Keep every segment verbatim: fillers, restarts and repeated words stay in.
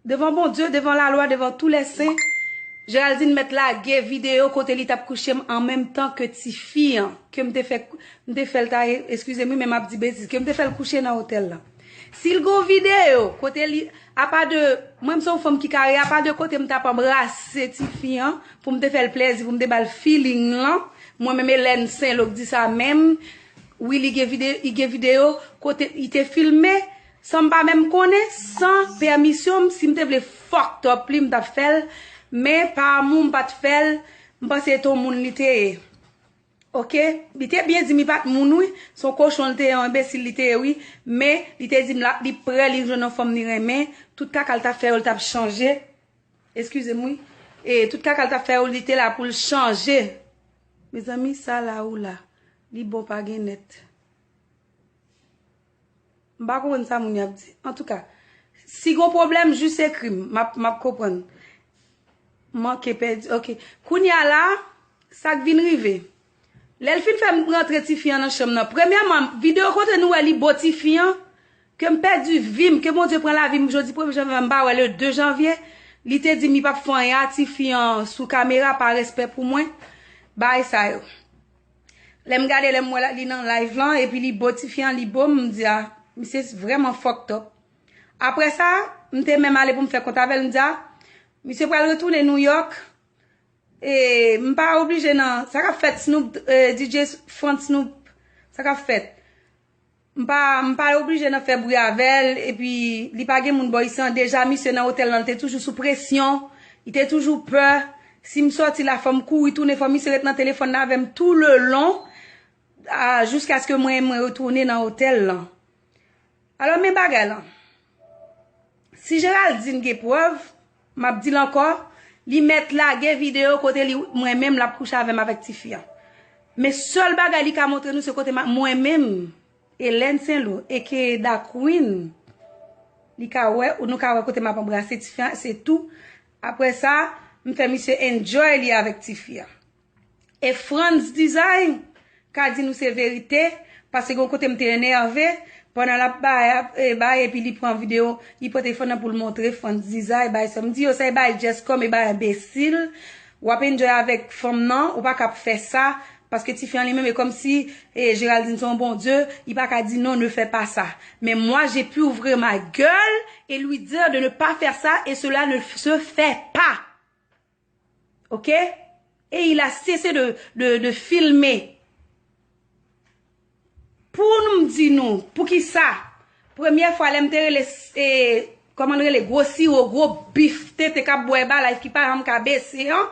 Devan Bondye, devan lalwa, devan tou lè sen, Geraldine mèt lage videyo kote li t ap kouche m an menm tan ke tifi an, ke m te fè, m te fè l ta, eskize m wi, men m ap di betiz, ke m te fè l kouche nan otèl la. Si l gon videyo kote li, apa de, mwen m se yon fanm ki kare, apa de kote m t ap anbrase tifi an, pou m te fè l plèzi, pou m te ba l feeling lan, mwen menm Hélène Saint-Lô k di sa menm, wi, li gen vide-, li gen videyo kote li te filme, san m pa menm konnen, san pèmisyon m, si m te vle fucked up li, m t ap fè l, men pa amou m pa t fè l, m panse se yon moun li te ye. Oke? Li te byen di m li pa t moun wi, se yon kochon li te ye, yon enbesil li te ye wi, men li te di m la, li prè, li jwenn yon fanm li renmen, tout kaka l t ap fè yo, l t ap chanje. Eskize m wi. E tout kaka l t ap fè yo, li te la pou l chanje. Mezanmi, sa la ou la, li bon pa gen nèt. M pa konprann sa moun yo ap di. Antouka, si gon pwoblèm, jis ekri m, m ap, m ap konprann. Manke pèdi, oke. Kounye a la, sa k vin rive. Lè l fin fè m rantre tifi an nan chanm nan, premyèman, videyo kote nou wè li bo tifi an, ke m pèdi vi m, ke Bondye pran lavi m jodi premye janvye, m pa wè le de janvye, li te di m li p ap fè anyen a tifi an sou kamera, pa respè pou mwen, bagay sa yo. Lè m gade, lè m wè la, li nan live lan, epi li bo tifi an, li bo m, m di, "A, misye vrèman fucked up." Apre sa, m te menm ale pou m fè kont avè l, m di, "A, misye pral retounen New York, e m pa oblije nan, sa k ap fèt Snoop, e, D J Frantz Snoop, sa k ap fèt?" M pa, m pa oblije nan fè bri avè l, epi li pa gen moun bò isi an. Deja, misye nan otèl lan, li te toujou sou presyon, li te toujou pè. Si m sòti la, fò m kouri tounen, fò misye ret nan telefòn nan avè m tou le lon, a, jiskaske mwen, mwen retounen nan otèl lan. Alò, men bagay lan. Si Geraldine gen prèv, m ap di l ankò, li mèt lage videyo kote li, mwen menm, l ap kouche avè m avèk tifi an. Men sèl bagay li ka montre nou, se kote ma-, mwen menm, Hélène Saint-Lô, aka Da Queen, li ka wè, nou ka wè kote m ap anbrase tifi an, se tou. Apre sa, m fè misye enjoy li avèk tifi an. E Frantz Design ka di nou se verite, paske gon kote m te enève, pandan l ap bay, ap, e, bay, epi li pran videyo, li pran telefòn nan pou l montre Frantz Design, bay sa. M di yo, sa e bay Jesscom, e bay enbesil. W ap enjoy avèk fanm nan, ou pa ka ap fè sa, paske tifi an li menm, e kòmsi, e, Geraldine se yon bondye, li pa ka di non, ne fais pas ça. Mais moi, j'ai pu ouvrir ma gueule et lui dire de ne pas faire ça, et cela ne se fait pas. Ok? Et il a cessé de, de, de filmer. Pou nou m di nou, poukisa? Premyè fwa lè m te rele, e, kòman l rele, gwo siwo, gwo bif tete k ap bwè Herbalife ki pa janm ka bese an.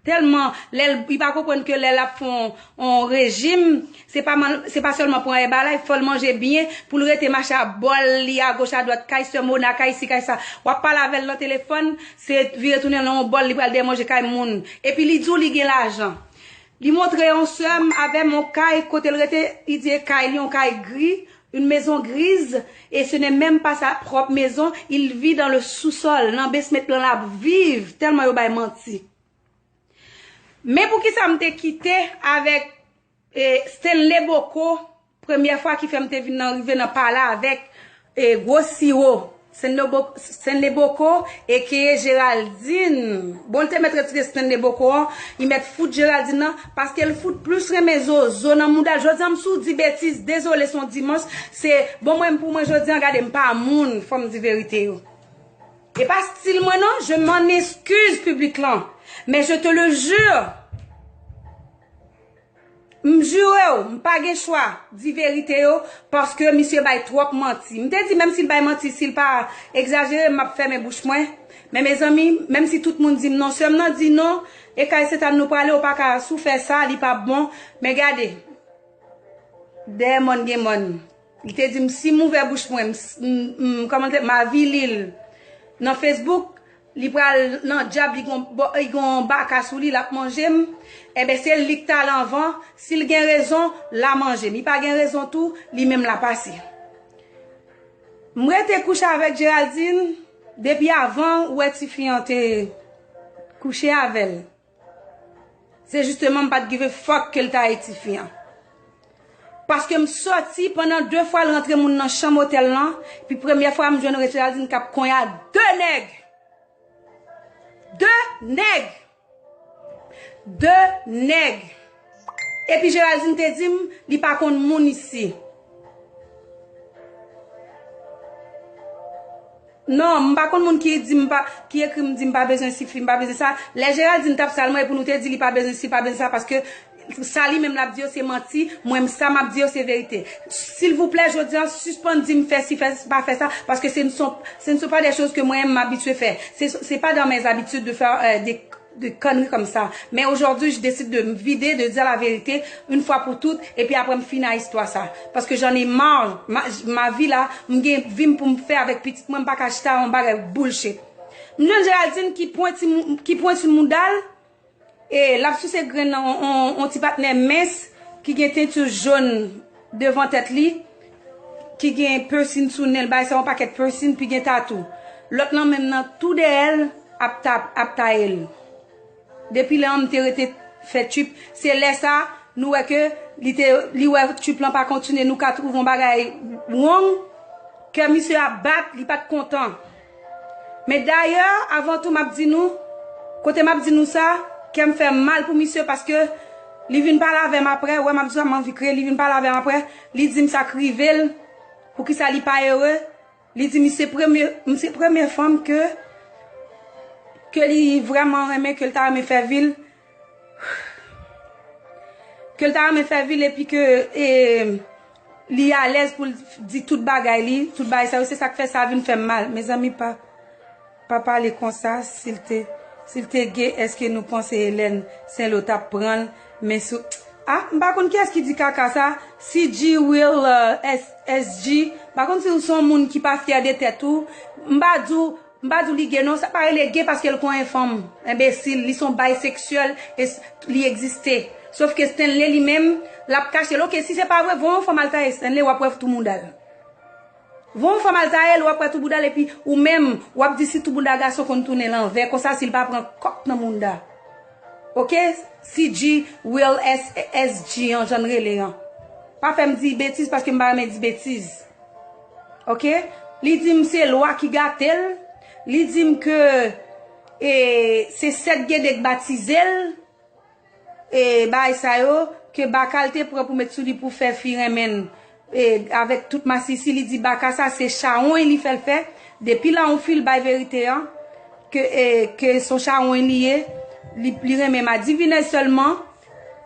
Tèlman, lè l, li pa konprann ke lè l ap fè yon, yon rejim, se pa man-, se pa sèlman pran Herbalife, fò l manje byen, pou l rete mache a bòl li agoch adwat, kay sè Mona, kay si, kay sa. W ap pale avè l nan telefòn, se vire tounen nan yon bòl, li pral dèyè manje kay moun. Epi li di w li gen lajan. Li montre yon sè m avè m yon kay kote l rete, li di e kay li yon kay gri, une maison grise, et ce n'est même pas sa propre maison, il vit dans le sous-sol, nan basement lan l ap viv, tèlman yo bay manti. Men poukisa m te kite avèk, e, Stanley Bocco, premyè fwa ki fè m te vin nan rive nan pale avèk, e, gwo siwo, Stanley Bo-, Stanley Bocco, aka Geraldine. Bon, l te mèt retire Stanley Bocco an, li mèt fout Geraldine nan, paske l fout plis renmen zozo nan mouda l. Jodi an, m si w di betiz, dezole, se yon dimanch, se, bon, mwen, pou mwen, jodi an, gade, m pa moun, fò m di verite yo. E pa stil mwen non, je m'en excuse piblik lan. Men je te le jure, m jire w, m pa gen chwa di verite yo, paske misye bay twòp manti. M te di menm si l bay manti, si l pa egzajere, m ap fèmen bouch mwen. Men mezanmi, menm si tout moun di m non, sè m nan di non, e kay Sentàn nou prale, ou pa ka, si w fè sa, li p ap bon. Men gade, dèyè mòn gen mòn. Li te di m, si m ouvè bouch mwen, m, m, m, kòman l te, m avili l nan Facebook, li pral nan dyab, li gon, bò-, li gon baka sou li, l ap manje m. Enben, se li k t al anvan. Si l gen rezon, l a manje m. Li pa gen rezon tou, li menm l a pase. M rete kouche avèk Geraldine depi avan ou wè tifi an te kouche avè l. Se jisteman m pa t give a fuck ke l ta ye tifi an. Paske m sòti pandan de fwa l rantre moun nan chanm otèl lan, epi premyè fwa m jwenn Geraldine k ap konyen ak de nèg. De nèg. De nèg. Epi Geraldine te di m, li pa konn moun isi. Non, m pa konn moun ki di m pa, ki ekri m di m pa bezwen sifi, m pa bezwen sa. Lè Geraldine t ap sal mwen, e pou nou te di li pa bezwen si, pa bezwen sa, paske sa li menm l ap di yo se manti, mwen sa m ap di yo se verite. Silvouplè, jodi an, sispann di m fè si, fè, pa fè sa, paske ce ne sont, ce ne sont pas des choses que mwen m abitye fè. Se, se pa dans mes habitudes de faire euh, des de conneries comme ça. Mais aujourd'hui, je décide de me vider, de dire la vérité une fois pour toutes, et puis après, m fin a istwa sa. Parce que j'en ai marre. Ma, ma vie là, m gen vi m pou m fè avèk pitit mwen, m pa ka chita yon bagay bullshit. M jwenn Geraldine ki pwenti, ki pwenti moudal, e l ap souse grenn nan on, on, on ti patnè mens ki gen tenti jòn devan tèt li, ki gen piercing sou nen l, bay sa yon pakèt piercing, pi gen tatou. Lòt lan menm nan tou dèyè l ap tap, ap taye l. Depi lè an m te rete fè trip, se lè sa nou wè ke li te, li wè trip lan pa kontinye, nou ka twouve yon bagay wrong, kè misye ap bat, li pa t kontan. Men dayè, avan tou m ap di nou, kote m ap di nou sa, kè m fè m mal pou misye paske li vin pale avè m aprè, wè m ap di sa m anvi kriye, li vin pale avè m aprè, li di m sa k rive l, poukisa li pa ere, li di m se premye, m se premye fanm ke, ke li vrèman renmen, ke l ta renmen fè vi l, ke l ta renmen fè vi l epi ke e, li alèz pou l di tout bagay li, tout bagay sa yo, se sa k fè sa vin fè m mal. Mezanmi, pa, pa pale konsa, si l te, si l te gay, èske nou panse Hélène Saint-Lo t ap pran l men sou, ah, m pa konn kiyès ki di kaka sa, C G Will euh, S, S G, m pa konn si w se yon moun ki pa fyè de tèt ou, m pa di w, m pa di w li gay non, sa pa rele gay paske l konyen fanm, enbesil, li se yon bisexuel e s- li egziste. Sof ke Stanley li menm, l ap kache l. Oke, si se pa vre, voye yon fanm al taye Stanley, w ap wè tou mouda l. Voye yon fanm al taye l, w ap wè tou bouda l, epi ou menm, w ap di si tou bouda gason konn tounen lanvè, konsa si l pa pran kòk nan mouda. Oke? C G, Will S, S G an, jan l rele an. Pa fè m di betiz paske m pa renmen di betiz. Oke? Li di m se lwa ki gate l. Li di m ke e, se Sèt Gede k batize l. E, bagay sa yo, ke baka l te pran pou met sou li pou fè fi renmen l. E, avèk tout masisi, li di baka sa se chawony li fè l fè. Depi la yon fi l bay verite an, ke, e, ke se yon chawony li ye, li, li renmen madivinèz sèlman,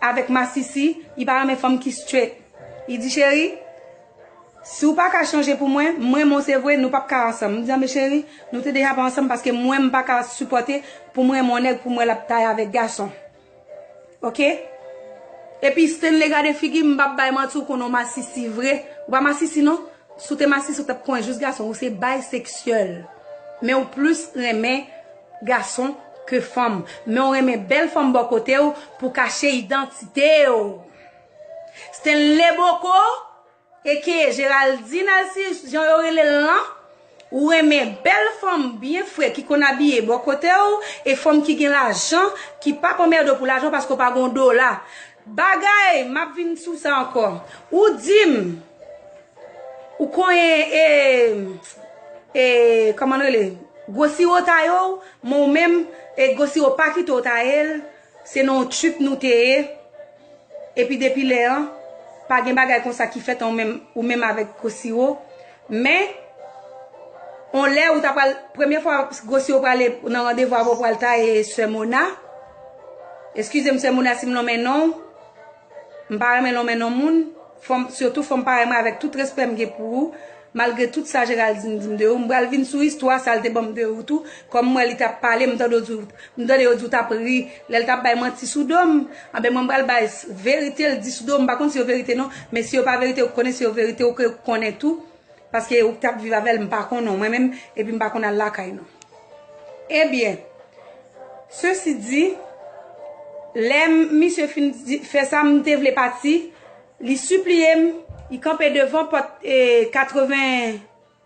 avèk masisi, li pa renmen fanm ki straight. Li di, cheri, si w pa ka chanje pou mwen, m renmen w se vre, nou p ap ka ansanm. M di, anben cheri, nou te deja pa ansanm paske mwen, m pa ka sipòte pou m renmen yon nèg pou m wè l ap taye avèk gason. Oke? Epi Stanley gade figi m, m p ap bay manti, w konnen w masisi vre. Ou pa masisi non. Si w te masisi, w t ap konyen jis gason. Ou se bisexuel. Men w plis renmen gason ke fanm. Men w renmen bèl fanm bò kote w pou kache idantite w. Stanley Boko, aka Geraldine Alcius, jan yo rele l lan, ou renmen bèl fanm byen fre ki konn abiye bò kote w, e fanm ki gen lajan, ki pa pran mèdo pou lajan paske w pa gen yon dola. Bagay, m ap vin sou sa ankò. Ou di m, ou konyen, e, e, kòman l rele? Gwo siwo taye w, men w menm, e, gwo siwo pa kite w taye l, se nan yon trip nou te ye. Epi depi lè an, pa gen bagay konsa ki fèt an ou menm, ou menm avèk gwo siwo. Men, on lè ou ta pral, premye fwa gwo siwo prale nan randevou avè w pral taye sè Mona. Eskize m sè Mona si m lonmen non w. M pa renmen lonmen non moun. Fò m, sitou fò m parèy mwen avèk tout respè m gen pou ou. Malgre tout sa Geraldine di m de ou, m pral vin sou istwa sa l te ban m de ou tou. Kòm m wè li t ap pale, m tande w di, m tande yo di w t ap ri lè l t ap bay manti sou do m. Anben mwen m pral bay s- verite l di sou do m. M pa konn si yo verite non, men si yo pa verite, ou konnen si yo verite, ou ke konnen tou. Paske ou k t ap viv avè l, m pa konnen w mwen menm, epi m pa konn al lakay non. Ebyen, ceci dit, lè m- misye fin di- fè sa, m te vle pati, li sipliye m, li kanpe devan pòt e, katreven,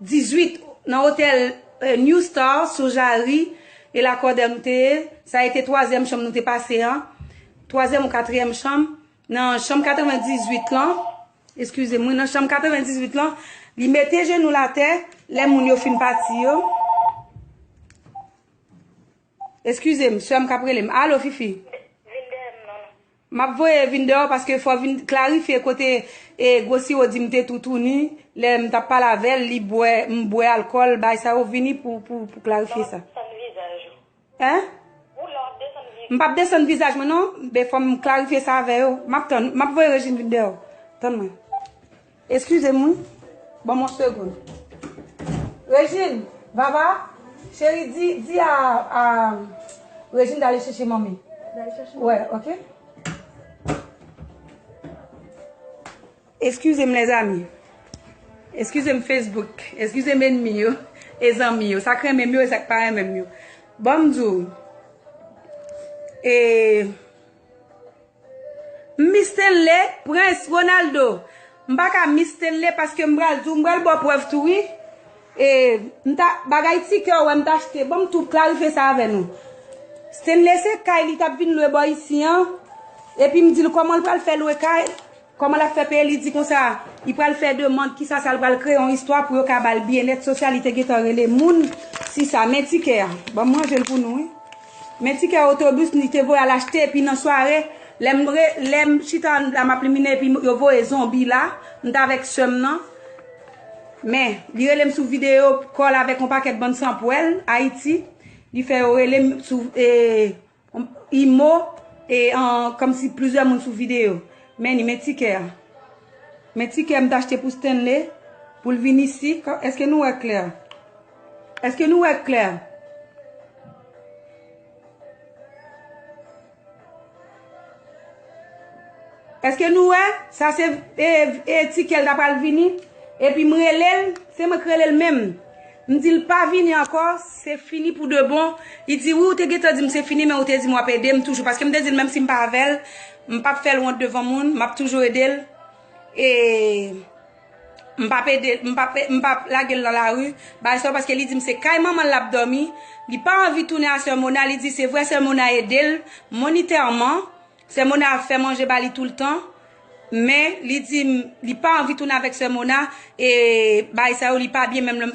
dizuit nan otèl e, New Star sou Jarry e Lacoste nou te ye. Sa a été twazyèm chanm nou te pase an. Twazyèm ou katriyèm chanm. Nan chanm katrevendizuit lan, eskize m, wi, nan chanm katrevendizuit lan, li mete jenou l atè, lè moun yo fin pati yo. Eskize m, sè m k ap rele m. Alo, Fifi. M ap voye vin deyò paske fò vin klarifye kote e Gwosiwo di m te toutouni. Lè m t ap pale avè l, li bwè, m bwè alkòl, bay sa yo vini pou, pou, pou klarifye sa. Hein? M p ap desann vizaj mwen non, men fò m klarifye sa avè yo. M ap tann, m ap voye Rejin vin deyò. Tann mwen. Eskize m wi. Ban m yon segonn. Rejin, Vava, cheri, di, di a, a Rejin dale chèche manmi. Dale chèche manmi. Wè, ok. Eskize m, lèzanmi. Eskize m, Facebook. Eskize m, ènmi yo. E zanmi yo. Sa k renmen m yo, e sa k pa renmen m yo. Ban m di w. E, M Miss Stanley, Prince, Ronaldo. M pa ka Miss Stanley paske m pral di w, m pral ba w prèv tou wi. E, m ta, bagay tikè w wè m t achte. Ban m tou klarifye sa avè nou. Stanley se kay li t ap vin lwe bò isi an. Epi m di l kòman l pral fè lwe kay, kòman l ap fè peye, li di konsa, li pral fè demann, kisa sa l pral kreye yon istwa pou yo ka ba l byennèt sosyal, li te gentan rele moun, si sa, men tikè a. Ban m ranje l pou nou wi. Men tikè otobis li te voye al achte, epi nan sware, lè m re, lè m chita anndan m ap liminen, epi yo voye zonbi la, m t avèk sè m nan. Men, li rele m sou videyo kòl avèk yon pakèt bann sanpwèl, Ayiti. Li fè yo rele m sou, e, Imo, e, an, kòmsi plizyè moun sou videyo. Men ni, men tikè a. Men tikè m t achte pou Stanley, pou l vin isi. Èske nou wè klè? Èske nou wè klè? Èske nou wè? Sa se, e, e, tikè l ta pral vini. Epi m rele l, se mwen k rele l menm. M di l pa vini ankò, se fini pou de bon. Li di, wi, ou te gentan di m se fini, men ou te di m w ap ede m toujou. Paske m te di l, menm si m pa avè l, m p ap fè l wont devan moun, m ap toujou ede l. E m p ap ede, m p ap, m p ap lage l nan lari. Bagay sa yo, paske li di m se kay manman l l ap dòmi. Li pa anvi tounen a sè Mona. Li di se vre sè Mona ede l monitèman. Sè Mona ap fè manje ba li toultan. Men li di m li pa anvi tounen avèk sè Mona. E bagay sa yo, li pa byen menm lè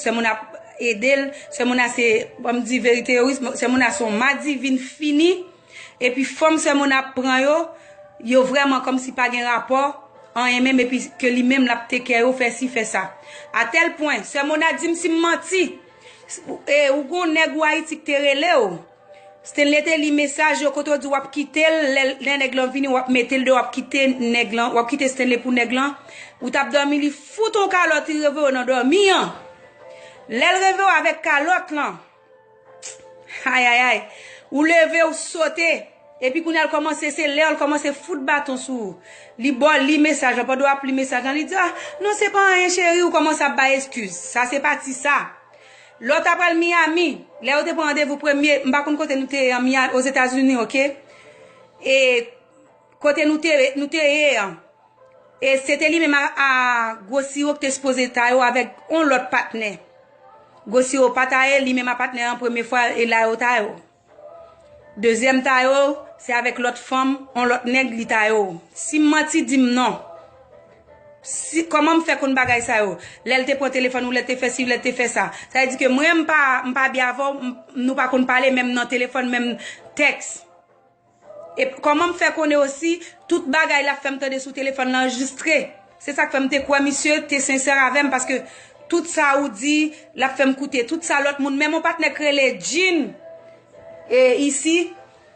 sè Mona ap ede l. Sè Mona se, ban m di verite yo wi, sè Mona se yon madivin fini. Epi fanm sè Mona ap pran yo, yo vrèman kòmsi pa gen rapò, anyen menm, epi ke li menm l ap take care yo, fè si, fè sa. A tèl pwen, sè Mona di m si m manti. E, ou gon nèg ou Ayiti k te rele w. Stanley te li mesaj yo kote w di w ap kite l, lè, lè nèg lan vini, w ap mete l deyò, w ap kite nèg lan, w ap kite Stanley pou nèg lan. Ou t ap dòmi, li fout on kalòt, li reveye w nan dòmi an. Lè l reveye w avèk kalòt lan, ayayay, ou leve, ou sote. Epi kounye a l kòmanse, se lè l kòmanse fout baton sou ou. Li ba w li mesaj lan, pandan w ap li mesaj lan, li di, ah, non, se pa anyen, cheri, ou kòmanse ap bay eskiz. Sa se pati sa. Lè w ta pral Miami, lè yo te pran randevou premye, m pa konn kote nou te ye an Miami, Ozetazini, oke? E kote nou te, nou te ye an. E se te li menm a, a Gwosiwo ki te sipoze ta yo avèk on lòt patnè. Gwosiwo pa ta ye, li menm a patnè an premye fwa, e la yo ta yo. Dezyèm ta yo, se avèk lòt fanm, on lòt nèg li ta yo. Si m manti, di m non. Si, kòman m fè konn bagay sa yo? Lè l te pran telefòn ou, lè l te fè si, lè l te fè sa. Sa vle di ke mwen, m pa, m pa byen avè w, m, nou pa konn pale menm nan telefòn, menm tèks. E kòman m fè konnen osi, tout bagay l ap fè m tande sou telefòn nan anrejistre. Se sa k fè m te kwè misye te sensè avè m, paske tout sa ou di, l ap fè m koute. Tout sa lòt moun, menm yon patnè k rele Jean, e isi,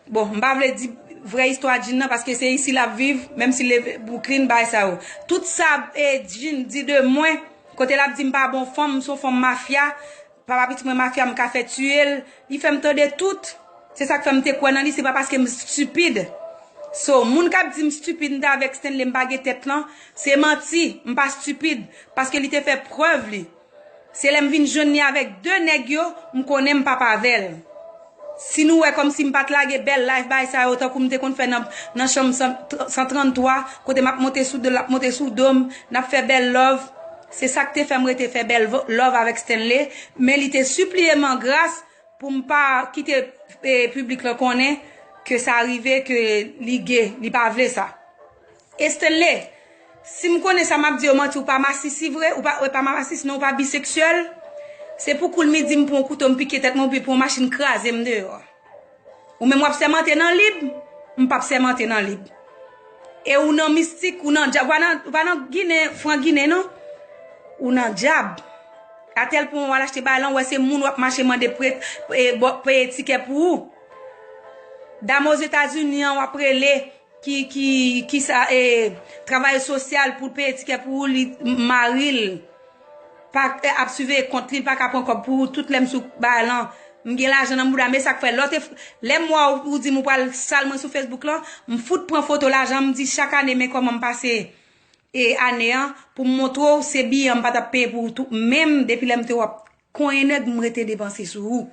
bon, m pa vle di vrè istwa Jean nan, paske se isi l ap viv, menm si l leve Brooklyn, bagay sa yo. Tout sa, e, Jean di de mwen, kote l ap di m pa bon fanm, m se yon fanm mafya, papa pitit mwen mafya, m ka fè tiye l. Li fè m tande tout. Se sa k fè m te kwè nan li, se pa paske m stipid. So, moun k ap di m stipid, m te avèk Stanley, m pa gen tèt lan, se manti, m pa stipid, paske li te fè prèv li. Se lè m vin jwenn li avèk de nèg yo, m konnen m p ap avè l. Si nou wè kòmsi m pa t lage bèl life bagay sa yo, tankou m te konn fè nan, nan chanm san, san tranntwa, kote m ap monte sou do l, l ap monte sou do m, n ap fè bèl love. Se sa k te fè m rete fè bèl vo-, love avèk Stanley, men li te sipliye m an gras pou m pa kite, e, piblik lan konnen ke sa rive, ke li ge, li pa vle sa. E Stanley, si m konnen sa m ap di yo manti, ou pa masisi vre, ou pa, ou pa masisi non, ou pa biseksyèl, se pou koul midi m pran yon kouto, m pike tèt mwen, oubyen pran yon machin kraze m deyò. Ou menm w ap sèmante nan lib, m p ap sèmante nan lib. E ou nan mistik, ou nan dyab, ou pa nan, ou pa nan Ginen, fran Ginen non. Ou nan dyab. Atèl pwen w al achte bagay lan, ou wè se moun w ap mache mande peye tikè pou ou. Dam Ozetazini an w ap rele, ki, ki, ki sa, e, travayè sosyal pou l peye tikè pou ou, li, mari l pa, e, ap siveye kont li, l pa ka pran kòb pou ou, tout lè m sou bagay lan, m gen lajan nan bouda m, e sa k fè, lè w te, lè m wè w, ou di m ou pral sal mwen sou Facebook lan, m fout pran foto lajan, m di chak ane, men kòman m pase, e, ane an, pou m montre w, se biye an m pa t ap peye pou ou tou, menm depi lè m te wè w ap konyen nèg, m rete depanse sou ou.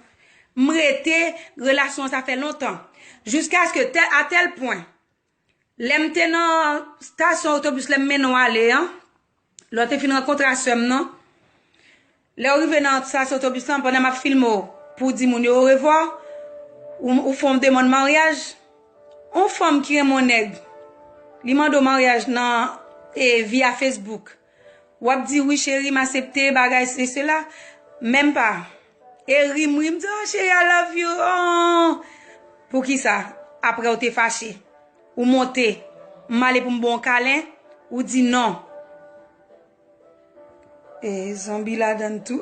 M rete, relasyon an sa fè lontan. Jiskaske tè-, a tèl pwen, lè m te nan stasyon otobis, lè m mennen w ale an, lè w te fin rankontre a sè m nan, lè w rive nan stasyon otobis lan, pandan m ap filme w pou w di moun yo orevwa, ou, ou fè yon demann maryaj, yon fanm ki renmen yon nèg, li mande w maryaj nan, e, via Facebook. W ap di, "Wi, cheri, m aksepte, bagay, se sela." Menm pa. E ri m ri, m di, "Oh, cheri, I love you. Oh." Poukisa? Apre w te fache. Ou monte. M ale pou m ba w kalen. Ou di non. E zonbi ladann tou.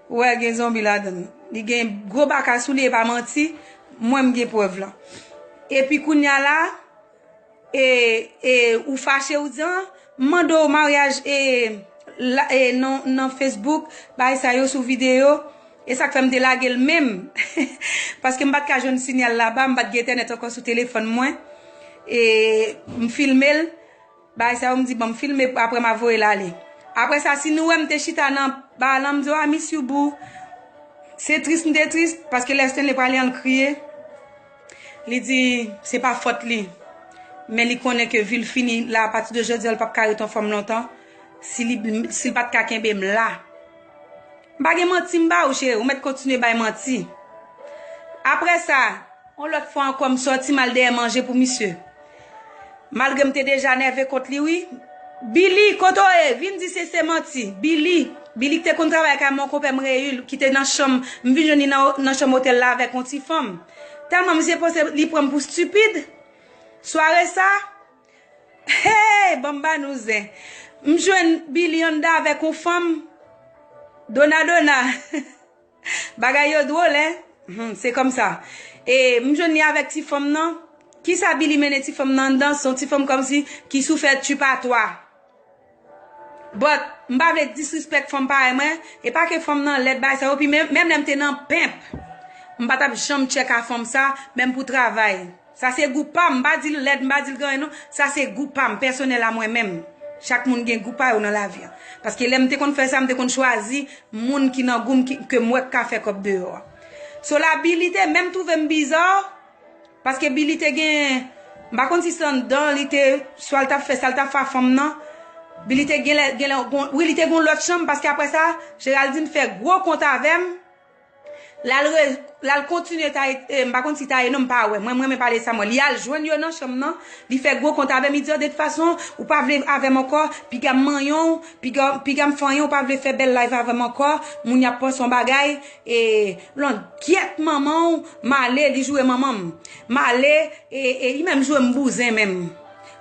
Ou wè, gen zonbi ladann. Li gen gwo baka sou li, e pa manti. Mwen, m gen prèv lan. Epi kounye a la, e, e, ou fache, ou di, "Ah, m mande w maryaj, e, la, e, nan, nan Facebook, bagay sa yo sou videyo." E sa k fè m te lage l menm. Paske m pa t ka jwenn sinyal laba, m pa t gen entènèt ankò sou telefòn mwen. E m filme l, bagay sa yo, m di, "Ban m filme, apre m a voye l ale." Apre sa, si nou wè m te chita nan ba lan, m di, "Oh, I miss you, boo." Se tris, m te tris, paske lè Stanley prale an, l kriye. Li di se pa fòt li, men li konnen ke vi l fini la, apati de jodi a, l p ap ka ret yon fanm lontan. Si li, si l pa t ka kenbe m la. M pa gen manti m ba ou, cheri, ou mèt kontinye bay manti. Apre sa, yon lòt fwa ankò, m sòti, m al dèyè manje pou misye. Malgre m te deja nève kont li, wi. Billy, kote w ye? Vin di se, se manti. Billy, Billy ki te konn travay kay mon konpè m, Reil, ki te nan chanm, m vin jwenn li nan, nan chanm otèl la avèk yon ti fanm. Tèlman m zi panse li pran m pou stipid. Sware sa, hey, ban m ba nou zen. M jwenn Billy anndan avèk yon fanm. Dona, dona. Bagay yo dwòl, en. Hmm, se kòmsa. E m jwenn li avèk ti fanm nan. Kisa Billy mennen ti fanm nan anndan? Se yon ti fanm kòmsi ki sou fè tu pa twa. But, m pa vle disrespect fanm parèy mwen. E pa ke fanm nan lèd bagay sa yo. Pi menm, menm lè m te nan pimp, m pa t ap janm tchèk a fanm sa, menm pou travay. Sa se gou pa m, m pa di l lèd, m pa di l gen anyen non. Sa se gou pa m, pèsonèl a mwen menm. Chak moun gen gou pa yo nan lavi an. Paske lè m te konn fè sa, m te konn chwazi moun ki nan gou m, ki, ke m wè k ka fè kòb deyò a. So la, Billy te menm twouve m biza, paske Billy te gen, m pa konn si se anndan, li te, swa l t ap fè sa, l t ap fè a fanm nan. Billy te genlè, genlè, gon, wi, li te gen yon lòt chanm, paske apre sa, Geraldine fè gwo kont avè m. L al re-, l al kontinye taye, e, m pa konn si taye non, m pa wè. Mwen, m renmen pale sa, mwen. Li al jwenn yo nan chanm nan, li fè gwo kont avè m, li di, "Oh, de tout fason, ou pa vle avè m ankò, piga m manyen w, piga, piga m fè anyen, ou pa vle fè bèl live avè m ankò, moun y ap panse yon bagay, e, langyèt manman w, m ale," li joure manman m. M ale, e, e, li menm joure m bouzen menm.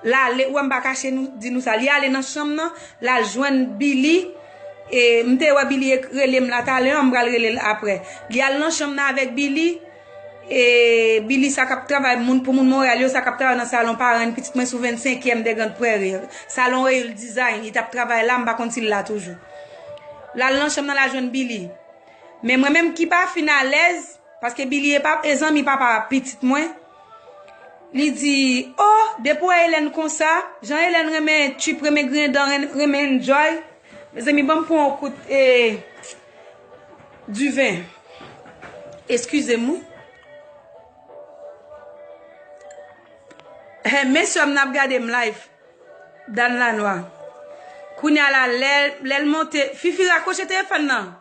L ale, ou wè m pa kache nou, di nou sa. Li ale nan chanm nan, l al jwenn Billy. E, m te wè Billy ek-, rele m la talè an, m pral rele l aprè. Li al nan chanm nan avèk Billy. E, Billy sa k ap travay moun, pou moun Monreyal yo, sa k ap travay nan salon parenn pitit mwen sou vennsenkyèm de Grand Prairie. Salon Reil Design, li t ap travay la, m pa konn si l la toujou. L al nan chanm nan, l al jwenn Billy. Men mwen menm ki pa fin alèz, paske Billy e pa, e zanmi papa pitit mwen. Li di, "Oh, depi w wè Hélène konsa, jan Hélène renmen tchip, renmen griyen dan, ren-, renmen enjoy." Mezanmi, ban m pran yon kout, e, diven. Eskize m, wi. He, mesye m n ap gade m live. Dan Lanwa. Kounye a la, lè, lè l monte, Fifi rakwoche telefòn nan.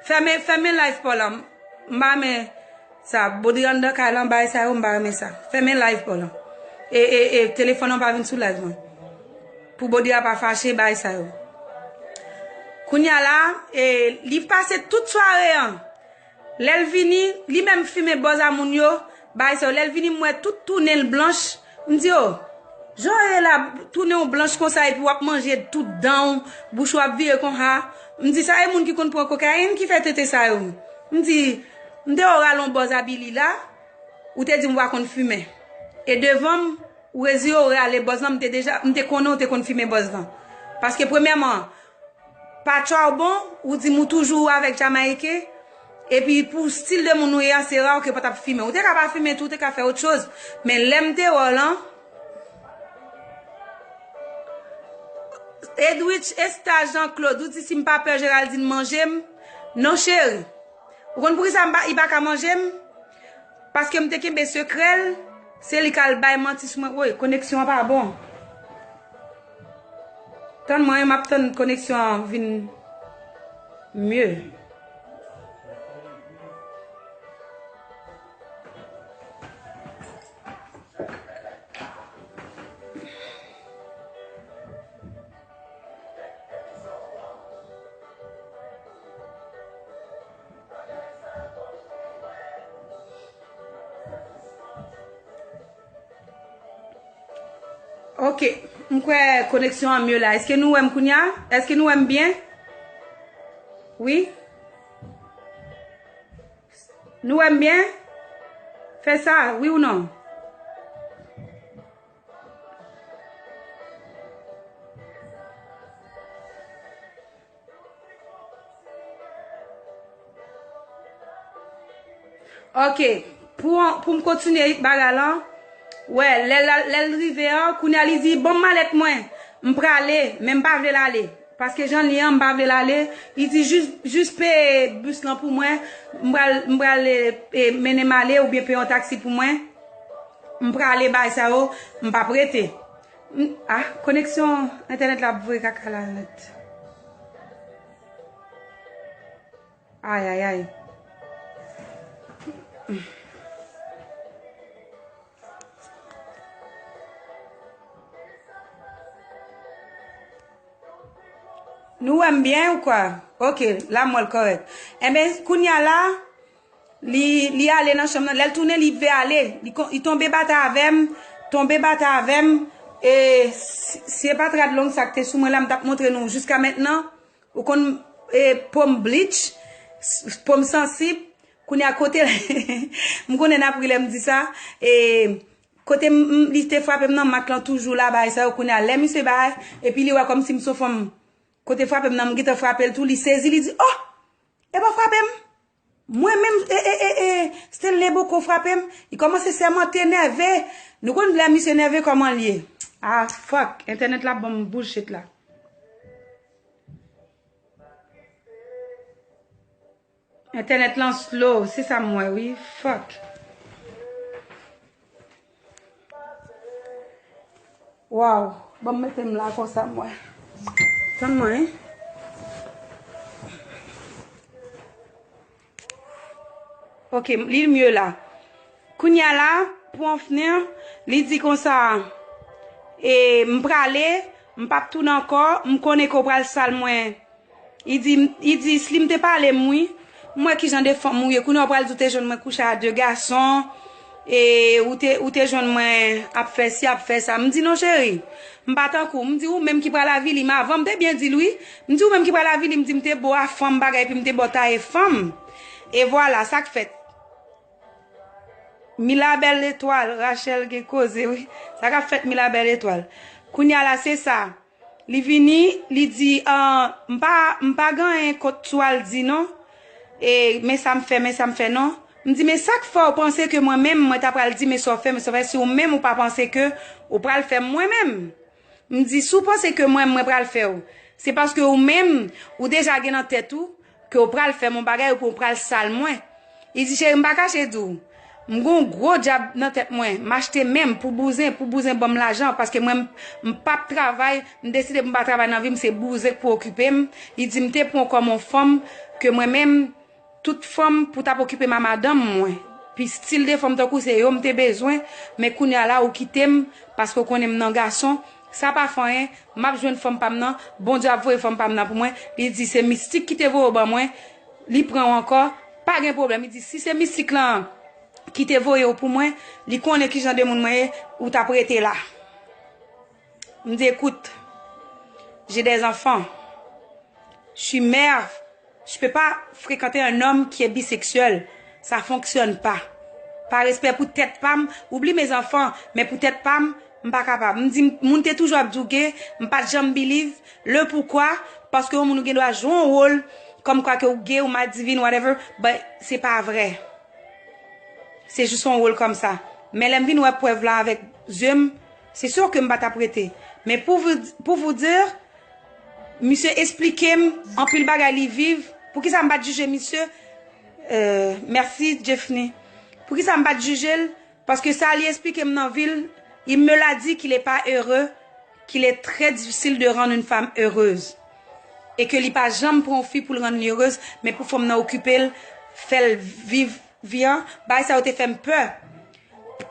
Fèmen, fèmen live pa w lan. M pa renmen sa. Bodri anndan kay lan, bagay sa yo, m pa renmen sa. Fèmen live pa w lan. E, e, e, telefòn nan pa vin sou live mwen. Pou Bodri a pa fache, bagay sa yo. Kounye a la, e, li pase tout sware an. Lè l vini, li menm fimen bòz a moun yo, Bagay sa yo, lè l vini, m wè tout tounen l blanch. M di, "O, jan w ye la, tounen w blanch konsa, epi w ap manje tout dan w, bouch ou ap vire konsa." M di, "Sa e moun ki konn pran kokayin ki fè tete sa yo." M di, "M te wè w rale yon bòz a Billy la, ou te di m w pa konn fimen. E devan m, ou rezire w rale bòz lan, m te deja, m te konnen w te konn fimen bòz lan." Paske premyèman, pa charbon, ou di m ou toujou avèk Jamayiken, epi pou stil de moun ou ye a, se ra w ke w pa t ap fimen. Ou te ka pa fimen tou, ou te ka fè lòt choz. Men lè m te wè w lan, Edwidge Esta Jean Claude, ou di si m pa pè Géraldine manje m. Non, cheri. Ou konn poukisa m pa, li pa ka manje m? Paske m te kenbe sekrè l, se li k al bay manti sou mwen. Woy, koneksyon an pa bon. Tann mwen, m ap tann koneksyon an vin mye. Ok, m kwè koneksyon an mye la. Èske nou wè m kounye a? Èske nou wè m byen? Wi? Nou wè m byen? Fè sa, wi ou non? Ok, pou, pou m kontinye bagay lan, wè, lè l, lè l rive an, kounye a li di, "Ban m malèt mwen, m prale, men m pa vle l ale." Paske jan l ye an, m pa vle l ale. Li di, "Jis, jis peye bis lan pou mwen, m pral, m pral, e, e, mennen m ale oubyen peye yon taksi pou mwen. M prale bay sa yo, m p ap rete." M, ah, koneksyon entènèt la ap voye kaka la nèt. Ay, ay, ay. Nou wè m byen ou kwa? Ok, la m wè l kòrèk. Enben, kounye a la, li, li ale nan chanm nan. Lè l tounen, li vle ale. Li, kon- li tonbe batay avè m, tonbe batay avè m. E si, si e pa t rad long sa k te sou mwen la, m t ap montre nou jiska mentnan. Ou konn, e, po m bleach, s- po m sansib. Kounye a kote, m konnen n ap ri lè m di sa. E kote m, m- li te frape m nan, mak lan toujou la, bagay sa yo. Kounye a, lè misye bay, epi li wè kòmsi m se yon fanm, kote frape m nan, m gentan frape l tou, li sezi, li di, "Oh! E pa frape m! Mwen menm, e, e, e, e, Stanley Boko frape m." Li kòmanse sèmante, nève. Nou konn lè misye nève kòman l ye. Ah, fuck. Entènèt la ban m bullshit la. Entènèt lan slow, se sa m wè, wi. Fuck. Waw, ban m mete m la konsa, m wè. Tann mwen, wi. Ok, li mye la. Kounye a la, pou an fnen, li di konsa, e, "M prale, m p ap tounen ankò, m konnen ke w pral sal mwen." Li di, li di, "Slim te pale m, wi. M wè ki jan de fanm ou ye. Kounye a w pral di w te jwenn mwen kouche a de gason. E ou te, ou te jwenn mwen ap fè si, ap fè sa." M di, "Non, cheri, m pa tankou w." M di, "Ou menm ki pral avili m avan." M te byen di l, wi. M di, "Ou menm ki pral avili m." M di, "M te bo a fanm bagay, epi m te bo taye fanm." E vwala, sa k fèt. Milabèl Etwal, Rachel gen koze, wi. Sa k ap fèt, Milabèl Etwal? Kounye a la, se sa. Li vini, li di, ah, "M pa, m pa gen anyen kont sa w al di, non. E, men sa m fè, men sa m fè, non." M di, "Men sa k fè w panse ke mwen menm, mwen ta pral di, men sa w fè, men sa w fè, si w menm ou pa panse ke ou pral fè m mwen menm?" M di, "Si w panse ke mwen, mwen pral fè w, se paske ou menm, ou deja gen nan tèt ou ke w pral fè m yon bagay oubyen w pral sal mwen." Li di, "Cheri, m pa kache di w, m gen yon gwo djab nan tèt mwen. M achte men m pou bouzen, pou bouzen ban m lajan, paske mwen, m, m p ap travay, m deside pou m pa travay nan vi m, se bouzen k pou okipe m." Li di, "M te pran w kòm yon fanm ke mwen menm, tout fanm pou t ap okipe m a madanm mwen. Pi stil de fanm tankou se yo m te bezwen, men kounye a la ou kite m, paske w konnen m nan gason. Sa pa fè anyen, m ap jwenn fanm pa m nan, Bondye ap voye fanm pa m nan pou mwen." Li di, "Se mistik ki te voye w ban mwen, li pran w ankò, pa gen pwoblèm." Li di, "Si se mistik lan ki te voye w pou mwen, li konnen ki jan de moun mwen ye, ou t ap rete la. M di, écoute, j'ai des enfants. Je suis mère. Je peux pas fréquenter un homme qui est bisexuel. Ça fonctionne pas. Pa respè pou tèt pa m, oublie mes enfants, men pou tèt pa m, m pa kapab. M di, moun te toujou ap di w gay, m pa t janm believe. Le poukwa? Paske yon moun ou gen dwa jwe yon wòl, kòmkwa ke ou gay, ou madivin, whatever, but se pa vrè. Se jis yon wòl kòmsa. Men lè m vin wè prèv la avèk zye m, se sûr ke m pa t ap rete. Men pou vous, pour vous dire, misye esplike m anpil bagay li viv. Poukisa m pa t jije misye? Euh, merci, Jeffney. Poukisa m pa t jije l? Paske sa li esplike m nan vi l, il me l'a dit qu'il est pas heureux, qu'il est très difficile de rendre une femme heureuse. E ke li pa janm pran yon fi pou l rann li erez, men pou fanm nan okipe l, fè l viv vi an, bagay sa yo te fè m pè.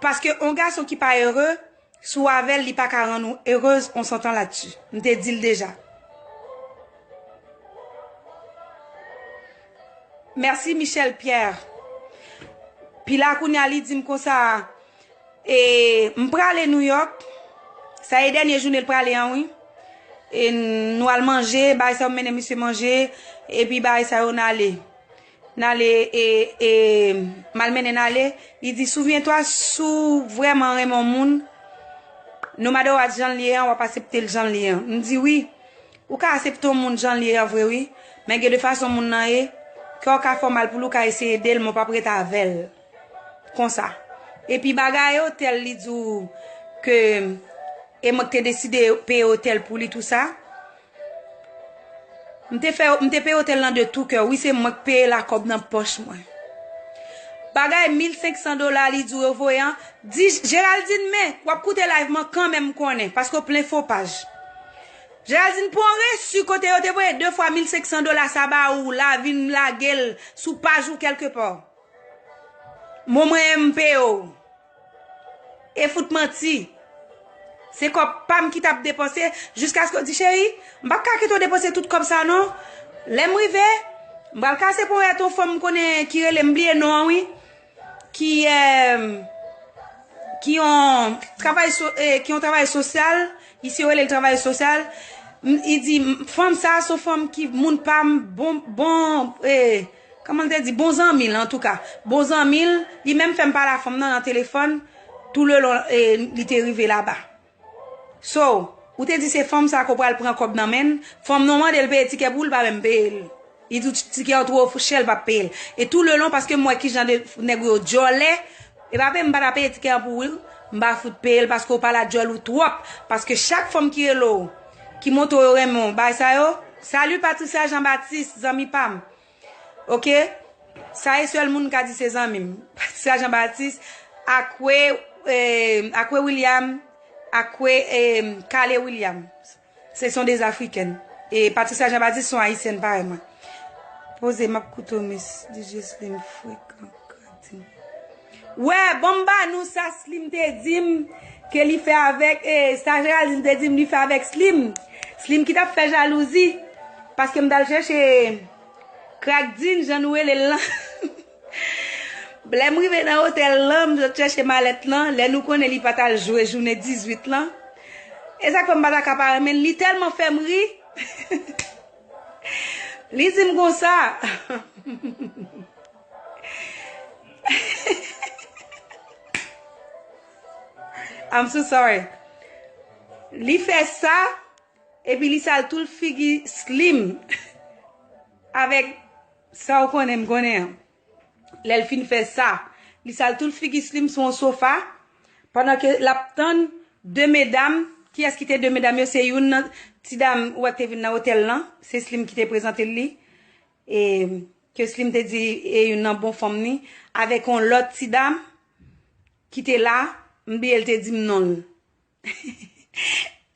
Paske yon gason ki pa ere, si w avè l, li pa ka rann ou erez, on s'entend là-dessus. M te di l deja. Mèsi, Michel Pierre. Pi la kounye a, li di m konsa, e, m prale New York. Sa e dènye jounen l prale an, wi. E n, nou al manje, bagay sa yo m mennen misye manje, epi bagay sa yo n ale. N ale, e, e, m al mennen n ale. Li di, souviens-toi, si w vrèman renmen yon moun, no matter what jan l ye an, w ap aksepte l jan l ye an. M di, wi. Ou ka aksepte yon moun jan l ye an vre, wi. Men gen de fason moun nan ye, kè w ka fè w mal pou li, ou ka eseye ede l, men w p ap ret avè l. Konsa. Epi bagay otèl, li di w ke e mwen ki te deside peye otèl pou li, tou sa. M te fè, m te peye otèl lan de tout cœur. Wi, se mwen k peye l ak kòb nan pòch mwen. Bagay mil senk san dola, li di w yo voye an. Di, Geraldine, men, w ap koute live mwen kanmenm, m konnen, paske w plen fo paj. Geraldine, pran resi kote yo te voye de fwa mil senk san dola sa ba ou la, vin lage l sou paj ou kèlkepa. Mwen, mwen, m peye w. E fout manti. Se kòb pa m ki t ap depanse, jiskaske w di, cheri, m p ap ka kite w depanse tout kòb sa non. Lè m rive, m pral kase ponyèt yon fanm m konnen ki rele, m bliye non an, wi. Ki, eh, ki yon travay so-, eh, ki yon travay sosyal, isi yo rele l travay sosyal. M, li di, m, fanm sa, se yon fanm ki moun pa m, bon, bon, eh, kòman l te di, bon zanmi l, antouka. Bon zanmi l, li menm fè m pale a fanm nan nan telefòn, tou le lon, eh, li te rive laba. So, ou te di se fanm sa ke w pral pran kòb nan men l, fanm nan w mande l peye tikè pou ou, li pa menm peye l. Li di w tikè an twò chè, li p ap peye l. E tou le lon, paske m wè ki jan de nèg yo djòlè, e pa pe m pa ta peye tikè an pou ou, m pa fout peye l, paske w pale a djòl ou twòp. Paske chak fanm ki rele w, ki montre w yo renmen w, bagay sa yo, salut Patricia Jean Baptiste, zanmi pa m. Oke? Sa e sèl moun m ka di se zanmi m. Patricia Jean Baptiste, Akwe, eh, Akwe William, Akwe, eh, Kale William. Ce sont des Africaines. E Patricia Jean Baptiste se yon Ayisyèn parèy mwen. Poze, m ap koute w, Miss D J Slim frekan, kretyen. Wè, bon, m ba nou sa Slim te di m ke li fè avèk, eh, sa Geraldine te di m li fè avèk Slim. Slim ki t ap fè jalouzi. Paske m t al chèche Crack Dean, jan nou rele l lan. Lè m rive nan otèl lan, m sot chèche malèt lan. Lè nou konnen li pa t al jwe jounen dizuit lan. E sa k fè m pa ta ka pa renmen l. Li tèlman fè m ri. Li di m konsa. I'm so sorry. Li fè sa, epi li sal tout figi Slim avèk sa w konnen m konnen an. Lè l fin fè sa, li sal tout figi Slim sou yon sofa, pandan ke l ap tann de medam, kiyès ki te de medam yo? Se youn nan ti dam ou wè k te vin nan otèl lan, se Slim ki te prezante l li, e ke Slim te di e youn nan bon fanm ni, avèk yon lòt ti dam ki te la, m bliye l te di m non l.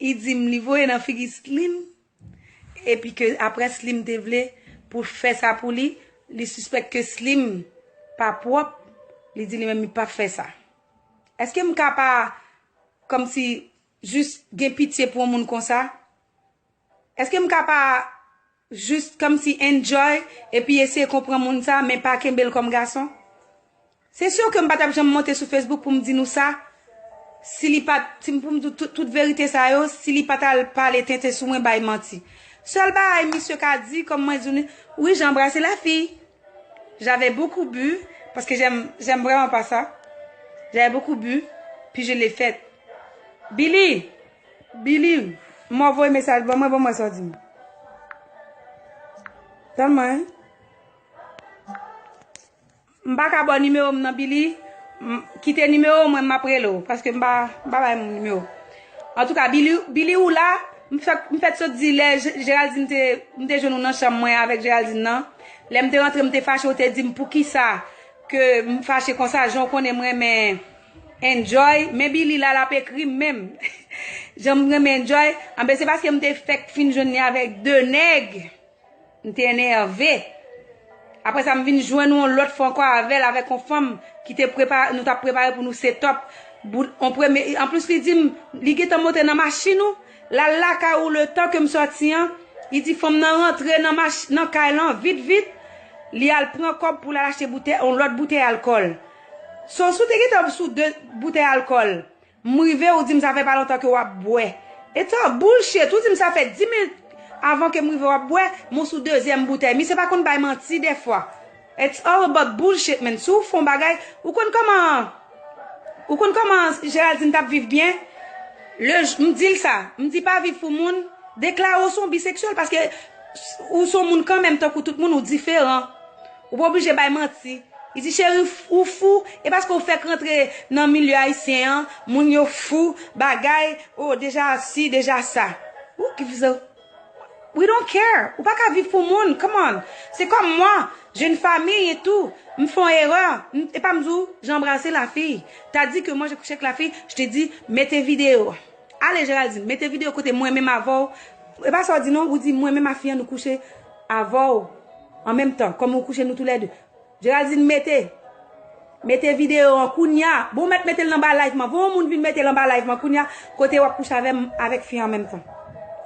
Li di m li voye nan figi Slim, epi ke apre Slim te vle pou l fè sa pou li, li sispèk ke Slim pa pwòp, li di li menm li p ap fè sa. Èske m ka pa, kòmsi, jis gen pitye pou yon moun konsa? Èske m ka pa jis kòmsi enjoy epi eseye konprann moun sa, men pa kenbe l kòm gason? Se si ke m pa t ap janm monte sou Facebook pou m di nou sa, si li pa t, si m pou m di tout, tout verite sa yo, si li pa t al pale tenten sou mwen, bay manti. Sèl bagay misye ka di, kòm mwen di nou, oui, j'ai embrassé la fille. J'avais beaucoup bu, parce que j'aime, j'aime vraiment pas ça. J'avais beaucoup bu, puis je l'ai faite. Billy, Billy, m ap voye mesaj ban mwen, ban mwen sa w di m. Tann mwen, hein? M pa ka ba w nimewo m nan, Billy. M, kite nimewo w, mwen m ap rele w, paske m pa, m pa bay moun nimewo. Antouka, Billy, Billy ou la, m fèk, m fèk sot di lè Ge-, Geraldine te, m te jwenn ou nan chanm mwen avèk Geraldine nan. Lè m te rantre, m te fache, ou te di m poukisa ke m fache konsa, jan w konnen m renmen enjoy. Men Billy la, l ap ekri m menm. Jan m renmen enjoy. Anben, se paske m te fèk fin jwenn li avèk de nèg. M te enève. Apre sa, m vin jwenn ou yon lòt fwa ankò avè l, avèk yon fanm ki te prepare, nou t ap prepare pou nou set up. Bout, on premye, anplis, li di m, li gentan monte nan machin ou, l al lakay ou letan ke m sòti an. Li di fanm nan rantre nan mach-, nan kay lan vit, vit. Li al pran kòb pou l al achte boutèy, yon lòt boutèy alkòl. So, si w te gentan sou de boutèy alkòl, m rive, ou di m sa fè pa lontan ke w ap bwè. It's all bullshit. Ou di m sa fè dis minit avan ke m rive w ap bwè, m sou dezyèm boutèy. Misye pa konn bay manti dèfwa. It's all about bullshit, man. Si w fè yon bagay, ou konn kòman, ou konn kòman Geraldine t ap viv byen? Le j-, m di l sa. M di pa viv pou moun. Deklare w se yon biseksyèl paske ou se yon moun kanmenm tankou tout moun, ou diferan. Ou pa oblije bay manti. Li di, cheri, f-, ou fou. E paske ou fèk rantre nan milye ayisyen an, moun yo fou, bagay, oh, deja si, deja sa. Who gives a, we don't care. Ou pa ka viv pou moun, come on. C'est comme moi, j'ai une famille et tout. M fè yon erè, m, e pa m di w, j'ai embrassé la fille. T'as dit que moi j'ai couché avec la fille, je te dis, mete videyo. Ale, Geraldine, mete videyo kote mwen menm avè w. E pa sa w di non, ou di mwen menm a fi an nou kouche avè w an menm tan, kòm ou kouche nou toulède. Geraldine, mete. Mete videyo an kounya. Bon, ou mèt mete l anba live mwen. Voye yon moun vin mete l anba live mwen kounya. Kote w ap kouche avè m, avèk fi an menm tan.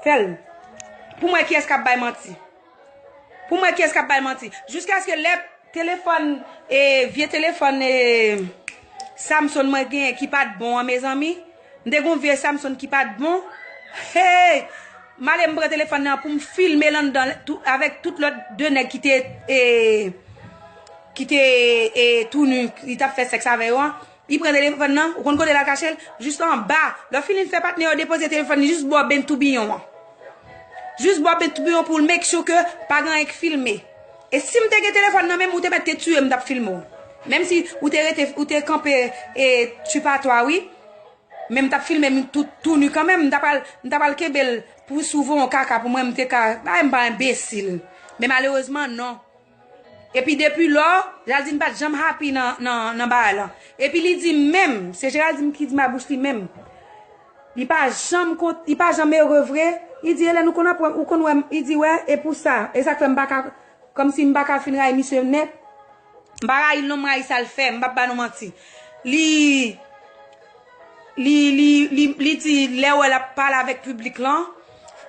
Fè l. Pou mwen, kiyès k ap bay manti? Pou mwen, kiyès k ap bay manti? Jiskaske lè telefòn, e, vye telefòn, e, Samsung mwen genyen ki pa t bon an, mezanmi. M te gon vye Samsung ki pa t bon. Hey! M ale m pran telefòn nan pou m filme l anndan tou, avèk tout lòt de nèg ki te, e, ki te, e, tou nu, li t ap fè sèks avè yo an. Li pran telefòn nan, ou konn kote l al kache l? Jis anba. Lè w fini, l fè patnè yo depoze telefòn li jis bò ben toubiyon an. Jis bò ben toubiyon pou l make sure ke pa gen anyen k filme. E si m te gen telefòn nan men m, ou te mèt te tiye m, m t ap filme w. Menm si ou te rete, ou te kanpe, e, tu pa twa, wi. Men m t ap filme m tou, tou nu kanmenm. M ta pral, m ta pral kenbe l pou si w voye yon kaka pou mwen, m te ka, ay, m pa enbesil. Men malerezman, non. Epi depi lò, Geraldine pa t janm happy nan, nan, nan bagay lan. Epi li di menm, se Geraldine ki di nan bouch li menm. Li pa janm kont, li pa janm ere vre. Li di, Hélène, ou konn ap wè, ou konn wè m, li di, wè, e pou sa, e sa k fè m pa ka, kòmsi m pa ka fin rayi misye nèt. M pa rayi l non, m rayi sa l fè, m p ap ba nou manti. Li, li, li, li, li di, lè w wè l ap pale avèk piblik lan,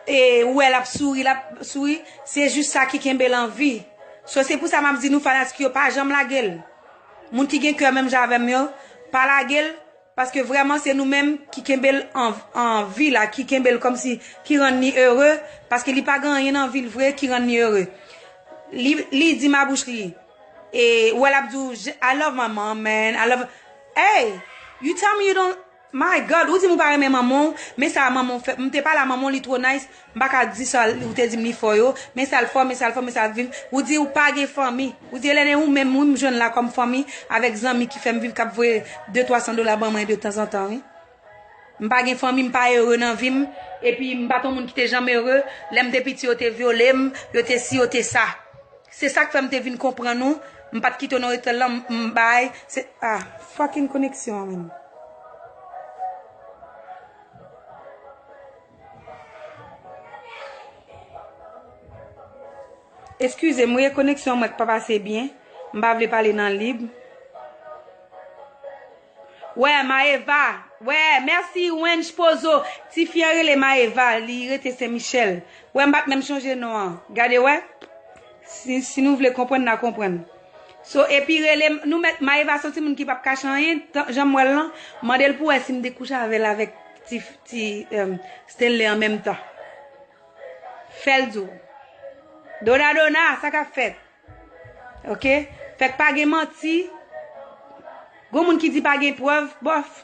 e ou wè l ap souri, l ap souri, se jis sa ki kenbe l an vi. So, se pou sa m ap di nou, fanatik yo, pa janm lage l. Moun ki gen kè menm jan avè m yo, pa lage l, paske vrèman se nou menm ki kenbe l an, an vi la, ki kenbe l kòmsi, ki rann li ere, paske li pa gen anyen nan vi l vre ki rann li ere. Li, li di nan bouch li, e, ou wè l ap di w, "Je-, I love my mom, man, I love," hey, you tell me you don't, my God, ou di m ou pa renmen manman w, men sa manman w fè, m te pale a manman w, li twò nice, m pa ka di sa ou te di m li fò yo, men sa l fò, men sa l fò, men sa l viv, ou di ou pa gen fanmi, ou di Hélène, ou menm, wi, m jwenn la kòm fanmi, avèk zanmi ki fè m viv, k ap voye de twa san dola ban mwen de tanzantan, wi. M pa gen fanmi, m pa ere nan vi m, epi m pa t yon moun ki te janm ere, lè m te piti, yo te vyole m, yo te si, yo te sa. Se sa k fè m te vin konprann ou. M pa t kite w nan otèl lan, m, m bay. Se, ah, fucking koneksyon an, menm. Eskize m, wi, e koneksyon mwen k pa pase byen. M pa vle pale nan lib. Wè, Maeva. Wè, mèsi, Wenj Pozo. Tifi an rele Maeva, li rete Sen Michèl. Wè, m pa t menm chonje non an. Gade, wè. Si, si nou vle konprann, n a konprann. So, epi rele m, nou mèt, Maeva se yon timoun ki p ap kache anyen, tan, jan m wè l lan, mande l pou wè si m te kouche avè l avèk ti, ti, em, Stanley an menm tan. Fè l di w. Dona dona, sa k ap fèt? Oke? Fèk pa gen manti. Gon moun ki di pa gen prèv, bòf.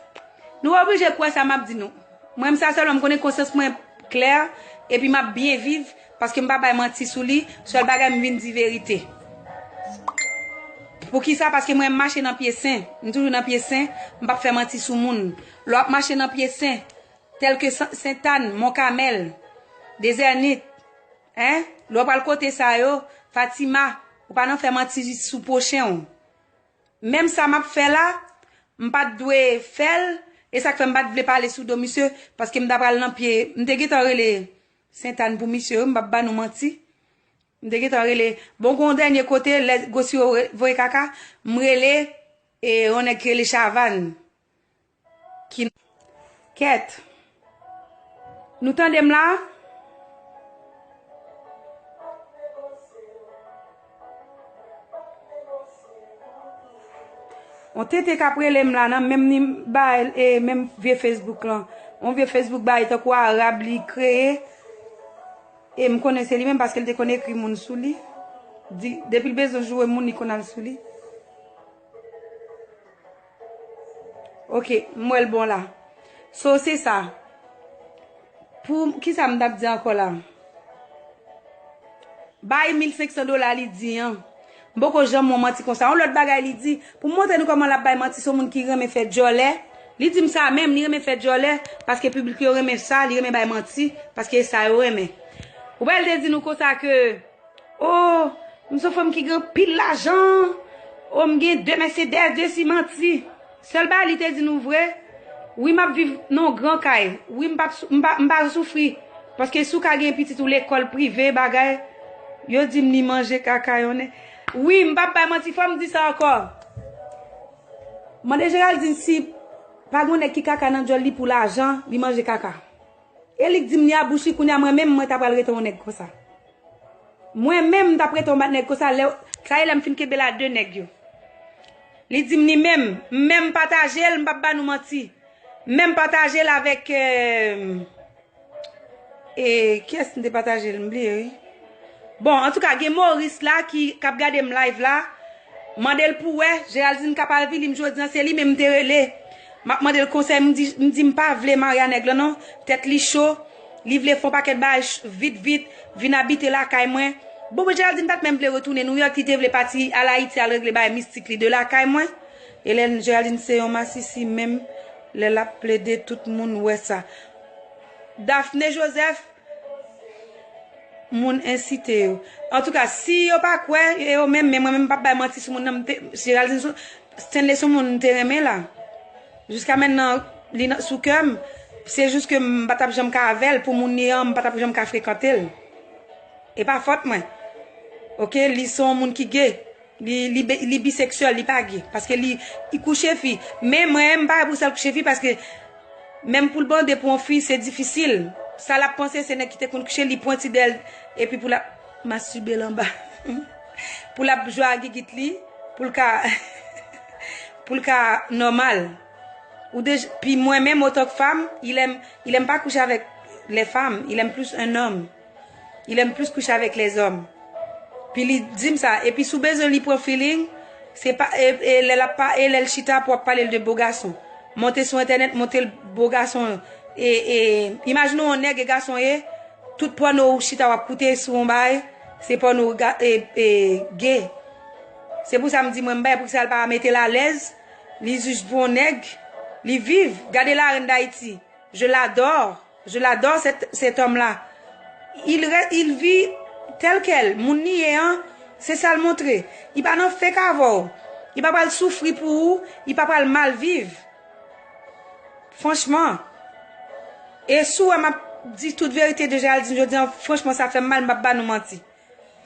Nou oblije kwè sa m ap di nou. Mwen, m sa sèlman, m konnen konsyans mwen klè, epi m ap byen viv, paske m pa bay manti sou li, sèl bagay m vin di verite. Poukisa? Paske mwen, m mache nan pye sen, m toujou nan pye sen, m p ap fè manti sou moun. Lè w ap mache nan pye sen, tèlke San-, Sentàn, Mont Kamèl, Dezènit, en, lè w pral kote sa yo, Fatima, ou pa nan fè manti sou pwochen w. Menm sa m ap fè la, m pa t dwe fè l, e sa k fè m pa t vle pale sou do misye, paske m ta pral nan pye, m te gentan rele Sentàn pou misye, wi, m p ap ba nou manti. M te gentan rele, bon, gon dènye kote, lè Gosio re-, voye kaka, m rele, e, yon nèg ki rele Chavann. Ki kèt. Nou tande m la? On tete k ap rele m la nan menm ni ba e menm vye Facebook lan. On vye Facebook ba e tankou Arab li kreye. E m konnen se li menm paske l te konn ekri moun sou li. Di, depi l bezwen joure moun, li konn al sou li. Ok, m wè l bon la. So, se sa. Pou, kisa m t ap di ankò la? Bay mil senk san dola li di an. M poko janm wè manti konsa. Yon lòt bagay li di, pou m montre nou kòman l ap bay manti, se yon moun ki renmen fè djòlè. Li di m sa menm, li renmen fè djòlè, paske piblik yo renmen sa, li renmen bay manti, paske e sa yo renmen. Ou pa l te di nou konsa ke, oh, m se yon fanm ki gen anpil lajan, oh, m gen de Mercedes, de si manti. Sèl bagay li te di nou vre, wi, m ap viv nan yon gran kay. Wi, m p ap sou-, m pa, m pa soufri. Paske si w ka gen pitit ou lekòl prive, bagay, yo di m li manje kaka yon nèg. Wi, m p ap bay manti, fò m di sa ankò. Mande Geraldine si pa gen yon nèg ki kaka nan djòl li pou lajan, li manje kaka. E li k di m li a bouch li, kounye a mwen menm, mwen ta pral rete yon nèg konsa. Mwen menm, m t ap rete yon nèg konsa, lè, sa e lè m fin kenbe la de nèg yo. Li di m li menm, m menm pataje l, m p ap ba nou manti. M menm pataje l avèk, euh, e, kiyès m te pataje l? M bliye, wi. Bon, antouka, gen Maurice la ki, k ap gade m live la. Mande l pou wè, Geraldine k ap al vini m jodi an, se li menm m te rele. M ap mande l konsèy, m di, m di m pa vle marye a nèg lan non. Tèt li cho, li vle fè yon pakèt bagay ch-, vit, vit, vin abite lakay mwen. Bon, Geraldine pa t menm vle retounen Nouyòk, li te vle pati al Ayiti, al regle bagay mistik li de lakay mwen. Hélène Geraldine se yon masisi menm, lè l ap plede, tout moun wè sa. Daphné Joseph, moun ensite yo. Antouka, si yo pa kwè, e yo menm, men mwen menm m p ap bay manti sou moun nan, m te, Geraldine sou, Stanley sou moun m te renmen la. Jiska mentnan, li nan, sou kè m, se jis ke m pa t ap janm ka avè l, pou moun li an, m pa t ap janm ka frekante l. E pa fòt mwen. Oke, li se yon moun ki ge. Li, li, be- li biseksyèl, li pa ge. Paske li, li kouche fi. Men mwen, m pa wè pou sa l kouche fi, paske menm pou l bande pou yon fi, se difisil. Sa l ap panse, se nèg ki te konn kouche, li pran ti dèl, epi pou l ap mastibe l anba. Pou l ap jwe a gigit li, pou l ka, pou l ka nòmal. Ou deja, pi mwen menm, otan k fanm, il aime, il aime pas coucher avec les femmes, il aime plus un homme. Il aime plus coucher avec les hommes. Pi li di m sa. Epi si w bezwen li pran feeling, se pa, e, e lè l ap pa, e lè l chita pou w ap pale l de bo gason. Monte sou entènèt, montre l bo gason. E, e, imajine w yon nèg e gason ye, tout pòno ou chita w ap koute sou yon bagay, se pòno ga-, e, e, ge. Se pou sa m di mwen, m bay pou sa l pa mete l alèz, li jis pou yon nèg, li viv. Gade la reine d'Haïti. Je l'adore. Je l'adore, cet, cet homme-là. Il re-, il vit tel quel. Moun li ye an, se sa l montre. Li pa nan fake avè w. Li pa pral soufri pou ou, li pa pral mal viv. Franchman. E si w wè m ap di tout verite de Geraldine jodi an, franchman, sa fè m mal, m p ap ba nou manti.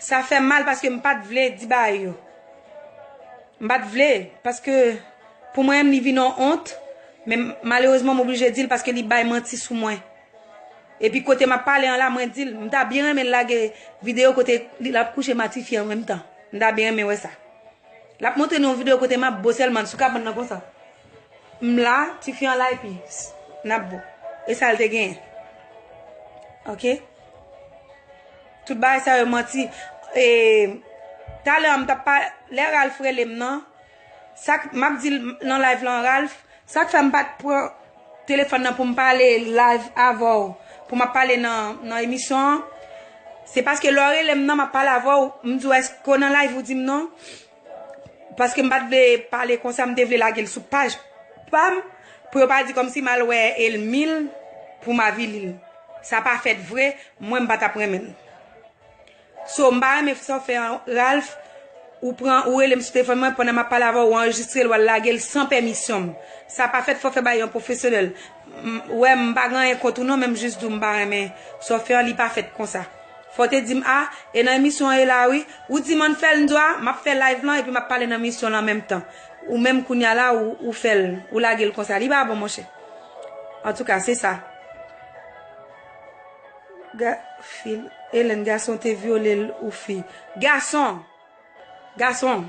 Sa fè m mal paske m pa t vle di bagay yo. M pa t vle, paske pou mwen menm li vin yon ont, men malerezman m oblije di l paske li bay manti sou mwen. Epi kote m ap pale an la, mwen di l, m ta byen renmen l lage videyo kote li, l ap kouche m a tifi an menm tan. M ta byen renmen wè sa. L ap montre nou yon videyo kote m ap bo sèlman, sou kabann nan konsa. M la, tifi an la epi n ap bo. E sa l te genyen. Ok? Tout bagay sa yo manti. E, talè an m t ap pa, lè Ralph rele m nan, sa k, m ap di l nan live lan, Ralph, sa k fè m pa t pran telefòn nan pou m pale live avè w, pou m ap pale nan, nan emisyon an, se paske lè w rele m nan, m ap pale avè w, m di w, èske w nan live, ou di m non. Paske m pa t vle pale konsa, m te vle lage l sou paj pa m, pou yo pa di kòmsi m al wè Elmil pou m avili l. Sa pa fèt vre, mwen m pa t ap renmen l. So, m pa renmen sa w fè an, Ralph, ou pran, ou rele m sou telefòn mwen pandan m ap pale avè w, ou anrejistre l, w al lage l san pèmisyon m. Sa pa fèt, fò w fè bagay yo pwofesyonèl. M, ou wè, m pa gen anyen kont ou non, men m jis di w m pa renmen sa w fè an, li pa fèt konsa. Fò w te di m, a, e nan emisyon an ye la wi. Ou di m ann fè l, m di w, a, m ap fè live lan epi m ap pale nan emisyon lan an menm tan. Ou menm kounye a la, ou, ou fè l, ou lage l konsa. Li pa bon, monchè. Antouka, se sa. Ga, fil, Hélène, gason te vyole l ou fi? Gason! Gason!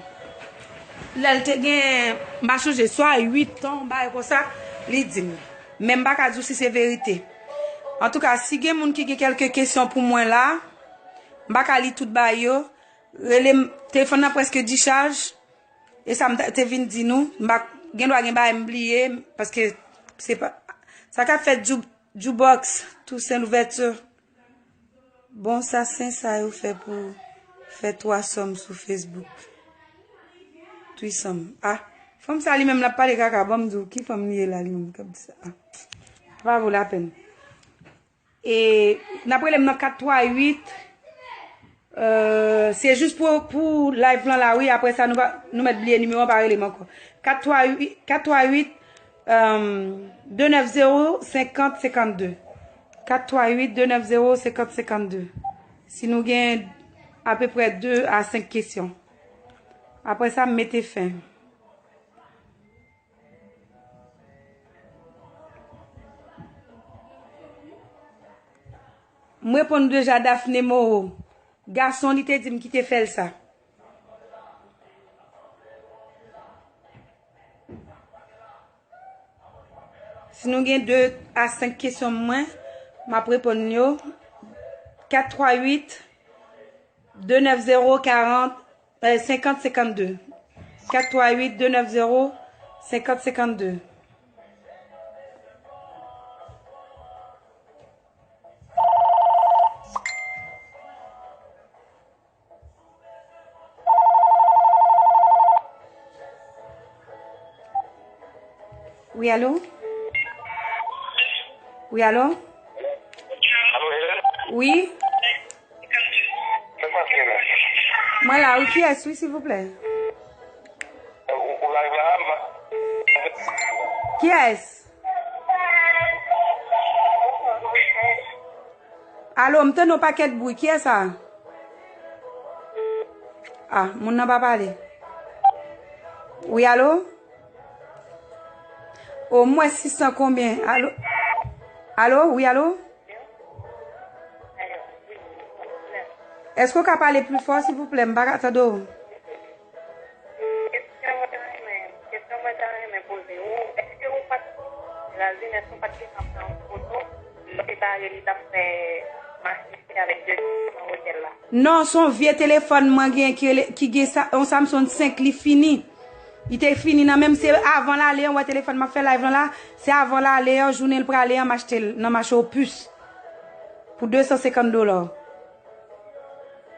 Lè l te gen, m pa chonje, swa uit an, yon bagay konsa, li di m. Men m pa ka di w si se verite. Antouka, si gen moun ki gen kèlke kesyon pou mwen la, m pa ka li tout bagay yo. Rele m, telefòn nan prèske dichaj. E sa m ta, te vin di nou. M pa, gen dwa gen bagay m bliye, paske se pa, sa k ap fèt Ju-, Jukebox, Toussaint Louverture. Bon, sa sen sa yo fè pou fè twa sòm sou Facebook. Twisanm. Ah, fanm sa li menm l ap pale kaka. Ban m di w, ki fanm li ye la li menm k ap di sa? Ah, pa vo lapèn. E n ap rele m nan kat twa uit. Euh, se jis pou, pou live lan la, wi. Apre sa, nou pa, nou mèt bliye nimewo an, pa rele m ankò. Kat twa uit, kat twa uit, euh, de nèf zewo, senkant, senkannde. Kat twa uit, de nèf zewo, senkant, senkannde. Si nou gen apeprè de a senk kesyon. Apre sa, m mete fen. M reponn deja Daphné Moreau. Gason li te di m ki te fè l sa. Si nou gen de a senk kesyon mwen, m ap reponn yo. Kat twa uit, de nèf zewo, karant, euh, senkant, senkannde. Kat twa uit, de nèf zewo, senkant, senkannde. Wi, alo? Wi, alo? Alo, Hélène? Wi? Sa k pase la? Mwen la, wi, kiyès, wi, silvouplè? Ou, ou live la, ma- Kiyès? Alo, m tande yon pakèt bri. Kiyès sa? Ah, moun nan pa pale. Wi, alo? O, m wè sis san konbyen. Alo? Alo? Wi, alo? Èske w ka pale pli fò, silvouplè? M pa ka tande w. Kesyon mwen ta renmen, kesyon mwen ta renmen poze ou, èske ou pa t, Géraldine, èske ou pa t gentan pran yon foto lè w te bare li t ap fè mach misye avèk de nan otèl la? Non, se yon vye telefòn mwen gen ki rele, ki gen sa, yon Samsung senk, li fini. Li te fini nan men m, se avan l ale an, wè telefòn m ap fè live lan la, se avan l ale an, jounen l prale an, m achte l nan mache Opus pou de san senkant dola.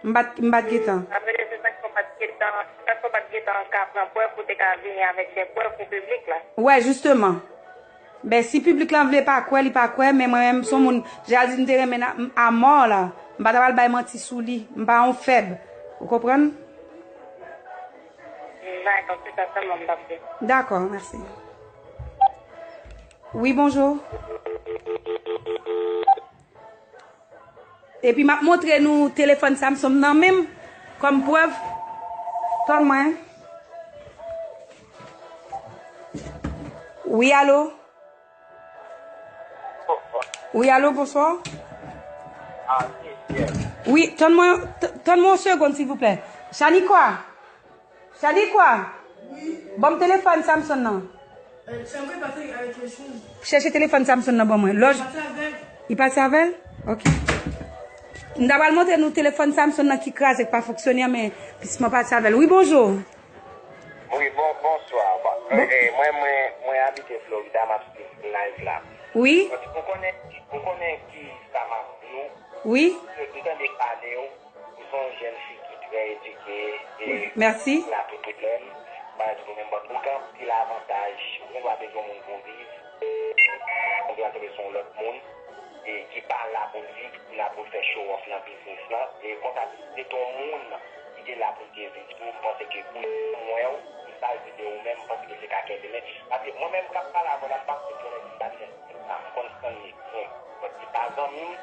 M pa t, m pa t gentan. Sa vle di se sa k fè w pa t gentan, se sa k fè w pa t gentan ka pran prèv pou w te ka vini avèk de prèv pou piblik la. Wè, jisteman. Ben, si piblik lan vle pa kwè, li pa kwè, men mwen menm, se yon moun, Géraldine te renmen a, a mò la. M pa ta pral bay manti sou li. M pa yon fèb. Ou konprann? Dakò, se sa sèlman m t ap di. Dakò, mèsi. Wi, bonjou. Epi m ap montre nou telefòn Samsung nan men m kòm prèv. Tann mwen. Wi, alo? Wi, alo, bonswa? Wi, tann mwen, t-, tann mwen yon segonn, silvouplè. Shaniqua? T'as dit quoi? Ban m telefòn Samson nan. Chèche telefòn Samson nan ban mwen. Lòj. Li pati avè l? Ok. M ta pral montre nou telefòn Samson nan ki kraze, k pa fonksyone an, men pisman pati avè l. Wi, bonjou. Wi, bon, bonswa. Bon, eh, mwen, mwen, mwen abite Florida, m ap swiv live la. Wi. Ou konnen, ou konnen ki sa m ap di w? Wi. M tande pale w. Ou se yon jèn fi ki trè edike e Mèsi. Ou la pou pwoblèm. Bagay tout ou menm, but ou gen anpil avantaj. Ou gen dwa te gen yon moun pou w viv. Ou gen dwa tonbe sou yon lòt moun e ki pa la pou l viv, ki la pou l fè show off nan biznis lan. E konsa, si se te yon moun ki te la pou l te viv tou, m panse ke pou mwen, ou, m pa vide ou menm, m panse ke se ka kenbe. Men, paske mwen menm k ap pale avè w la, m pa konn Florida, m pa konn Stanley byen. But li pa zanmi m,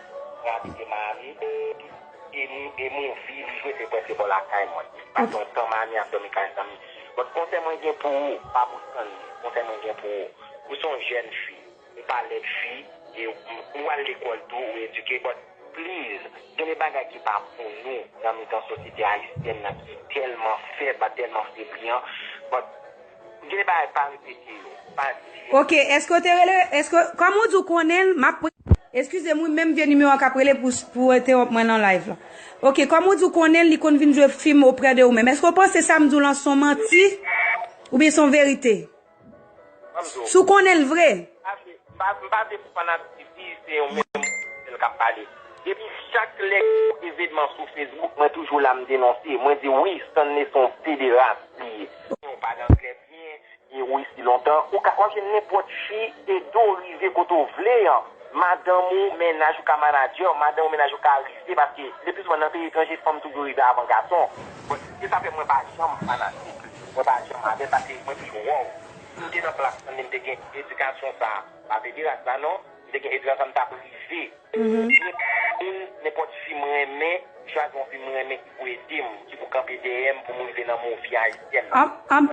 mwen abite Miami. E m, e m anvi li jwe se prèske bò lakay mwen. Pase yon tan Miami ap dòmi kay zanmi. But konsèy mwen gen pou ou, pa pou Stanley. Konsèy mwen gen pou ou, ou se yon jèn fi, ou pa lèd fi, e ou, ou al lekòl tou, ou edike, but please, gen de bagay ki pa pou nou nan mitan sosyete ayisyèn nan ki tèlman fèb, tèlman febli an, but gen de bagay pa repete yo, pa di yo. Ok, èske w te rele, èske, kòm ou di w konnen l, m ap, eskize m wi, menm vye nimewo a k ap rele pou, pou entewonp mwen nan live la. Ok, kòm ou di w konnen l, li konn vin jwe fim oprè de ou menm. Èske w panse sa m di w lan se yon manti? Oubyen se yon verite? Si w konnen l vre? M pa vle, m pa, m pa vle pou fanatik di se yon menm sèl k ap pale. Depi chak lè gen yon evenman sou Facebook, mwen toujou la m denonse. Mwen di wi, Stanley se yon pederas li ye. Ou pale anglè byen, e ou isi lontan, ou ka, w ap jwenn nenpòt fi e do rive kote w vle an. Madanm ou, mennaj ou ka manadjè w, madanm ou, mennaj ou ka rive, paske le pli souvan nan peyi etranje, fanm toujou rive avan gason. Bon, se sa fè mwen pa janm fanatik li. Mwen pa janm avè l, paske mwen toujou wè w. Si m te nan plas Stanley, m te gen edikasyon sa a. Pa pederas la non, m te gen edikasyon sa a, m t ap rive. Mhm. Nenpòt moun, nenpòt fi m renmen, chwazi yon fi m renmen ki pou ede m, ki pou kanpe dèyè m pou m rive nan movi ayisyèn nan. An, an,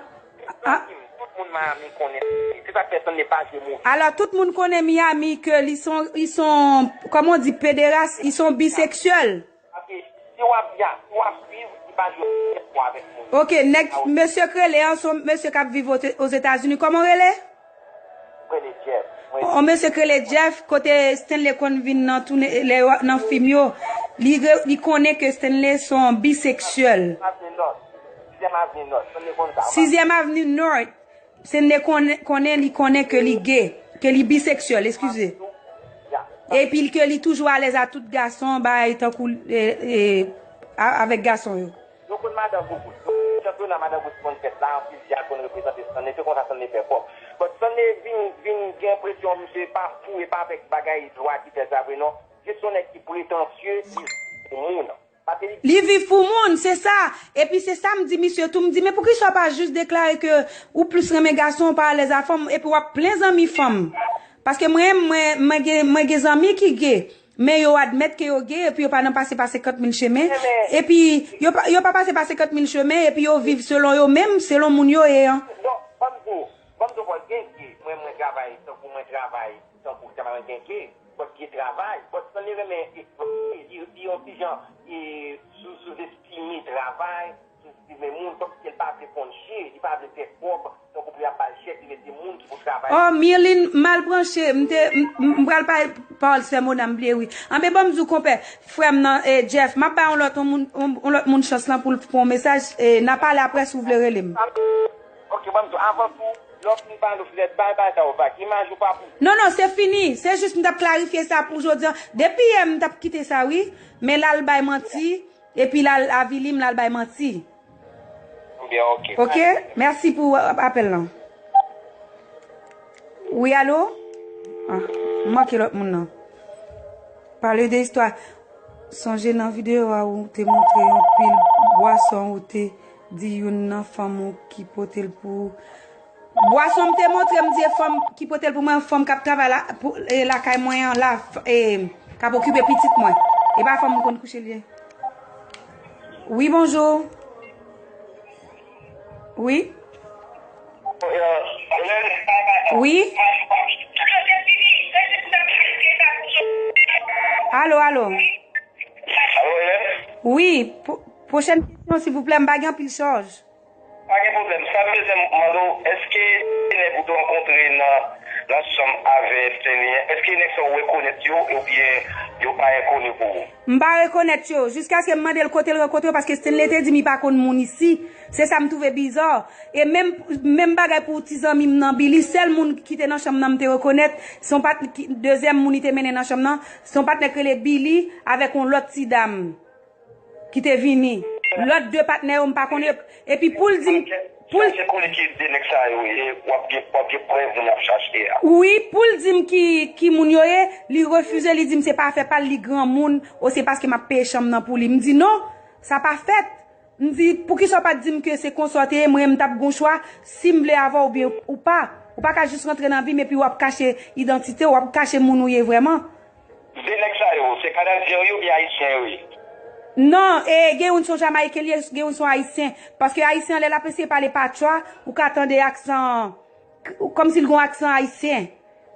an. Tout moun Miami konnen. Se sa k fè Stanley pa jwe movi. Alò, tout moun konnen Miami ke li son, li son, kòman w di, pederas, li son biseksyèl. Paske si w ap, ya, si w ap swiv, li pa jwe nenpòt avèk moun. Ok, nèg, mesye k rele an, se yon mesye k ap viv Ozetazini. Kòman w rele? Mwen rele Jeff. Mwen On mesye k rele Jeff, kote Stanley konn vin nan tounen, lè yo nan fim yo, li, re- li konnen ke Stanley se yon biseksyèl. Sizyèm Avni Nòt. Sizyèm Avni Nòt. Stanley konn sa. Sizyèm Avni Nòt. Stanley konnen, konnen, li konnen ke li ge, ke li biseksyèl, eskize. Ya. Epi ke li toujou alèz a tout gason, bay tankou, e, e, a- avèk gason yo. Yo konn madan Gougout. Yo konn chanpyona madan Gougout konn fèt la, anpil djaz konn reprezante Stanley, se konsa Stanley fè kòb. But Stanley vin, vin gen enpresyon misye pa fou e pa avèk bagay dwa ki fè sa vre non. Jis yon nèg ki pretansye, li moun. Paske li Li viv pou moun, se sa. Epi se sa m di misye tou, m di, men poukisa w pa jis deklare ke ou plis renmen gason, ou pa alèz a fanm, epi w ap plen zanmi fanm. Paske mwen, mwen, mwen gen, mwen gen zanmi ki ge. Men yo admèt ke yo ge, epi yo pa nan pase pa senkant mil chemen. Epi yo pa, yo pa pase pa senkant mil chemen, epi yo viv selon yo menm, selon moun yo ye an. Non, ban m di w, ban m di w, Paul, gen ge, mwen, mwen travay, tankou mwen travay, tankou sa mwen gen ge, but gen travay, but Stanley renmen, li, li yon ti jan, e, sou, souzestime travay, souzestime moun, kòmsi l pa vle konn je, li pa vle fè kòb, tankou pou y ap ba l chèk, li rete moun ki pou travay. Oh, Mirlin mal branche, m te, m, m, m pral pa, pawòl sè Mona, m bliye wi. Anben, ban m di w, konpè, frè m nan, e, Jeff, m ap bay yon lòt, yon moun, yon, yon lòt moun chans lan pou l pran yon mesaj, e, n a pale aprè si w vle rele m. Ok, ban m di w, avan tou, lè w fin pale, w fin bay bagay sa yo vag. Imaj ou pa pou. Non, non, se fini. Se jis m t ap klarifye sa pou jodi a. Depi yè, m t ap kite sa, wi. Men l al bay manti. Epi l al avili m, l al bay manti. Byen, ok. Ok? Mèsi pou apèl lan. Wi, alo? Ah, m manke lòt moun nan. Pale de istwa. Sonje nan videyo a ou te montre yon pil bwason ou te di youn nan fanm ou ki pote l pou ou. Bwason m te montre m di e fanm ki pote l pou mwen, fanm k ap travay la, pou, e, lakay mwen an la, f- e, k ap okipe pitit mwen. E pa fanm m konn kouche l ye. Wi, bonjou. Wi. Wi. Alo, alo. Wi, pwo- pwochèn kesyon, silvouplè, m pa gen anpil chaj. Mwen mande w, èske nèg ou te rankontre nan, nan chanm avè Stanley an, èske nèg sa ou rekonèt yo oubyen yo pa enkoni pou ou? M pa rekonèt yo, jiskaske m mande l kote l rankontre yo, paske Stanley te di m li pa konn moun isi. Se sa m twouve biza. E menm, menm bagay pou ti zanmi m nan, Billy, sèl moun ki te nan chanm nan m te rekonèt, se yon pat, ki, dezyèm moun li te mennen nan chanm nan, se yon patnè k rele Billy avèk yon lòt ti dam ki te vini. Lòt de patnè yo, m pa konnen. Epi pou l di m, pou l... Chèche kote ki de nèg sa yo ye, w ap gen, w ap gen prèv moun ap chache a. Wi, pou l di m ki, ki moun yo ye, li refize, li di m se pa afè pa l, li granmoun, o se paske m ap peye chanm nan pou li. M di non, sa pa fèt. M di, poukisa w pa t di m ke se konsa w te ye, mwen menm m t ap gon chwa, si m vle avè w oubyen ou pa. Ou pa ka jis rantre nan vi m epi w ap kache idantite w, w ap kache moun ou ye vrèman. De nèg sa yo, se Kanadyen yo ye oubyen Ayisyen yo ye? Non, e, gen youn se yon Jamayiken li ye, gen youn se yon Ayisyen. Paske Ayisyen an, lè l ap eseye pale patwa, ou ka tande aksan, kòmsi l gen yon aksan ayisyen.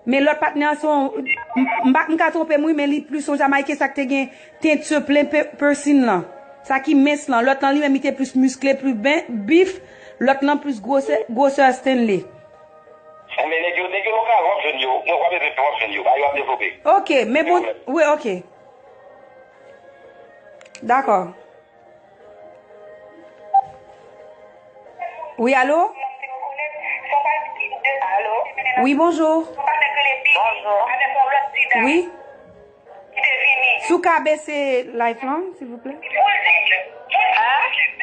Men lòt patnè an se yon, m, m pa, m ka twonpe m wi, men li plis yon Jamayiken, sa k te gen teinture plen pe-, piercing lan. Sa ki mens lan. Lòt lan li menm, li te plis miskle, plis ben, bif. Lòt lan plis gwosè, gwosè Stanley. Enben, nèg yo, nèg yo lokal, w ap jwenn yo. Mwen, w ap etranje, w ap jwenn yo. Ba yo ap devlope. Ok, men bon, wi, ok. Dakò. Wi, alo? Alo? Wi, bonjou. Bonjou. Wi. Si w ka bese live lan, silvouplè. Hein?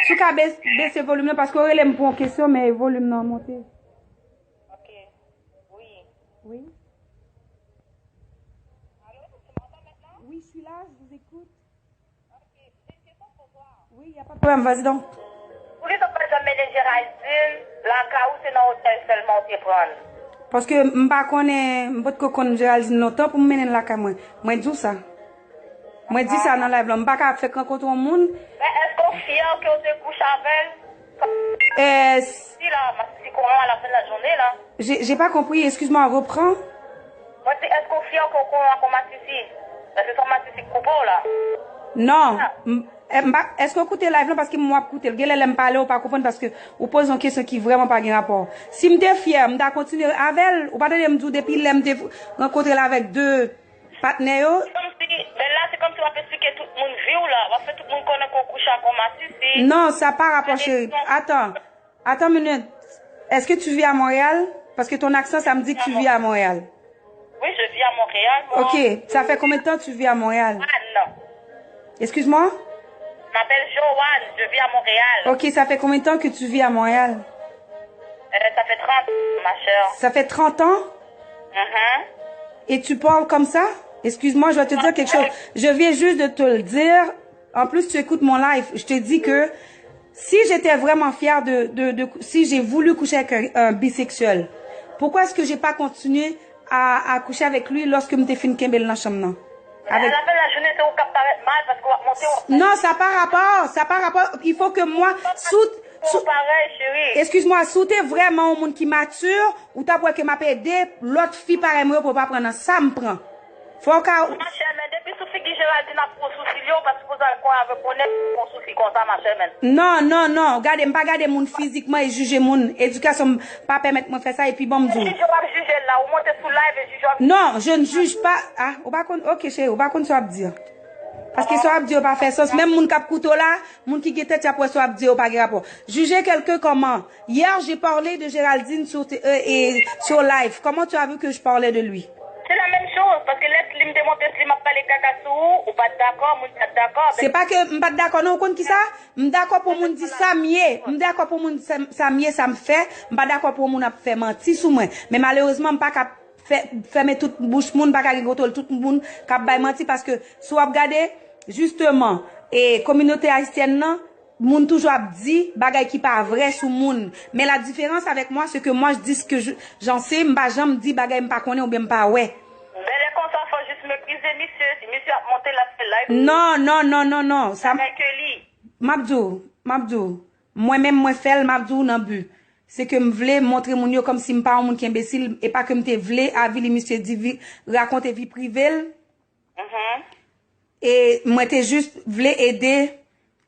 Si w ka bes-, bese volim nan, paske w rele m pou yon kesyon, men volim nan monte. Ok. Wi. Wi. Allô, tu m'entends maintenant? Oui, je suis là, je vous écoute. Ok, j'ai une question pour toi. Oui, il n'y a pas de problème, vas-y donc. Poukisa w pa janm mennen Géraldine lakay ou, se nan otèl sèlman ou te pran l? Paske m pa konnen, m potko konn Géraldine lontan pou m mennen l lakay mwen. Mwen di w sa. Mwen di sa nan live lan, m pa ka ap fèk rankontre yon moun. Men èske w fyè ke w te kouche avè l? Eh, si la, m ap di kounye a, la fen la jounen la. J'ai, j'ai pas compris, excuse-moi, reprends. Mwen di, èske w fyè ke w konnen w ak yon masisi? Èske se yon masisi k koupe w la? Non. Ah. M, eh, m pa, èske w koute live lan? Paske m w ap koute l. Genlè lè m pale, ou pa konprann paske ou poze yon kesyon ki vrèman pa gen rapò. Si m te fyè, m ta kontinye avè l. Ou pa tande m di w depi lè m te rankontre l avèk de patnè yo. Se kòmsi, men la, se kòmsi w ap esplike tout moun vi w la. W ap fè tout moun konnen ke w kouche ak yon masisi. Non, ça pa rapò, chérie. Attends. Attends une minute. Est-ce que tu vis à Montréal? Parce que ton accent, ça me dit que tu vis à Montréal. Oui, je vis à Montréal, moi. Ok, ça fait combien de temps que tu vis à Montréal? Ah, non. Excuse-moi? Je m'appelle Joanne, je vis à Montréal. Ok, ça fait combien de temps que tu vis à Montréal? Euh, ça fait trente ans, ma chère. Ça fait trente ans? Mhm. Et tu parles comme ça? Excuse-moi, je vais te dire quelque chose. Je viens juste de te le dire. En plus, tu écoutes mon live. Je te dis que si j'étais vraiment fière de, de, de, si j'ai voulu coucher avec un, un bisexuel, pourquoi est-ce que j'ai pas continué à, à coucher avec lui lorsque m te fin kenbe l nan chanm nan? Avec... A la fen la jounen, se ou k ap parèt mal paske w ap monte, w ap... Non, ça pa rapò, ça pa rapò. Il faut que moi, si w, si w, parèy, cheri. Excuse-moi, si w te vrèman yon moun ki mati, ou t ap wè ke m ap ede lòt fi parèy mwen yo pou yo pa pran nan sa m pran. Fò w ka... Machè, men depi sou figi Géraldine ap pran sou sou li, ou pa sipoze al konn avèk yon nèg ki pran sou fi konsa, machè, men. Non, non, non. Gade, m pa gade moun fizikman e jije moun. Edikasyon m pa pèmèt mwen fè sa, epi ban m di w. Jije w ap jije l la, ou monte sou live e jije w ap... Non, je ne juge pas. Ah, ou pa konn, ok, cheri, ou pa konn sa w ap di. Paske sa w ap di yo pa fè sans. Menm moun k ap koute w la, moun ki gen tèt y ap wè sa w ap di yo pa gen rapò. Juger quelqu'un comment? Hier, j'ai parlé de Géraldine sur, euh, et sur live. Comment tu as vu que je parlais de lui? Se la menm choz, paske lè Slim te monte, Slim ap pale kaka sou ou, ou pa t dakò, moun pa t dakò. Se pa ke m pa t dakò, non, ou konn kisa? M dakò pou moun di sa m ye. M dakò pou moun sa, sa m ye, sa m fè. M pa dakò pou moun ap fè manti sou mwen. Men malerezman, m pa ka fè, fèmen tout bouch moun, pa ka gen kontwòl tout moun k ap bay manti, paske si w ap gade, jisteman, e kominote ayisyèn nan, moun toujou ap di bagay ki pa vrè sou moun. Men la différence avec moi, c'est que moi, je dis ce que je, j'en sais, m pa janm di bagay m pa konnen oubyen m pa wè. Bèlè konsa, fò jis meprize misye. Si misye ap monte, l ap fè live. Non, non, non, non, non. Sa... Bagay ke li. M ap di w, m ap di w. Mwen menm, mwen fè l, m ap di w nan bi. Se ke m vle montre moun yo kòmsi m pa yon moun ki enbesil, e pa ke m te vle avili misye, di vi-, rakonte vi prive l. Mhm. E mwen te jis vle ede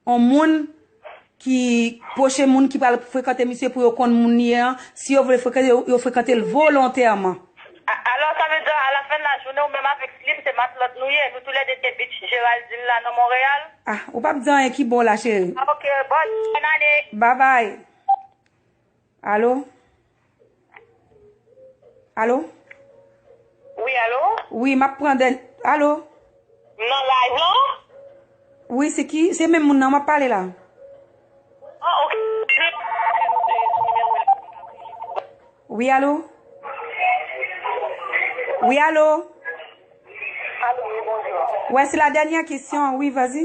yon moun ki pwoche moun ki pral frekante misye pou yo konn moun li ye an. Si yo vle frekante, yo, yo frekante l volontèman. A- Alò, sa vle di, alafen lajounen, ou menm avèk Slim, se matlòt nou ye. Nou toulède te bitch Geraldine la nan Monreyal. Ah, ou p ap di anyen ki bon la, cheri. Ah, ok, bon, bòn ane. Bye bye. Alo? Alo? Wi, alo? Wi, m ap pran dèn-, alo? M nan live lan? Wi, se ki? Se menm moun nan m ap pale la. Ah, ok. Wi, alo? Wi, alo? Alo, wi, bonjou. Wè, se la dènyè kesyon, wi, vazi.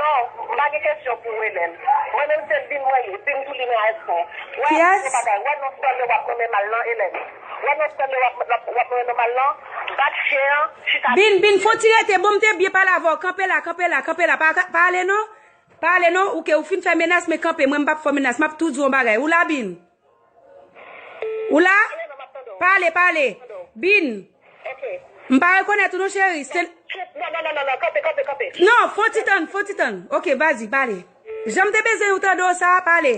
Non, m pa gen kesyon pou Welen. Mwen menm se Bin mwen ye, Bin tou li men iPhone. Wè, kiyès? Bagay, wè non Stanley w ap renmen mal lan, Helen. Wè non Stanley w ap, w ap, w ap renmen mal lan, bat chen an, chita. Bin, Bin, fon ti rete, bon, m te byen pale avè w. Kanpe la, kanpe la, kanpe la. Pa, pa ale non. Pa ale non, ou ke ou fin fè menas, men kanpe, mwen m p ap fè w menas, m ap tou di w yon bagay. Ou la, Bin? Ou la? Pale, pale. Bin. M pa rekonèt ou non, cheri. Se... Non, non, non, non, non, kanpe, kanpe, kanpe. Non, fon ti tann, fon ti tann. Ok, vazi, pale. Jan m te bezwen ou tande w sa, pale.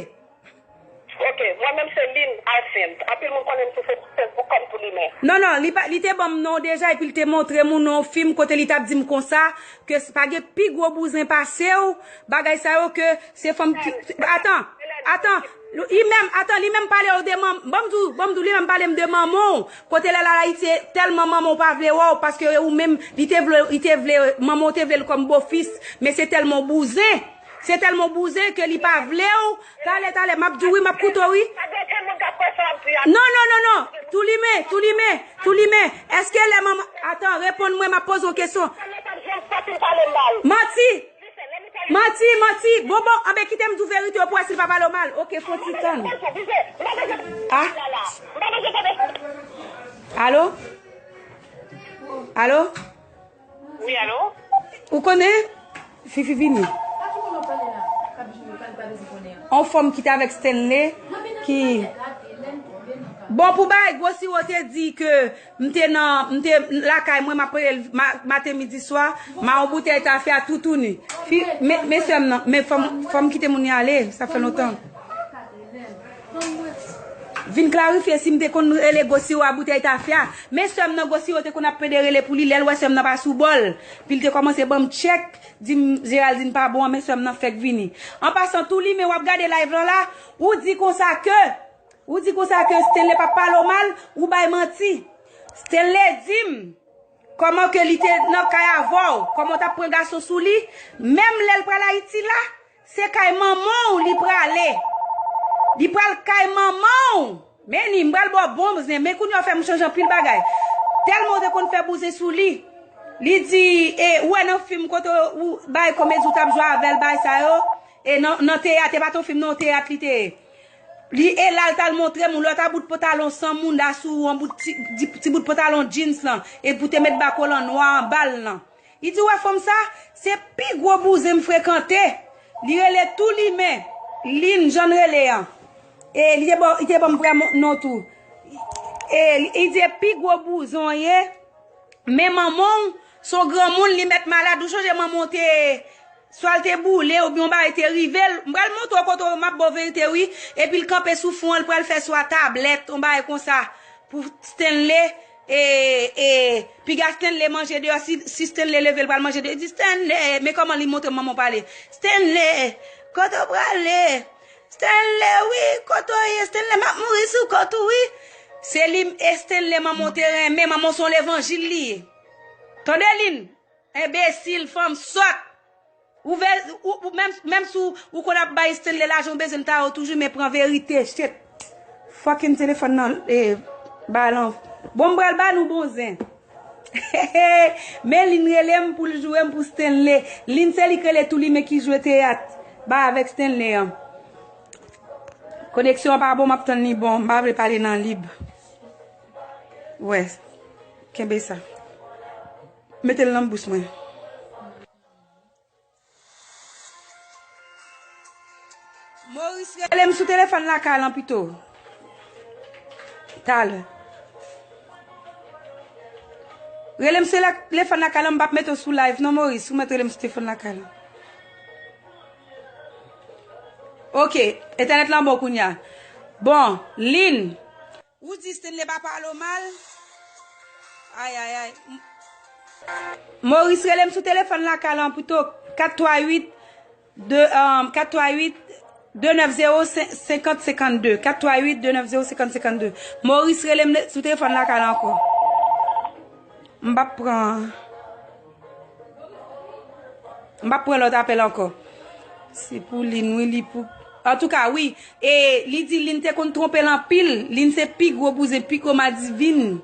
Ok, mwen menm se Lin Alfin. Anpil moun konnen m sou Facebook kòm Toulimen. Non, non, li pa, li te ban m non deja, epi li te montre m yon fim kote li t ap di m konsa, ke s- pa gen pi gwo bouzen pase w, bagay sa yo ke se fanm ki, atan, atan, li menm, atan, li menm pale w de manm, ban m di w, ban m di w, li menm pale m de manman w, kote lè l al Ayiti, tèlman manman w pa vle wè w, paske ou menm, li te vle, li te vle, manman w te vle l kòm bofis, men se tèlman w bouzen, se tèlman w bouzen ke li pa vle w, talè, talè, m ap di w wi, m ap koute w wi. Non, non, non, non, Toulimen, Toulimen, Toulimen, èske lè manman, atan, reponn mwen, m ap poze w kesyon. Manti! Manti, manti! Bon, bon, anben kite m di w verite yo pou wè si l pa pale w mal. Ok, fon ti tann. Ah? Alo? Alo? Wi, alo? Ou konnen? Fifi vini. On fanm ki te avèk Stanley, ki Bon, pou bay, Gwosiwo te di ke m te nan, m te lakay mwen, m ap rele l ma- maten, midi, swa, m a yon boutèy tafya toutouni. Fi, men, men sè m nan, men fò m, fò m kite moun nan ale, sa fè lontan. Vin klarifye si m te konn rele Gwosiwo a boutèy tafya. Men sè m nan Gwosiwo te konn ap pede rele pou li, lè l wè sè m nan pa sou bòl. Pi l te kòmanse ban m tchèk, di m Geraldine pa bon an, men sè m nan fèk vini. An pasan, Toulimen, w ap gade live lan la, ou di konsa ke Ou di konsa ke Stanley p ap pale w mal, ou bay manti. Stanley di m kòman ke li te nan kay avè w, kòman w t ap pran gason sou li, menm lè l pral Ayiti la, se kay manman w li prale. Li pral kay manman w. Men ni, m pral ba w bon bouzen, men kounye a w fè m chanje anpil bagay. Tèlman w te konn fè bouzen sou li. Li di, e, ou wè nan fim kote ou bay komedi ou t ap jwe avè l, bay sa yo, e nan, nan teyat, e pa t yon fim non, teyat li te ye. Li e la l t al montre m yon lòt a bout pantalon san mouda sou yon bout ti, ti, ti bout pantalon jeans lan, e pou te met ba kolan nwa anba l lan. Li di, "Wè fanm sa, se pi gwo bouzen m frekante." Li rele Toulimen, Lin, jan l rele an. E li te ban, li te ban m vrè mo- non tou. E li di, "E pi gwo bouzen w ye." Men manman w, se yon granmoun, li mèt malad. Ou chonje manman w te, swa l te boule, oubyen yon bagay te rive l. M pral montre w kote w, m ap ba w verite, wi. Epi l kanpe sou fon an, l pral fè swa tablèt, yon bagay konsa. Pou Stanley, e, e, piga Stanley manje deyò. Si, si Stanley leve, l pral manje deyò. Di, "Stanley," men kòman li montre manman w pale. "Stanley, kote w prale?" Stanley, wi, kote w ye? Stanley, m ap mouri sou kont ou, wi. Se li, e Stanley, manman w te renmen, manman w se yon levanjil li ye. Tande, Lin, enbesil, fanm sòt. Ou ve-, ou, ou, menm, menm si w, ou konn ap bay Stanley lajan, ou bezwen m ta yo toujou, men pran verite, shit. Fucking telefòn nan, e, balan. Bon, m pral ba nou bon zen. Men Lin rele m pou l jwe m pou Stanley. Lin se li k rele Toulimen ki jwe teyat ba avèk Stanley an. Koneksyon an pa bon, m ap tann li bon. M pa vle pale nan lib. Wè. Kenbe sa. Mete l nan bous mwen. Maurice, rele m sou telefòn lakay lan pito. Talè. Rele m sou la- telefòn lakay lan, m p ap mete w sou live non, Maurice. Ou mèt rele m sou telefòn lakay lan. Ok, entènèt lan bon kounye a. Bon, Lynn. Ou di Stanley pa pale w mal? Ay, ay, ay. M- Maurice, rele m sou telefòn lakay lan pito. Kat twa uit, de, um, kat twa uit, de nèf zewo, senkant senkannde. Kat twa uit, de nèf zewo, senkant senkannde. Maurice, rele m sou telefòn lakay lan ankò. M p ap pran. M p ap pran lòt apèl ankò. Se pou Lynn, wi, li pou. Antouka, wi. E li di Lynn te konn twonpe l anpil. Lynn se pi gwo bouzen, pi gwo madivin.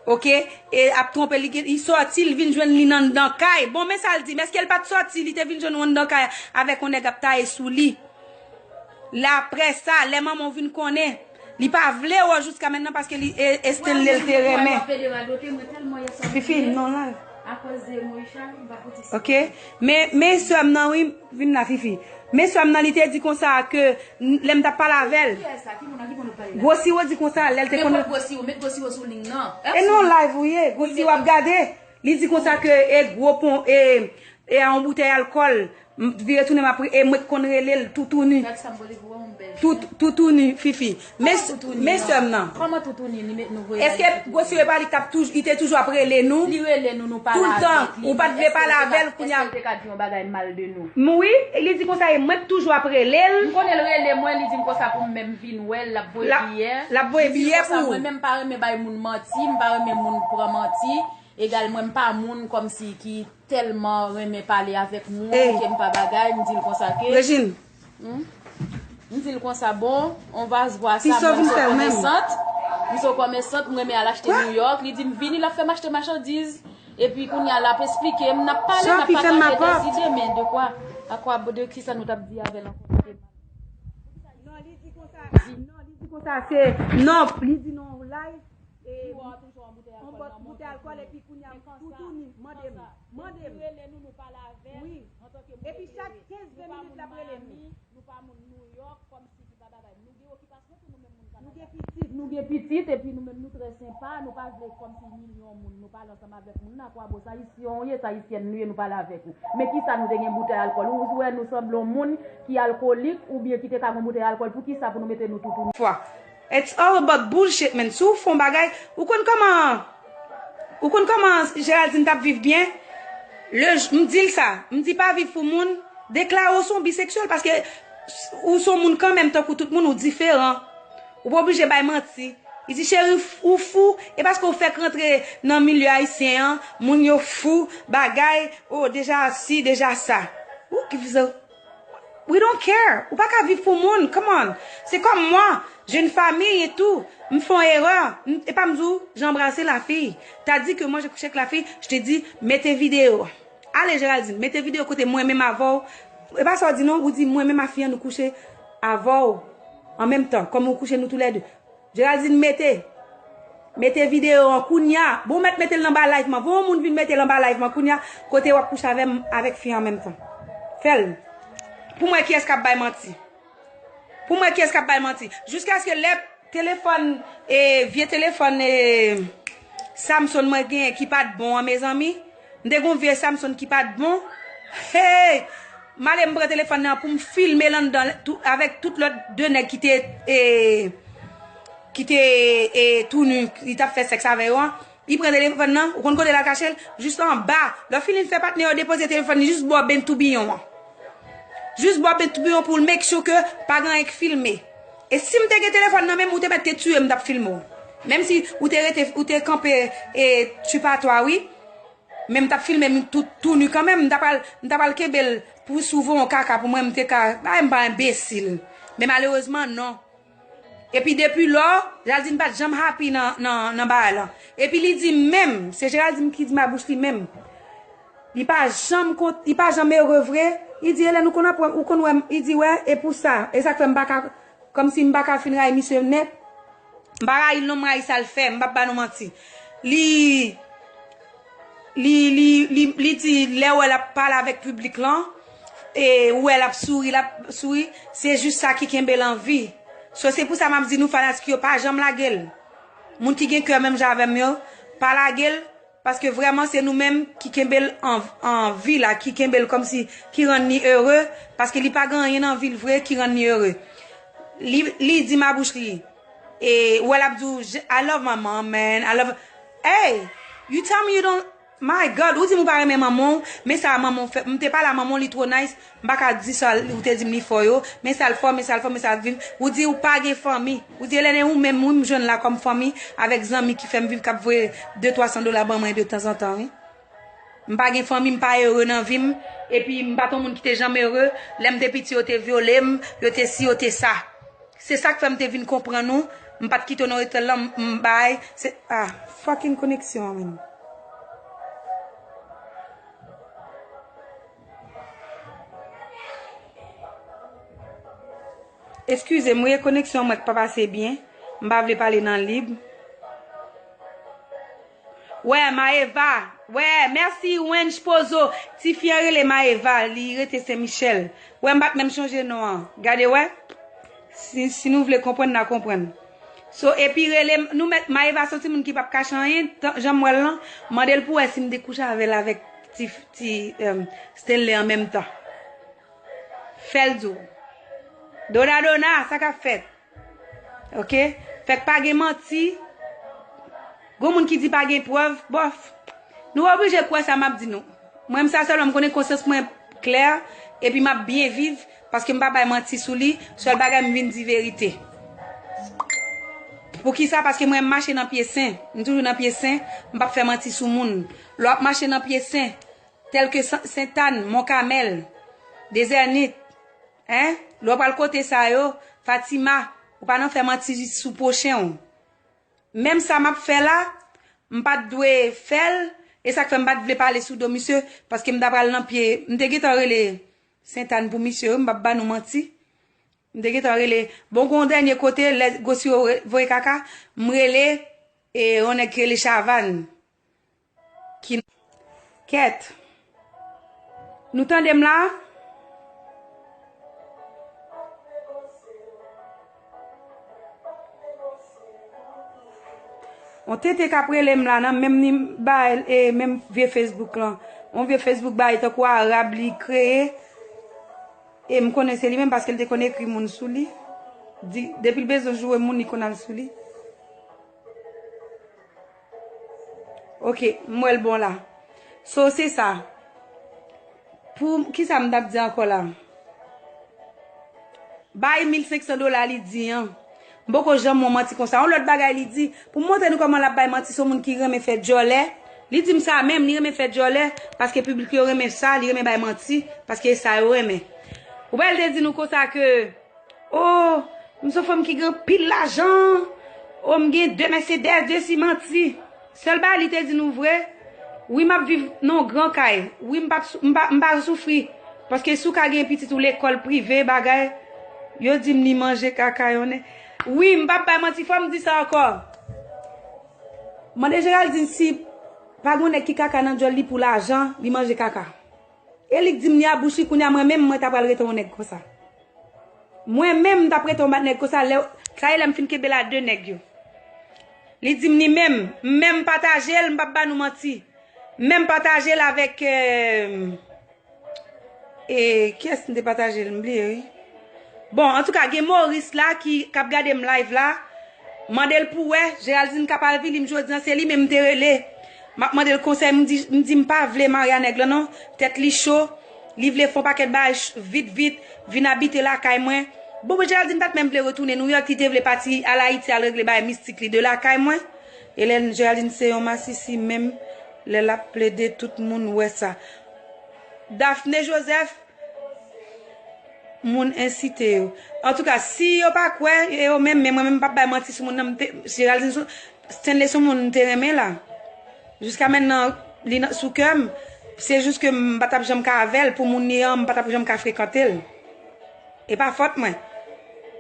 Ok? E ap twonpe li, li sòti, li vin jwenn Lynn anndan kay. Bon, men sa l di. Men èske l pa t sòti, li te vin jwenn ou anndan kay avèk yon nèg ap taye sou li? L apre sa, lè manman w vin konnen, li pa vle wè w jiska mentnan paske li, e, e Stanley l te renmen. Fifi, non, la. Ok? Men, men sè m nan, wi, vin la, Fifi. Men sè m nan, li te di konsa ke, n- lè m t ap pale avè l. Gwo siwo di konsa, lè l te konn. E non, live ou ye, gwo siwo ap gade. Li di konsa ke e gwo pon, e, e a yon boutèy alkòl, m- vire tounen m ap re- e mwen k konn rele l toutouni. Tout- toutouni, Fifi. Men sè m nan. Kòman toutouni? Èske gwo siwo pa li k t ap toujou, li te toujou ap rele nou? Li rele nou, nou pale avèk li. Toultan, ou pa t vle pale avè l, kounye a. Èske l te ka di yon bagay mal de nou? M- wi, li di konsa, e mwen k toujou ap rele l. M konnen l rele mwen, li di m konsa pou m menm vin wè l, l ap voye biyè. L ap voye biyè pou ou. Mwen menm m pa renmen bay moun manti, m pa renmen moun pran manti. Egal, mwen m pa moun kòmsi ki tèlman renmen pale avèk moun, ke m pa bagay, m di l konsa ke. Regine. M di l konsa, bon, on va se voir sa, mwen se yon kòmèsant. M se yon kòmèsant, m renmen al achte New York. Li di m vini, l ap fè m achte machandiz. Epi kounye a, l ap esplike m, n ap pale, n ap pataje dèzide, men de kwa, a kwa, de kisa nou t ap di avè l ankò? Non, li di konsa, non, li di konsa, se, non, li di non, live. E, yon bòt boutèy alkòl, epi kounye a, toutouni, mande m, mande m. Wi. Epi chak kenz ven minit, l ap rele m. Nou pa moun Nouyòk, kòmsi ki pa bagay. Nou gen okipasyon tou, nou menm moun Kanada. Nou gen pitit, nou gen pitit, epi nou menm, nou trè senpa, nou pa vle kòmsi milyon moun, nou pale ansanm avèk moun nan, kwabo, se Ayisyen w ye, se Ayisyèn nou ye, nou pale avèk ou. Men kisa nou te gen boutèy alkòl? Ou wè nou sanble yon moun ki alkolik, oubyen ki te ka gen boutèy alkòl, poukisa pou nou mete nou toutouni? Fwa. It's all about bullshit, man. Si w fè yon bagay, ou konn kòman, ou konn kòman Geraldine t ap viv byen? Le j- m di l sa, m di pa viv pou moun, deklare w se yon biseksyèl, paske ou se yon moun kanmenm tankou tout moun, ou diferan. Ou pa oblije bay manti. Li di, cheri, ou fou, e paske w fèk rantre nan milye ayisyen an, moun yo fou, bagay, oh, deja si, deja sa. Ou ki fè sa? We don't care. Ou pa ka viv pou moun. Come on. C'est comme moi. J'ai une famille et tout. M fè yon erè. M- E pa m di w, j'ai embrassé la fille. T'as dit que moi j'ai couché avec la fille. Je te dis, mete videyo. Ale, Geraldine, mete videyo kote mwen menm avè w. E pa sa w di non, ou di mwen menm a fi an nou kouche avè w. An menm tan, kòm ou kouche nou toulède. Geraldine, mete. Mete videyo an kounye a. Bon, ou mèt mete l anba live man. Voye yon moun vin mete l anba live man kounye a. Kote w ap kouche avè m, avèk fi an menm tan. Fè l. Pou mwen, kiyès k ap bay manti? Pou mwen, kiyès k ap bay manti? Jiskaske lè telefòn, e, vye telefòn, e, Samsung mwen genyen ki pa t bon an, mezanmi. M te gen yon vye Samsung ki pa t bon. Hey! M ale m pran telefòn nan pou m filme l anndan tou, avèk tout lòt de nèg ki te, e, ki te, e, tou nu, ki t ap fè sèks avè yo an. Li pran telefòn nan, ou konn kote l al kache l? Jis anba. Lè w fini, l fè patnè yo depoze telefòn li jis bò ben toubiyon an. Jis bò ben toubiyon pou l make sure ke pa gen anyen k filme. E si m te gen telefòn nan men m, ou te mèt te tiye m, m t ap filme w. Menm si ou te rete, ou te kanpe, e, tu pa twa, wi. Men m t ap filme m tou, tou nu kanmenm. M ta pral, m ta pral kenbe l pou si w voye yon kaka pou mwen, m te ka, ay, m pa enbesil. Men malerezman, non. Epi depi lò, Jazlin pa t janm happy nan, nan, nan bagay lan. Epi li di menm, se Geraldine ki di m a bouch li menm. Li pa janm kont, li pa janm ere vre. Li di, Hélène, ou konn ap wè m, ou konn wè m, li di, wè, e pou sa, e sa k fè m pa ka, kòmsi m pa ka fin rayi misye nèt. M pa rayi l non, m rayi sa l fè, m p ap ba nou manti. Li, li, li, li, li di, lè w wè l ap pale avèk piblik lan, e ou wè l ap souri, l ap souri, se jis sa ki kenbe l an vi. So, se pou sa m ap di nou, fanatik yo, pa janm lage l. Moun ki gen kè menm jan avè m yo, pa lage l, Paske vrèman se nou menm ki kenbe l an, an vi la, ki kenbe l kòmsi, ki rann li ere, paske li pa gen anyen nan vi l vre ki rann li ere. Li, li di m a bouch li, e, wè l ap di w, "Je- I love my mom, man, I love," hey, you tell me you don't, my God, ou di m ou pa renmen manman w, men sa manman w fè, m te pale a manman w, li twò nice, m pa ka di sa ou te di m li fò yo, men sa l fò, men sa l fò, men sa l viv, ou di ou pa gen fanmi, ou di Elene ou menm, wi, m jwenn la kòm fanmi, avèk zanmi ki fè m viv, k ap voye de twa san dola ban mwen de tanzantan, wi. M pa gen fanmi, m pa ere nan vi m, epi m pa t yon moun ki te janm ere, lè m te piti yo te vyole m, yo te si, yo te sa. Se sa k fè m te vin konprann ou. M pa t kite w nan retèl lan, m, m bay. Se, ah, fucking koneksyon an menm. Eskize m, wi, e koneksyon mwen k pa pase byen. M pa vle pale nan lib. Wè, Maeva. Wè, mèsi, Wench Pozo. Tifi an rele Maeva, li rete Sen Michèl. Wè, m pa t menm chonje non an. Gade, wè. Si, si nou vle konprann, n a konprann. So, epi rele m, nou mèt, Maeva se yon timoun ki p ap kache anyen, tan, jan m wè l lan, mande l pou wè si m te kouche avè l avèk ti, ti, em, Stanley an menm tan. Fè l di w. Dona, dona, sa k ap fèt? Ok? Fèk pa gen manti. Gon moun ki di pa gen prèv, bòf. Nou oblije kwè sa m ap di nou. Mwen, m sa sèlman, m konnen konsyans mwen klè, epi m ap byen viv, paske m pa bay manti sou li, sèl bagay m vin di verite. Poukisa? Paske mwen, m mache nan pye sen, m toujou nan pye sen, m p ap fè manti sou moun. Lè w ap mache nan pye sen, tèl ke Sa- Sentàn, Mont Kamèl, Dezènit, en, lè w pral kote sa yo, Fatima, ou pa nan fè manti sou pwochen w. Menm sa m ap fè la, m pa t dwe fè l, e sa k fè m pa t vle pale sou do misye, paske m ta pral nan pye, m te gentan rele Sentàn pou misye, wi, m p ap ba nou manti. M te gentan rele, bon, gon dènye kote, lè Gosiro voye kaka, m rele, e, yon nèg ki rele Chavann. Ki kèt. Nou tande m la? On tete k ap rele m la nan menm ni bay, e, menm vye Facebook lan. On vye Facebook bay tankou Arab li kreye. E m konnen se li menm paske l te konn ekri moun sou li. Di, depi l bezwen joure moun, li konn al sou li. Ok, m wè l bon la. So, se sa. Pou, kisa m t ap di ankò la? Bay mil senk san dola li di an. M poko janm wè manti konsa. Yon lòt bagay li di, pou m montre nou kòman l ap bay manti, se yon moun ki renmen fè djòlè. Li di m sa menm, li renmen fè djòlè, paske piblik yo renmen sa, li renmen bay manti, paske e sa yo renmen. Ou wè l te di nou konsa ke, o, m se yon fanm ki gen anpil lajan, o, m gen de Mercedes, de si manti. Sèl bagay li te di nou vre, wi, m ap viv nan yon gran kay. Wi, m p ap sou- m pa, m pa soufri. Paske si w ka gen pitit ou lekòl prive, bagay, yo di m li manje kaka yon nèg. Wi, m p ap bay manti, fò m di sa ankò. Mande Geraldine si pa gon nèg ki kaka nan djòl li pou lajan, li manje kaka. E li k di m li a bouch li, kounye a mwen menm, mwen ta pral rete yon nèg konsa. Mwen menm, m t ap rete yon nèg konsa, lè, sa e lè m fin kenbe la de nèg yo. Li di m li menm, m menm pataje l, m p ap ba nou manti. M menm pataje l avèk, euh, e, kiyès m te pataje l, m bliye, wi. Bon, antouka, gen Maurice la ki, k ap gade m live la. Mande l pou wè, Geraldine k ap avili m jodi an, se li menm m te rele. M ap mande l konsèy, m di, m di m pa vle mari a nèg lan non. Tèt li cho, li vle fè yon pakèt bagay ch- vit vit, vin abite lakay mwen. Bon, bon, Geraldine pa t menm vle retounen Nouyòk, li te vle pati al Ayiti al regle bagay mistik li de lakay mwen. Hélène, Geraldine se yon masisi menm lè l ap plede, tout moun wè sa. Daphné Joseph, moun ensite yo. Antouka, si yo pa kwè, e yo menm, men mwen menm m p ap bay manti sou moun nan, m te, Geraldine sou- Stanley se yon moun m te renmen la. Jiska mentnan, li nan- sou kè m. Se jis ke m pa t ap janm ka avè l, pou moun li an, m pa t ap janm ka frekante l. E pa fòt mwen.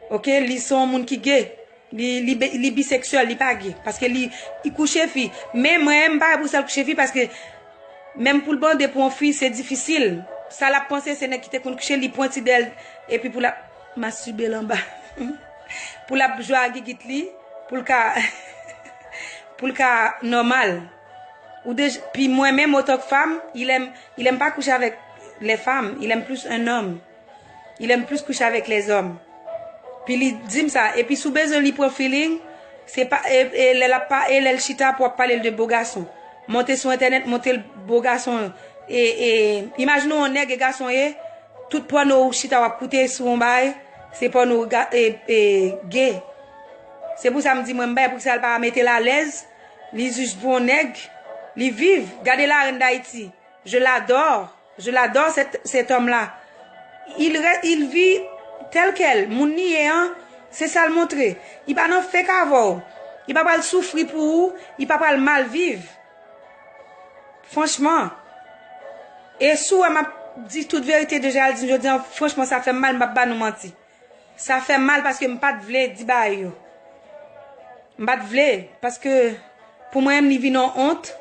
Ok, li se yon moun ki ge. Li, li, bi- li biseksyèl, li pa ge. Paske li, li kouche fi. Men mwen, m pa gen pou sa l kouche fi, paske menm pou l bande pou yon fi, se difisil. Sa l ap panse, se nèg ki te konn kouche, li pwenti dèyè l, epi pou l ap mastibe l anba. Pou l ap jwe a gigit li, pou l ka, pou l ka nòmal. Ou deja, pi mwen menm otan k fanm, il aime, il aime pas coucher avec les femmes, il aime plus un homme. Il aime plus coucher avec les hommes. Pi li di m sa, epi si w bezwen li pran feeling, se pa, e, e lè l ap pa, e lè l chita pou ap pale l de bo gason. Monte sou entènèt, monte l bo gason. E, e, imajine w yon nèg e gason ye, tout pòno ou chita w ap koute sou yon bagay, se pòno ga-, e, e, gay. Se pou sa m di mwen, m bay pou sa l pa mete l alèz, li jis bon nèg, li viv. Gade la reine d'Haïti. Je l'adore. Je l'adore, cet, cet homme-là. Il, re- il vit tel quel. Moun li ye an, se sa l montre. Li pa nan fake avè w. Li pa pral soufri pou ou. Li pa pral mal viv. Franchman. E si w wè m ap di tout verite de Géraldine jodi an, franchman, sa fè m mal, m p ap ba nou manti. Sa fè m mal paske m pa t vle di bagay yo. M pa t vle, paske pou mwen menm li vin yon ont,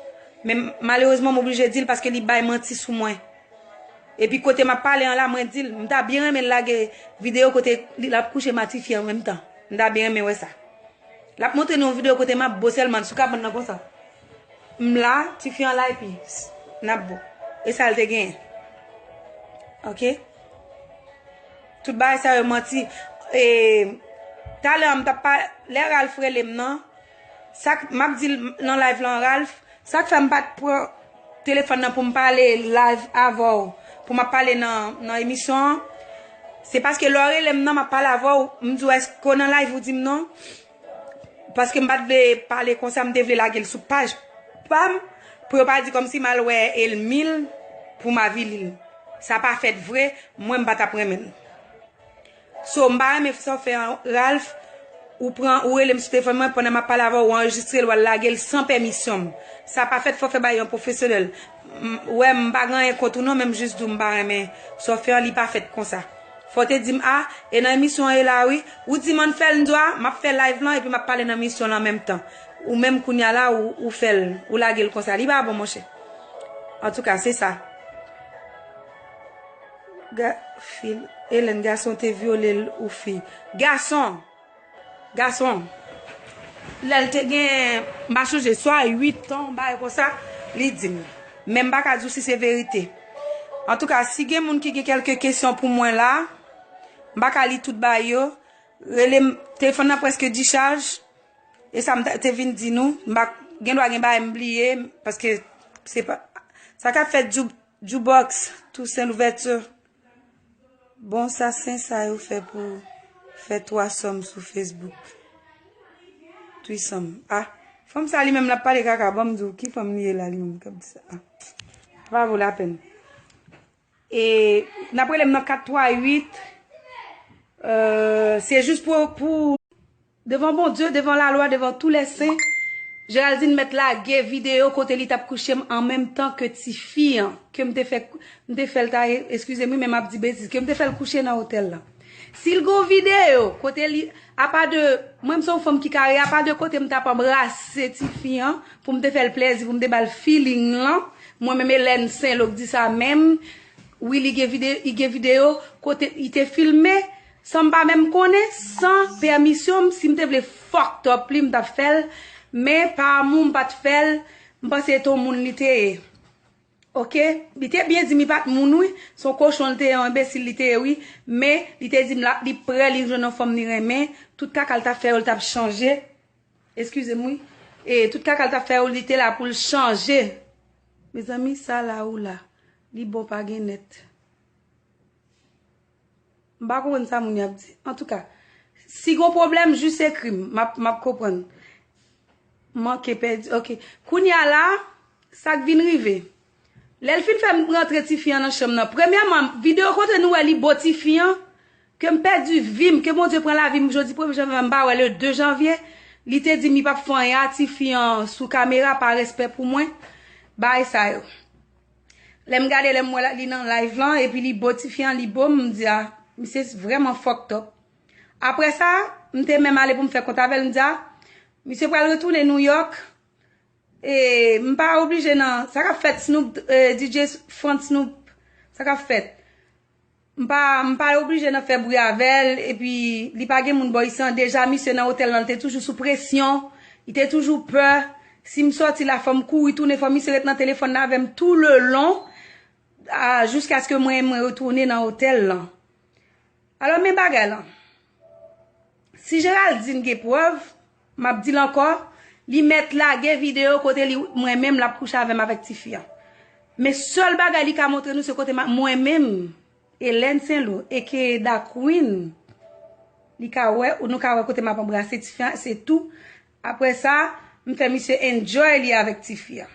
men malerezman m oblije di l paske li bay manti sou mwen. Epi kote m ap pale an la, mwen di l, m ta byen renmen l lage videyo kote li, l ap kouche m a tifi an menm tan. M ta byen renmen wè sa. L ap montre nou yon videyo kote m ap bo sèlman, si w ka pran nan konsa. M la, tifi an la epi n ap bo. E sa l te genyen. Ok? Tout bagay sa yo manti. E, talè an m t ap pa, lè Ralph rele m nan, sa k, m ap di l nan live lan, Ralph, sa k fè m pa t pran telefòn nan pou m pale live avè w, pou m ap pale nan, nan emisyon an, se paske lè w rele m nan, m ap pale avè w, m di w, èske w nan live, ou di m non. Paske m pa t vle pale konsa, m te vle lage l sou paj pa m, pou yo pa di kòmsi m al wè Elmil pou m avili l. Sa pa fèt vre, mwen m pa t ap renmen l. So, m pa renmen sa w fè an, Ralph, ou pran, ou rele m sou telefòn mwen pandan m ap pale avè w, ou anrejistre l, w al lage l san pèmisyon m. Sa pa fèt, fò w fè bagay yo pwofesyonèl. M, wè, m pa gen anyen kont ou non, men m jis di w m pa renmen sa w fè an, li pa fèt konsa. Fò w te di m, a, e nan emisyon an ye la wi. Ou di m ann fè l, m di w, a, m ap fè live lan epi m ap pale nan emisyon lan an menm tan. Ou menm kounye a la, ou, ou fè l, ou lage l konsa. Li pa bon, monchè. Antouka, se sa. Ga, fil, Hélène, gason te vyole l ou fi? Gason! Gason! Lè l te gen, m pa chonje, swa uit an, bagay konsa, li di m. Men m pa ka di w si se verite. Antouka, si gen moun ki gen kèlke kesyon pou mwen la, m pa ka li tout bagay yo. Rele m, telefòn nan prèske dichaj. E sa m ta- te vin di nou. M pa, gen dwa gen bagay m bliye, paske se pa, sa k ap fèt Ju- Jukebox, Toussaint Louverture. Bon, sa sen sa yo fè pou fè twa sòm sou Facebook. Twisòm. A, fanm sa li menm l ap pale kaka, ban m di w, ki fanm li ye la li menm k ap di sa? A, pa vo lapèn. E n ap rele m nan kat twa uit. Euh, se jis pou, pou, devan Bondye, devan lalwa, devan tou lè sen, Géraldine mèt lage videyo kote li t ap kouche m an menm tan ke tifi an, ke m te fè, m te fè l ta, eskize m wi, men m ap di betiz, ke m te fè l kouche nan otèl la. Si l gon videyo kote li, apa de, mwen m se yon fanm ki kare, apa de kote m t ap anbrase tifi an, pou m te fè l plezi, pou m te ba l feeling lan, mwen menm Hélène Saint-Lô k di sa menm, wi, li gen vide-, li gen videyo kote li te filme, san m pa menm konnen, san pèmisyon m, si m te vle fucked up li, m t ap fè l, men pa amou m pa t fè l, m panse se yon moun li te ye. Ok? Li te byen di m li pa t moun wi, se yon kochon li te ye, yon enbesil li te ye wi, men li te di m la, li prè, li jwenn yon fanm li renmen, tout kaka l t ap fè yo, li t ap chanje. Eskize m wi. E tout kaka l t ap fè yo, li te la pou l chanje. Mezanmi, sa la ou la, li bon pa gen nèt. M pa konprann sa moun y ap di. Antouka, si gon pwoblèm, jis ekri m. M ap, m ap konprann. Manke pèdi. Ok. Kounye a la, sa k vin rive. Lè l fin fè m rantre tifi an nan chanm nan. Premyèman, videyo kote nou wè li bo tifi an, ke m pèdi vi m, ke Bondye pran lavi m jodi premye janvye, m pa wè le de janvye, li te di m li p ap fè anyen a tifi an sou kamera pa respè pou mwen. Bagay sa yo. Lè m gade, lè m wè la, li nan live lan, epi li bo tifi an, li bo m, m di, a, misye vrèman fucked up. Apre sa, m te menm ale pou m fè kont avè l, m di, a, misye pral retounen New York, e m pa oblije nan, sa k ap fèt Snoop, e, D J Frantz Snoop, sa k ap fèt? M pa, m pa oblije nan fè bri avè l, epi li pa gen moun bò isi an, deja misye nan otèl lan, li te toujou sou presyon, li te toujou pè, Si m sòti la, fò m kouri tounen, fò misye ret nan telefòn nan avè m tou le lon, a, jiskaske mwen, mwen retounen nan otèl lan. Alò, men bagay lan. Si Geraldine gen prèv, m ap di l ankò, li mèt lage videyo kote li, mwen menm, l ap kouche avè m avèk tifi an. Men sèl bagay li ka montre nou, se kote m ap, mwen menm, Hélène Saint-Loup, aka Da Queen, li ka wè, nou ka wè kote m ap anbrase tifi an, se tou. Apre sa, m fè misye enjoy li avèk tifi an.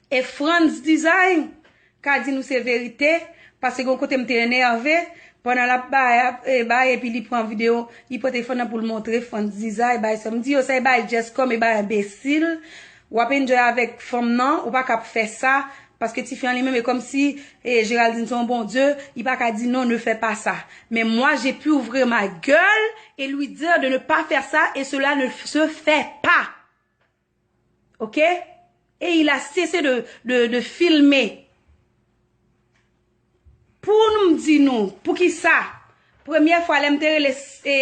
E Frantz Design ka di nou se verite, paske gon kote m te enève, pandan l ap bay, ap, e, bay, epi li pran videyo, li pran telefòn nan pou l montre Frantz Design, bay sa. M di yo, sa e bay Jesscom, e bay enbesil. W ap enjoy avèk fanm nan, ou pa ka ap fè sa, paske tifi an li menm, e kòmsi, e, Geraldine se yon bondye, li pa ka di non, ne fais pas ça. Mais moi, j'ai pu ouvrir ma gueule et lui dire de ne pas faire ça, et cela ne se fait pas. Ok? Et il a cessé de, de, de filmer. Pou nou m di nou, poukisa? Premyè fwa lè m te rele, e,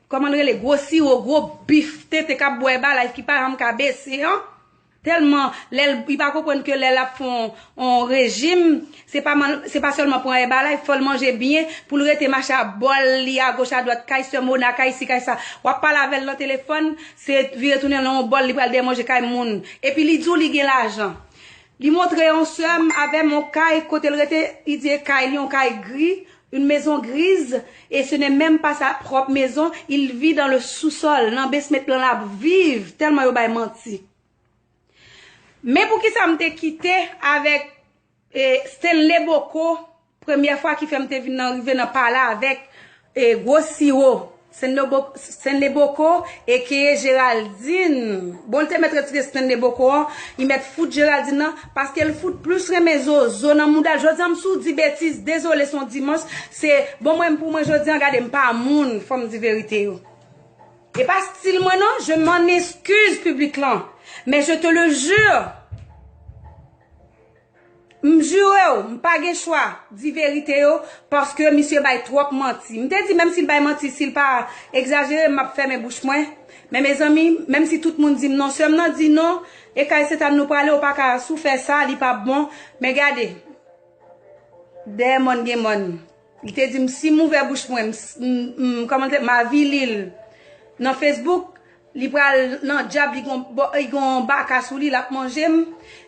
kòman l rele, gwo siwo, gwo bif tete k ap bwè Herbalife ki pa janm ka bese an. Tèlman, lè l, li pa konprann ke lè l ap fè yon, yon rejim, se pa man, se pa sèlman pran Herbalife, fò l manje byen, pou l rete mache a bòl li, agoch, adwat, kay sè Mona, kay si, kay sa. W ap pale avè l nan telefòn, se vire tounen nan yon bòl, li pral dèyè manje kay moun. Epi li di w li gen lajan. Li montre yon sè m avè m yon kay kote l rete, li di e kay li yon kay gri, une maison grise, et ce n'est même pas sa propre maison, il vit dans le sous-sol, nan basement lan l ap viv, tèlman yo bay manti. Men poukisa m te kite avèk, e, Stanley Bocco, premyè fwa ki fè m te vin nan rive nan pale avèk, e, gwo siwo. Stanley Bo-, Stanley Bocco, aka Geraldine. Bon, l te mèt retire Stanley Bocco an, li mèt fout Geraldine nan, paske l fout plis renmen zozo nan mouda l. Jodi an, m si w di betiz, dezole, se yon dimanch, se, bon, mwen, pou mwen, jodi an, gade, m pa moun, fò m di verite yo. E pa stil mwen non, je m'en excuse public lan. Mais je te le jure. M jure w, m pa gen chwa di verite yo, paske misye bay twòp manti. M te di menm si l bay manti, si l pa egzajere, m ap fèmen bouch mwen. Men mezanmi, menm si tout moun di m non, sè m nan di non, e kay Sentàn nou prale, ou pa ka, si w fè sa, li p ap bon. Men gade, dèyè mòn gen mòn. Li te di m, si m ouvè bouch mwen, m, m, m, kòman te, m avili l nan Facebook, li pral nan dyab, li gon, li gon baka sou li, l ap manje m.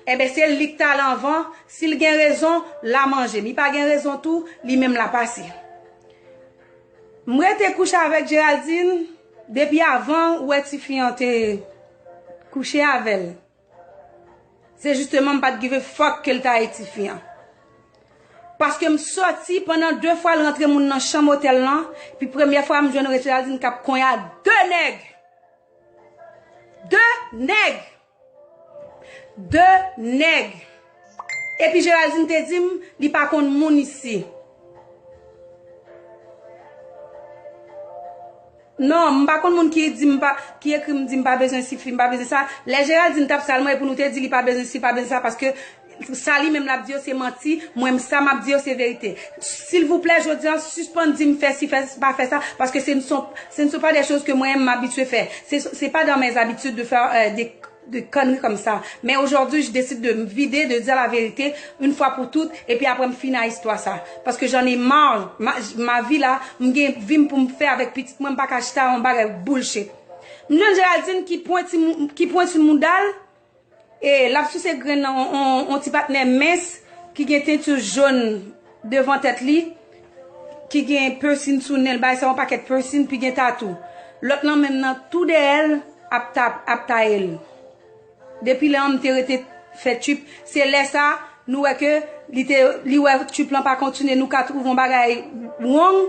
Enben, se li k t al anvan. Si l gen rezon, l a manje m. Li pa gen rezon tou, li menm l a pase. M rete kouche avèk Geraldine depi avan ou wè tifi an te kouche avè l. Se jisteman m pa t give a fuck ke l ta ye tifi an. Paske m sòti pandan de fwa l rantre moun nan chanm otèl lan, epi premyè fwa m jwenn Geraldine k ap konnya de nèg. De nèg! De nèg! Epi Geraldine te di m, li pa konn moun isi. Non, m pa konn moun ki di m pa, ki ekri m di m pa bezwen sifi, m pa bezwen sa. Lè Geraldine t ap sal mwen, e pou nou te di li pa bezwen si, pa bezwen sa, paske sa li menm l ap di yo se manti, mwen sa m ap di yo se verite. Silvouplè, jodi an, sispann di m fè si, fè, pa fè sa, paske se, ce ne sont, ce ne sont pas des choses que moi m abitye fè. Se, se pa dans mes habitudes de faire, euh, des de conneries comme ça. Mais aujourd'hui, je décide de me vider, de dire la vérité, une fois pour toutes, epi apre m fin a istwa sa. Paske j'en ai marre, ma, ma vie la, m gen vi m pou m fè avèk pitit mwen, m pa ka chita yon bagay bullshit. M jwenn Geraldine ki pwenti mou-, ki pwenti mouda l, e l ap souse grenn nan on, on, on ti patnè mens ki gen tenti jòn devan tèt li, ki gen piercing sou nen l, bay sa yon pakèt piercing, pi gen tatou. Lòt lan menm nan tou dèyè l ap ta-, ap taye l. Depi lè an m te rete fè trip, se lè sa nou wè ke li te, li wè trip lan pa kontinye, nou ka twouve yon bagay wrong,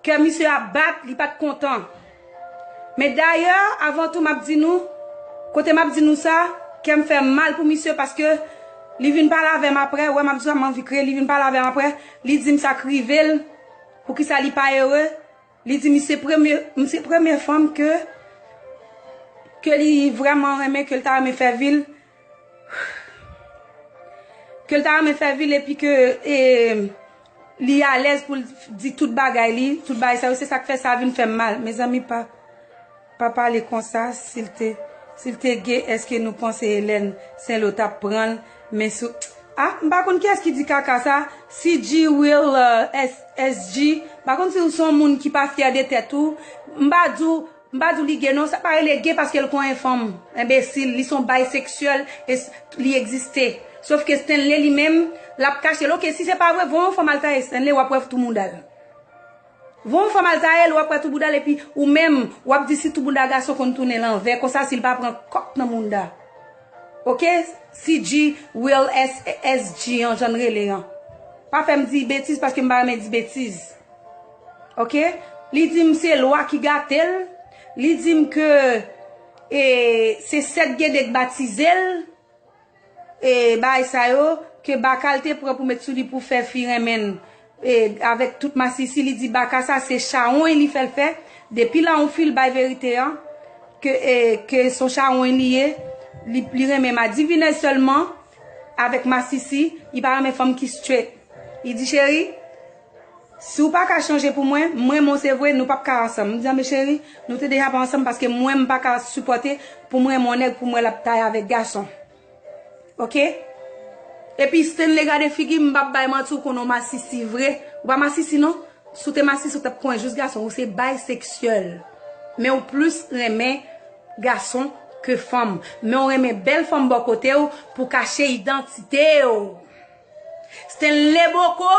kè misye ap bat, li pa t kontan. Men dayè, avan tou m ap di nou, kote m ap di nou sa, kè m fè m mal pou misye paske li vin pale avè m apre, wè m ap di sa, m anvi kriye, li vin pale avè m apre, li di m sa k rive l, poukisa li pa ere, li di m se premye, m se premye fanm ke, ke li vrèman renmen, ke l ta renmen fè vi l, ke l ta renmen fè vi l epi ke, e, li alèz pou l di tout bagay li, tout bagay sa yo, se sa k fè sa vin fè m mal. Mezanmi, pa, pa pale konsa, si l te, Si l te gay, èske nou panse Hélène Saint-Lô t ap pran l? Men sou. Ah, m pa konn kiyès ki di kaka sa. C G Will, euh, S- S G. M pa konn si w se yon moun ki pa fyè de tèt ou. M pa di w, m pa di w li gay non. Sa pa rele gay paske l konyen fanm. Enbesil, li se yon bisexuel e s- li egziste. Sof ke Stanley li menm, l ap kache l. Oke, si se pa vre, voye yon fanm al taye Stanley, w ap wè tou mouda l. Voye yon fanm al taye l, w ap wè tou bouda l, epi ou menm, w ap di si tou bouda gason konn tounen lanvè, konsa si l pa pran kòk nan mouda. Oke? C G, Will S, S G an, jan l rele an. Pa fè m di betiz paske m pa renmen di betiz. Oke? Li di m se lwa ki gate l. Li di m ke, e, se sèt gede k batize l. E, bagay sa yo, ke baka l te pran pou met sou li pou fè fi renmen l, e, avèk tout masisi, li di baka sa se chawony li fè l fè. Depi la yon fi l bay verite an, ke, e, ke se yon chawony li ye, li, li renmen madivinèz sèlman, avèk masisi, li pa renmen fanm ki straight. Li di, cheri, si w pa ka chanje pou mwen, m renmen w se vre, nou p ap ka ansanm. M di, anben cheri, nou te deja pa ansanm paske mwen, m pa ka sipòte pou m renmen yon nèg pou m wè l ap taye avèk gason. Oke? Epi Stanley gade figi m, m p ap bay manti, w konnen w masisi vre. Ou pa masisi non. Si w te masisi, w t ap konyen jis gason. Ou se bisexuel. Men w plis renmen gason ke fanm. Men w renmen bèl fanm bò kote w pou kache idantite w. Stanley Boko,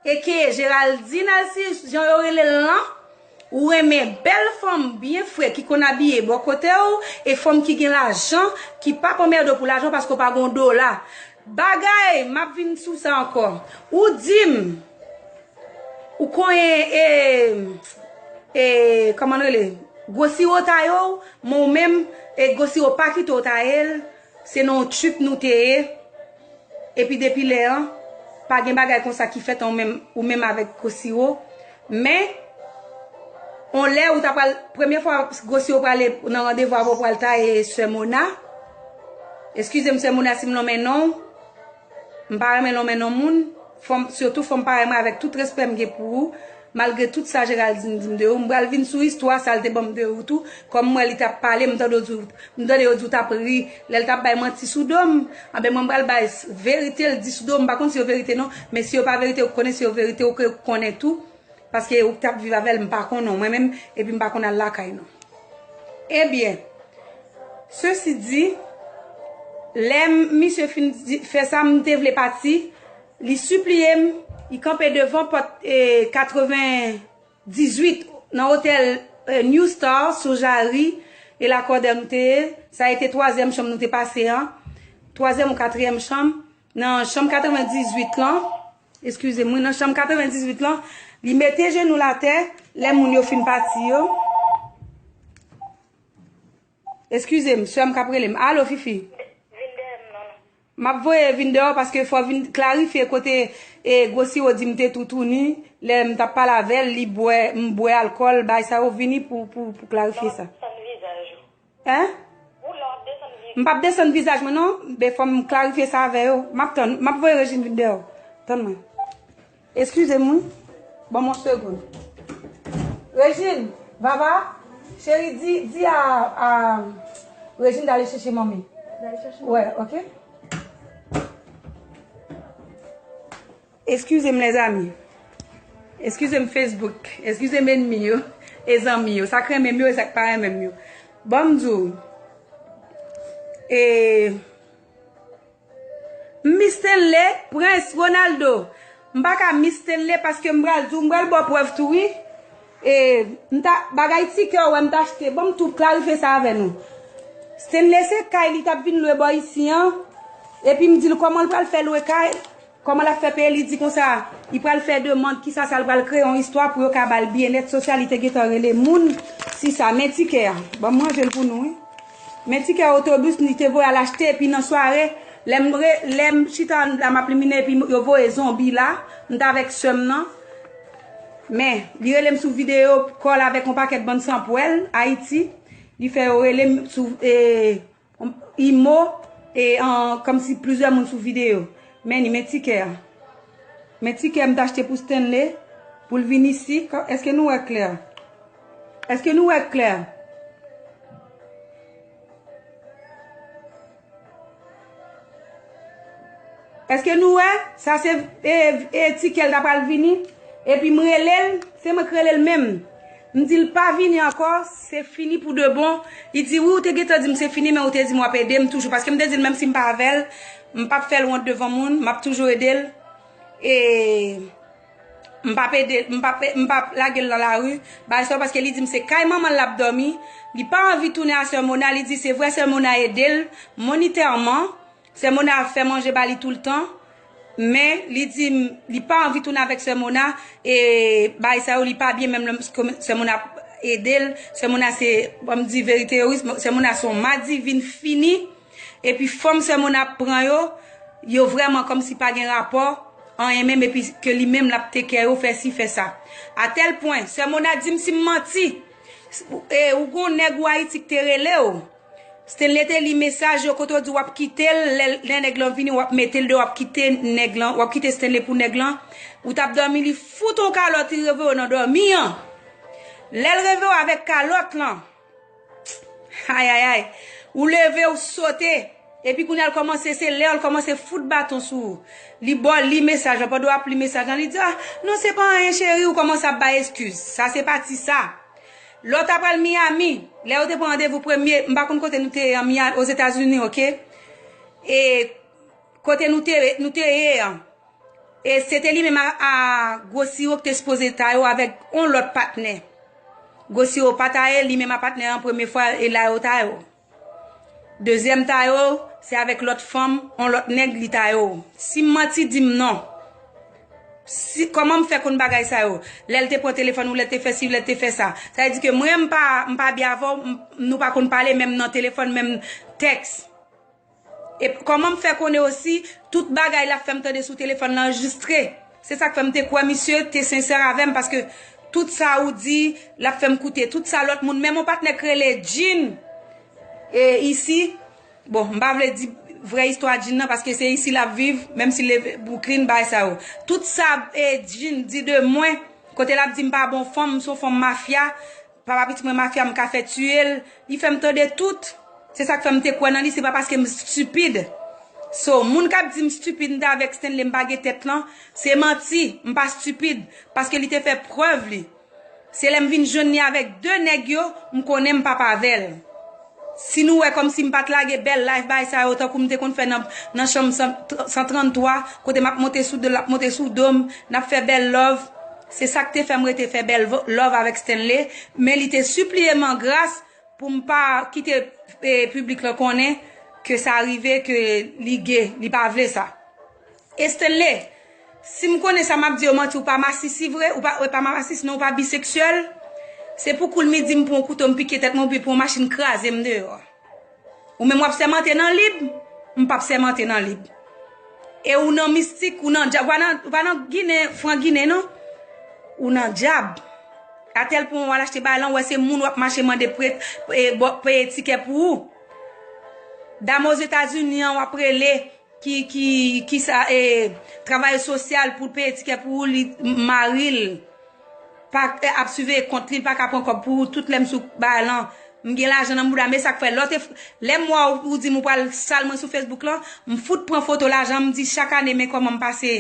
aka Géraldine Alcius, jan yo rele l lan, ou renmen bèl fanm byen fre ki konn abiye bò kote w, e fanm ki gen lajan, ki p ap anmède w pou lajan paske w pa gen yon dola. Bagay, m ap vin sou sa ankò. Ou di m, ou konyen, e, e, kòman l rele? Gwosiwo taye w, men ou menm, e, Gwosiwo pa kite w taye l. Se nan yon trip nou te ye. Epi depi lè an, pa gen bagay konsa ki fèt an ou menm, ou menm avèk Gwosiwo. Men, on lè ou ta pral, premye fwa Gwosiwo prale nan randevou avè w pral taye sè Mona. Eskize m, sè Mona, si m lonmen non w. M pa renmen lonmen non moun. Fanm, sitou fanm parèy mwen, avèk tout respè m gen pou ou. Malgre tout sa Géraldine di m de ou, m pral vin sou istwa sa l te ban m de ou tou. Kòm m wè li t ap pale, m tande w di w, m tande yo di w t ap ri. Lè l t ap bay manti sou do m, anben mwen m pral bay s- verite l di sou do m. M pa konn si yo verite non, men si yo pa verite, ou konnen si yo verite, ou ke konnen tou. Paske ou k t ap viv avè l, m pa konnen w mwen menm, epi m pa konn al lakay non. Ebyen, sesi di, lè m- misye fin di- fè sa, m te vle pati, li sipliye m, li kanpe devan pòt, e, katreven dizuit nan otèl, e, New Star sou Jarry e Lacoste nou te ye. Sa e te twazyèm chanm nou te pase an. Twazyèm ou katriyèm chanm. Nan chanm katreven dizuit lan, eskize m, wi, nan chanm katreven dizuit lan, li mete jenou l atè, lè moun yo fin pati yo. Eskize m, sè m k ap rele m. Alo, Fifi. Vin dèyè m non. M ap voye vin deyò paske fò vin klarifye kote, e, Gwosiwo di m te toutouni, lè m t ap pale avè l, li bwè, m bwè alkòl, bay sa yo vini pou, pou, pou klarifye sa. Desann vizaj ou. Hein? Ou la w ap desann vizaj. M p ap desann vizaj mwen non, men fò m klarifye sa avè yo. M ap tann, m ap voye Rejin vin deyò. Tann mwen. Eskize m wi. Ban m yon segonn. Rejin, Vava, cheri, di, di a, a Rejin dale chèche manmi. Dale chèche manmi. Wè, oke. Eskize m, lèzanmi. Eskize m, Facebook. Eskize m, ènmi yo. E zanmi yo. Sa k renmen m yo, e sa k pa renmen m yo. Ban m di w. E, M miss Stanley, Prince, Ronaldo. M pa ka miss Stanley paske m pral di w, m pral ba w prèv tou wi. E, m ta, bagay tikè w wè m t achte. Ban m tou klarifye sa avè nou. Stanley se kay li t ap vin lwe bò isi an. Epi m di l kòman l pral fè lwe kay, kòman l ap fè peye, li di konsa, li pral fè demann, kisa sa l pral kreye yon istwa pou yo ka ba l byennèt sosyal, li te gentan rele moun, si sa, men tikè a. Ban m ranje l pou nou wi. Men tikè otobis li te voye al achte, epi nan sware, lè m re- lè m chita anndan m ap liminen, epi yo voye zonbi la, m t avèk sè m nan. Men, li rele m sou videyo call avèk yon pakèt bann sanpwèl Ayiti. Li fè yo rele m sou, e, Imo, e, an, kòmsi plizyè moun sou videyo. Men ni, men tikè a. Men tikè m t achte pou Stanley, pou l vin isi. Kò- èske nou wè klè? Èske nou wè klè? Èske nou wè? Sa se e, e, tikè l ta pral vini. Epi m rele l, se mwen k rele l menm. M di l pa vini ankò, se fini pou de bon. Li di, "Wi, ou te gentan di m se fini, men ou te di m w ap ede m toujou." Paske m te di l, menm si m pa avè l, m p ap fè l wont devan moun, m ap toujou ede l. E m p ap ede, m p ap, m p ap lage l nan lari. Bagay sa yo, paske li di m se kay manman l l ap dòmi. Li pa anvi tounen a sè Mona, li di se vre sè Mona ede l monitèman. Sè Mona ap fè manje ba li toultan, men li di m li pa anvi tounen avèk sè Mona, e bagay sa yo, li pa byen menm lè sè Mona ap ede l. Sè Mona se, ban m di verite yo, wi, sè Mona se yon madivin fini, epi fanm sè Mona ap pran yo, yo vrèman kòmsi pa gen rapò, anyen menm, epi ke li menm l ap take care yo, fè si, fè sa. Atèl pwen, sè Mona di m si m manti, e, ou gon nèg ou Ayiti k te rele w. Stanley te li mesaj yo kote w di w ap kite l, lè, lè nèg lan vini, w ap mete l deyò, w ap kite nèg lan, w ap kite Stanley pou nèg lan. Ou t ap dòmi, li fout on kalòt, li reveye w nan dòmi an. Lè l reveye w avèk kalòt lan, ayayay, ou leve, ou sote. Epi kounye a l kòmanse, se lè l kòmanse fout baton sou ou. Li ba w li mesaj lan, pandan w ap li mesaj lan, li di, "Ah, non, se pa anyen, cheri," ou kòmanse ap bay eskiz. Sa se pati sa. Lè w ta pral Miami, lè yo te pran randevou premye, m pa konn kote nou te ye an Miami, Ozetazini, oke? E kote nou te, nou te ye an, e se te li menm a, a Gwo Siwo ki te sipoze ta yo avèk on lòt patnè. Gwo Siwo pa ta ye, li menm a patnè an premye fwa, e la yo ta yo. Dezyèm ta yo, se avèk lòt fanm, on lòt nèg li ta yo. Si m manti, di m non. Si, kòman m fè konn bagay sa yo? Lè l te pran telefòn ou, lè l te fè si, lè l te fè sa. Sa vle di ke mwen, m pa, m pa byen avè w, m, nou pa konn pale menm nan telefòn, menm tèks. E kòman m fè konnen osi, tout bagay l ap fè m tande sou telefòn lan anrejistre. Se sa k fè m te kwè misye te sensè avè m, paske tout sa ou di, l ap fè m koute. Tout sa lòt moun, menm yon patnè k rele Jean, e isi, bon, m pa vle di vrè istwa Jean nan, paske se isi l ap viv, menm si l leve Brooklyn, bagay sa yo. Tout sa, e, Jean di de mwen, kote l ap di m pa bon fanm, m se yon fanm mafya, papa pitit mwen mafya, m ka fè tiye l, li fè m tande tout. Se sa k fè m te kwè nan li, se pa paske m stipid. So, moun k ap di m stipid, m te avèk Stanley, m pa gen tèt lan, se manti, m pa stipid, paske li te fè prèv li. Se lè m vin jwenn li avèk de nèg yo, m konnen m p ap avè l. Si nou wè kòmsi m pa t lage bèl live bagay sa yo, tankou m te konn fè nan, nan chanm san, san tranntwa, kote m ap monte sou do l, l ap monte sou do m, n ap fè bèl love, se sa k te fè m rete fè bèl vo-, love avèk Stanley, men li te sipliye m an gras pou m pa kite, e, piblik lan konnen ke sa rive, ke li ge, li pa vle sa. E Stanley, si m konnen sa m ap di yo manti, ou pa masisi vre, ou pa, ou pa masisi non, ou pa biseksyèl, se pou koul midi m pran yon kouto, m pike tèt mwen, oubyen pran yon machin kraze m deyò. Ou menm w ap sèmante nan lib, m p ap sèmante nan lib. E ou nan mistik, ou nan djab, ou pa nan, ou pa nan Ginen, fran Ginen non. Ou nan djab. Atèl pwen w al achte bagay lan, ou wè se moun w ap mache mande prèt, e, bò, peye tikè pou ou. Dam Ozetazini an w ap rele, ki, ki, ki sa, e, travayè sosyal pou l peye tikè pou ou, li, mari l pa, e, ap siveye kont li, l pa ka pran kòb pou ou, tout lè m sou bagay lan, m gen lajan nan bouda m, e sa k fè, lè w te, lè m wè w, ou di m ou pral sal mwen sou Facebook lan, m fout pran foto lajan, m di chak ane, men kòman m pase,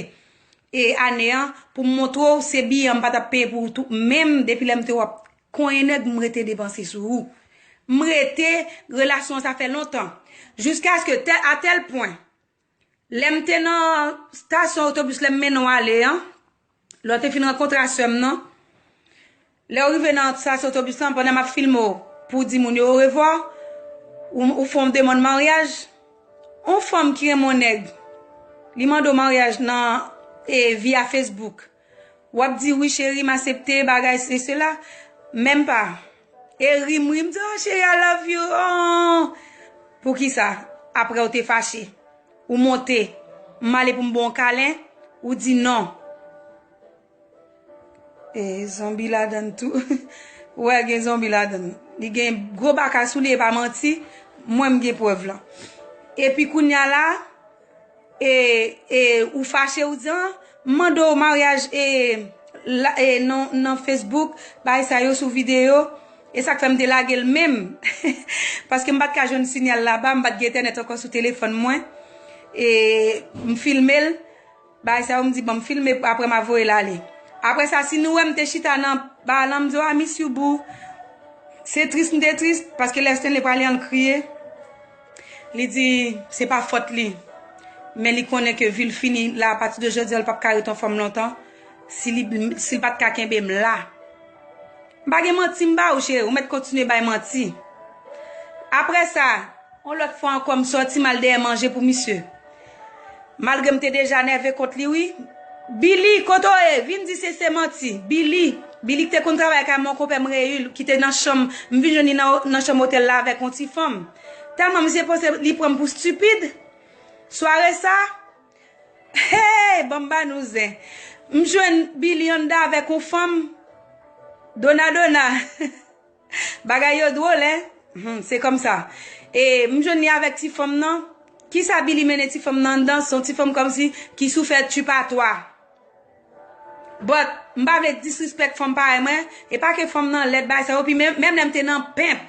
e, ane an, pou m montre w, se biye an m pa t ap peye pou ou tou, menm depi lè m te wè w ap konyen nèg, m rete depanse sou ou. M rete, relasyon an sa fè lontan. Jiskaske tè-, a tèl pwen, lè m te nan stasyon otobis, lè m mennen w ale an, lè w te fin rankontre a sè m nan, lè w rive nan stasyon otobis lan, pandan m ap filme w pou w di moun yo orevwa, ou, ou fè yon demann maryaj, yon fanm ki renmen yon nèg, li mande w maryaj nan, e, via Facebook. W ap di, "Wi, cheri, m aksepte, bagay, se sela." Menm pa. E ri m ri, m di, "Oh, cheri, I love you. Oh." Poukisa? Apre w te fache. Ou monte. M ale pou m ba w yon kalen. Ou di non. E zonbi ladann tou. Ou wè, gen zonbi ladann. Li gen gwo baka sou li, e pa manti. Mwen, m gen prèv lan. Epi kounye a la, e, e, ou fache, ou di, "Ah, m mande w maryaj, e, la, e, nan, nan Facebook, bagay sa yo sou videyo." E sa k fè m te lage l menm. Paske m pa t ka jwenn sinyal laba, m pa t gen entènèt ankò sou telefòn mwen. e, m filme l. Bagay sa yo, m di, "Bon, m filme, apre m a voye l ale." Apre sa, si nou wè m te chita nan ba lan, m di, "Oh, I miss you, boo." Se tris, m te tris, paske lè Stanley prale an, l kriye. Li di, se pa fòt li. Men li konnen ke vi l fini la, apati de jodi a, l p ap ka ret anfòm lontan. Si li, si l pa t ka kenbe m la. M pa gen manti m ba ou, cheri. Ou mèt kontinye bay manti. Apre sa, yon lòt fwa ankò, m sòti m al dèyè manje pou misye. Malgre m te deja nève kont li, wi. Billy, kote w ye? Vin di se, se manti. Billy, Billy ki te konn travay kay mon konpè m, Reyil, ki te nan chanm, m vin jwenn li nan, nan chanm otèl la avèk yon ti fanm. Tèlman misye panse li pran m pou stipid. Sware sa, hey, ban m ba nou zen. M jwenn Billy anndan avèk yon fanm. Dona, dona. Bagay yo dwòl, en. Hmm, se kòmsa. E m jwenn li avèk ti fanm nan. Kisa Billy mennen ti fanm nan anndan? Se yon ti fanm kòmsi ki sou fè tu pa twa. But, m pa vle disrespect fanm parèy mwen. E pa ke fanm nan lèd bagay sa yo. Pi menm, menm lè m te nan pimp,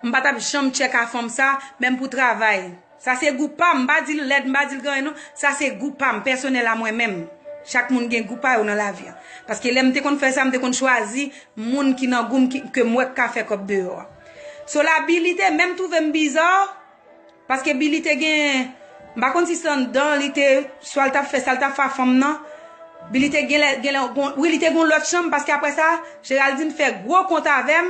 m pa t ap janm tchèk a fanm sa, menm pou travay. Sa se gou pa m, m pa di l lèd, m pa di l gen anyen non. Sa se gou pa m, pèsonèl a mwen menm. Chak moun gen gou pa yo nan lavi a. Paske lè m te konn fè sa, m te konn chwazi moun ki nan gou m, ki, ke m wè k ka fè kòb deyò a. So la, Billy te menm twouve m biza, paske Billy te gen, m pa konn si se anndan, li te, swa l t ap fè sa l t ap fè a fanm nan. Billy te gen lè, gen lè, gon, wi, li te gen yon lòt chanm, paske apre sa, Géraldine fè gwo kont avè m.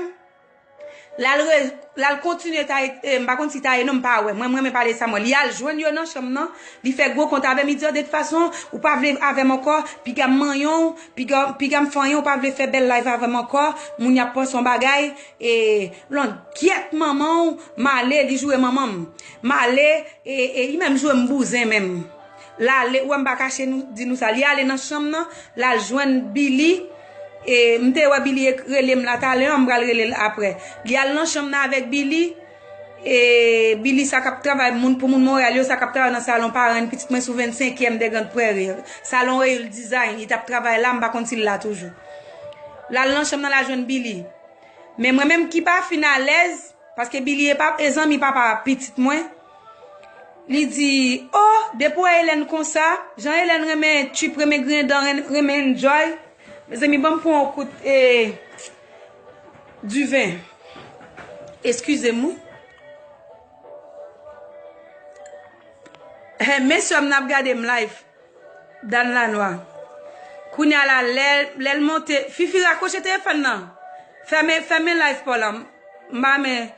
L al re-, l al kontinye taye, eh, m pa konn si taye non, m pa wè. Mwen, m renmen pale sa, mwen. Li al jwenn yo nan chanm nan, li fè gwo kont avè m, li di, "Oh, de tout fason, ou pa vle avè m ankò, piga m manyen w, piga, piga m fè anyen, ou pa vle fè bèl live avè m ankò, moun y ap panse yon bagay, e, langyèt manman w, m ale," li joure manman m. M ale, e, e, li menm joure m bouzen menm. L ale, ou wè m pa kache nou, di nou sa. Li ale nan chanm nan, l al jwenn Billy. E, m te wè Billy ek-, rele m la talè an, m pral rele l aprè. Li al nan chanm nan avèk Billy. E, Billy sa k ap travay moun, pou moun Monreyal yo, sa k ap travay nan salon paran pitit mwen sou vennsenkyèm de Grand Prairie. Salon Real Design, li t ap travay la, m pa konn si l la toujou. L al nan chanm nan, l al jwenn Billy. Men mwen menm ki pa fin alèz, paske Billy e pa, e zanmi papa pitit mwen. Li di, "Oh, depi w wè Hélène konsa, jan Hélène renmen trip, renmen griyen dan, ren-, renmen enjoy." Mezanmi, ban m pran yon kout, eh, diven. Eskize m, wi. Eh, mesye m, n ap gade m live. Dan Lanwa. Kounye a la, lè, lè l monte, Fifi rakwoche telefòn nan. Fèmen, fèmen live pa w lan. M pa renmen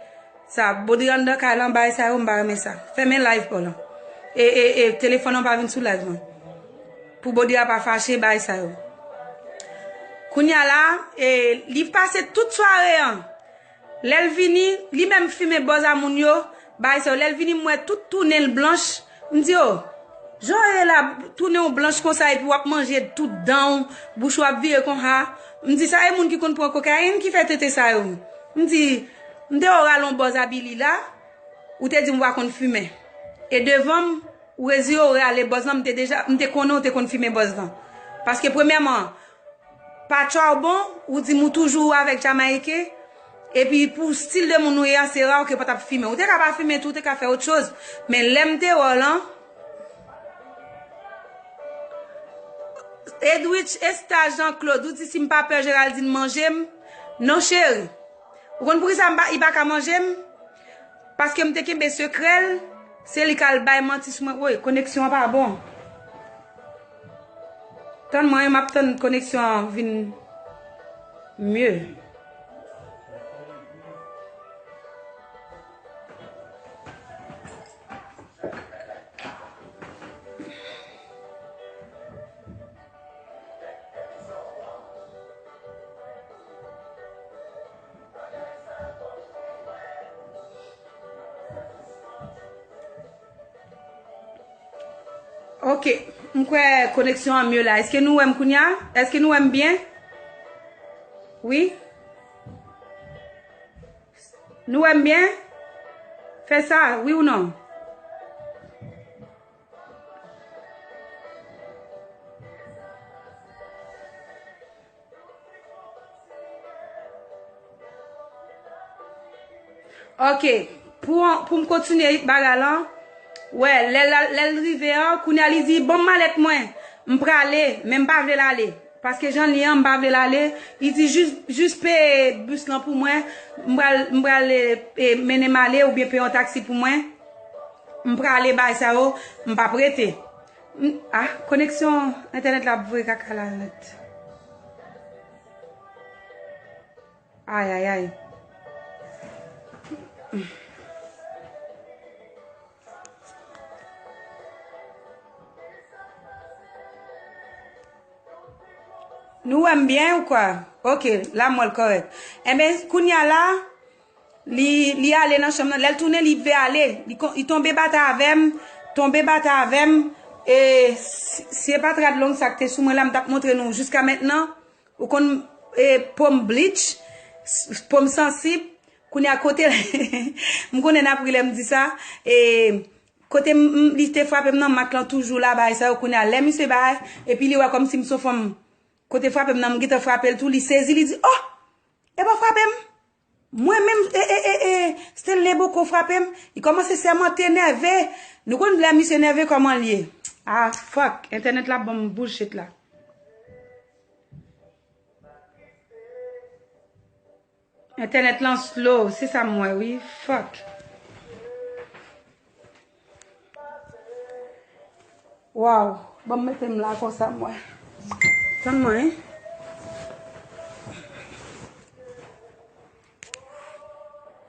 sa. Bodri anndan kay lan, bagay sa yo, m pa renmen sa. Fèmen live pa w lan. E, e, e, telefòn nan pa vin sou live mwen. Pou Bodri a pa fache, bagay sa yo. Kounye a la, e, li pase tout sware an. Lè l vini, li menm fimen bòz a moun yo, bagay sa yo. Lè l vini, m wè tout tounen l blanch. M di, "Oh, jan w ye la, tounen w blanch konsa, epi w ap manje tout dan w, bouch ou ap vire konsa." M di, "Sa e moun ki konn pran kokayin ki fè tete sa yo." M di, "M te wè w rale yon bòz a Billy la, ou te di m w pa konn fimen. E devan m, ou rezire w rale bòz lan, m te deja, m te konnen w te konn fimen bòz lan." Paske premyèman, pa tchwa w bon, ou di m ou toujou avèk Jamayiken, epi pou stil de moun ou ye a, se ra w ke w pa t ap fimen. Ou te ka pa fimen tou, ou te ka fè lòt choz. Men lè m te wè w lan, Edwidge Esta Jean Claude, ou di si m pa pè Géraldine manje m. Non, cheri. Ou konn poukisa m pa, li pa ka manje m? Paske m te kenbe sekrè l, se li k al bay manti sou mwen. Woy, koneksyon an pa bon. Tann mwen, m ap tann koneksyon an vin mye. Ok, m kwè koneksyon an mye la. Èske nou wè m kounye a? Èske nou wè m byen? Wi? Nou wè m byen? Fè sa, wi ou non? Ok, pou, pou m kontinye bagay lan, Wè, lè l, lè l rive an, kounye a li di, "Ban m malèt mwen, m prale, men m pa vle l ale." Paske jan l ye an, m pa vle l ale. Li di, "Jis, jis peye bis lan pou mwen, m pral, m pral, e, e, mennen m ale oubyen peye yon taksi pou mwen. M prale bay sa yo, m p ap rete." M, ah, koneksyon entènèt la ap voye kaka la nèt. Ay, ay, ay. Nou wè m byen ou kwa? Ok, la m wè l kòrèk. Enben, kounye a la, li, li ale nan chanm nan. Lè l tounen, li vle ale. Li, kon- li tonbe batay avè m, tonbe batay avè m. E si, si se pa t rad long sa k te sou mwen la, m t ap montre nou jiska mentnan. Ou konn, e, po m bleach, s- po m sansib. Kounye a kote, m konnen n ap ri lè m di sa. E, kote m, m- li te frape m nan, mak lan toujou la, bagay sa yo. Kounye a, lè misye bay, epi li wè kòmsi m se yon fanm, kote frape m nan, m gentan frape l tou, li sezi, li di, "Oh! E pa w frape m? Mwen menm, e, e, e, e, Stanley Boko frape m." Li kòmanse sèmante nève. Nou konn lè misye nève kòman l ye. Ah, fuck. Entènèt la ban m bullshit la. Entènèt lan slow, se sa m wè wi. Fuck. Waw, ban m mete m la konsa m wè. Tann mwen, wi.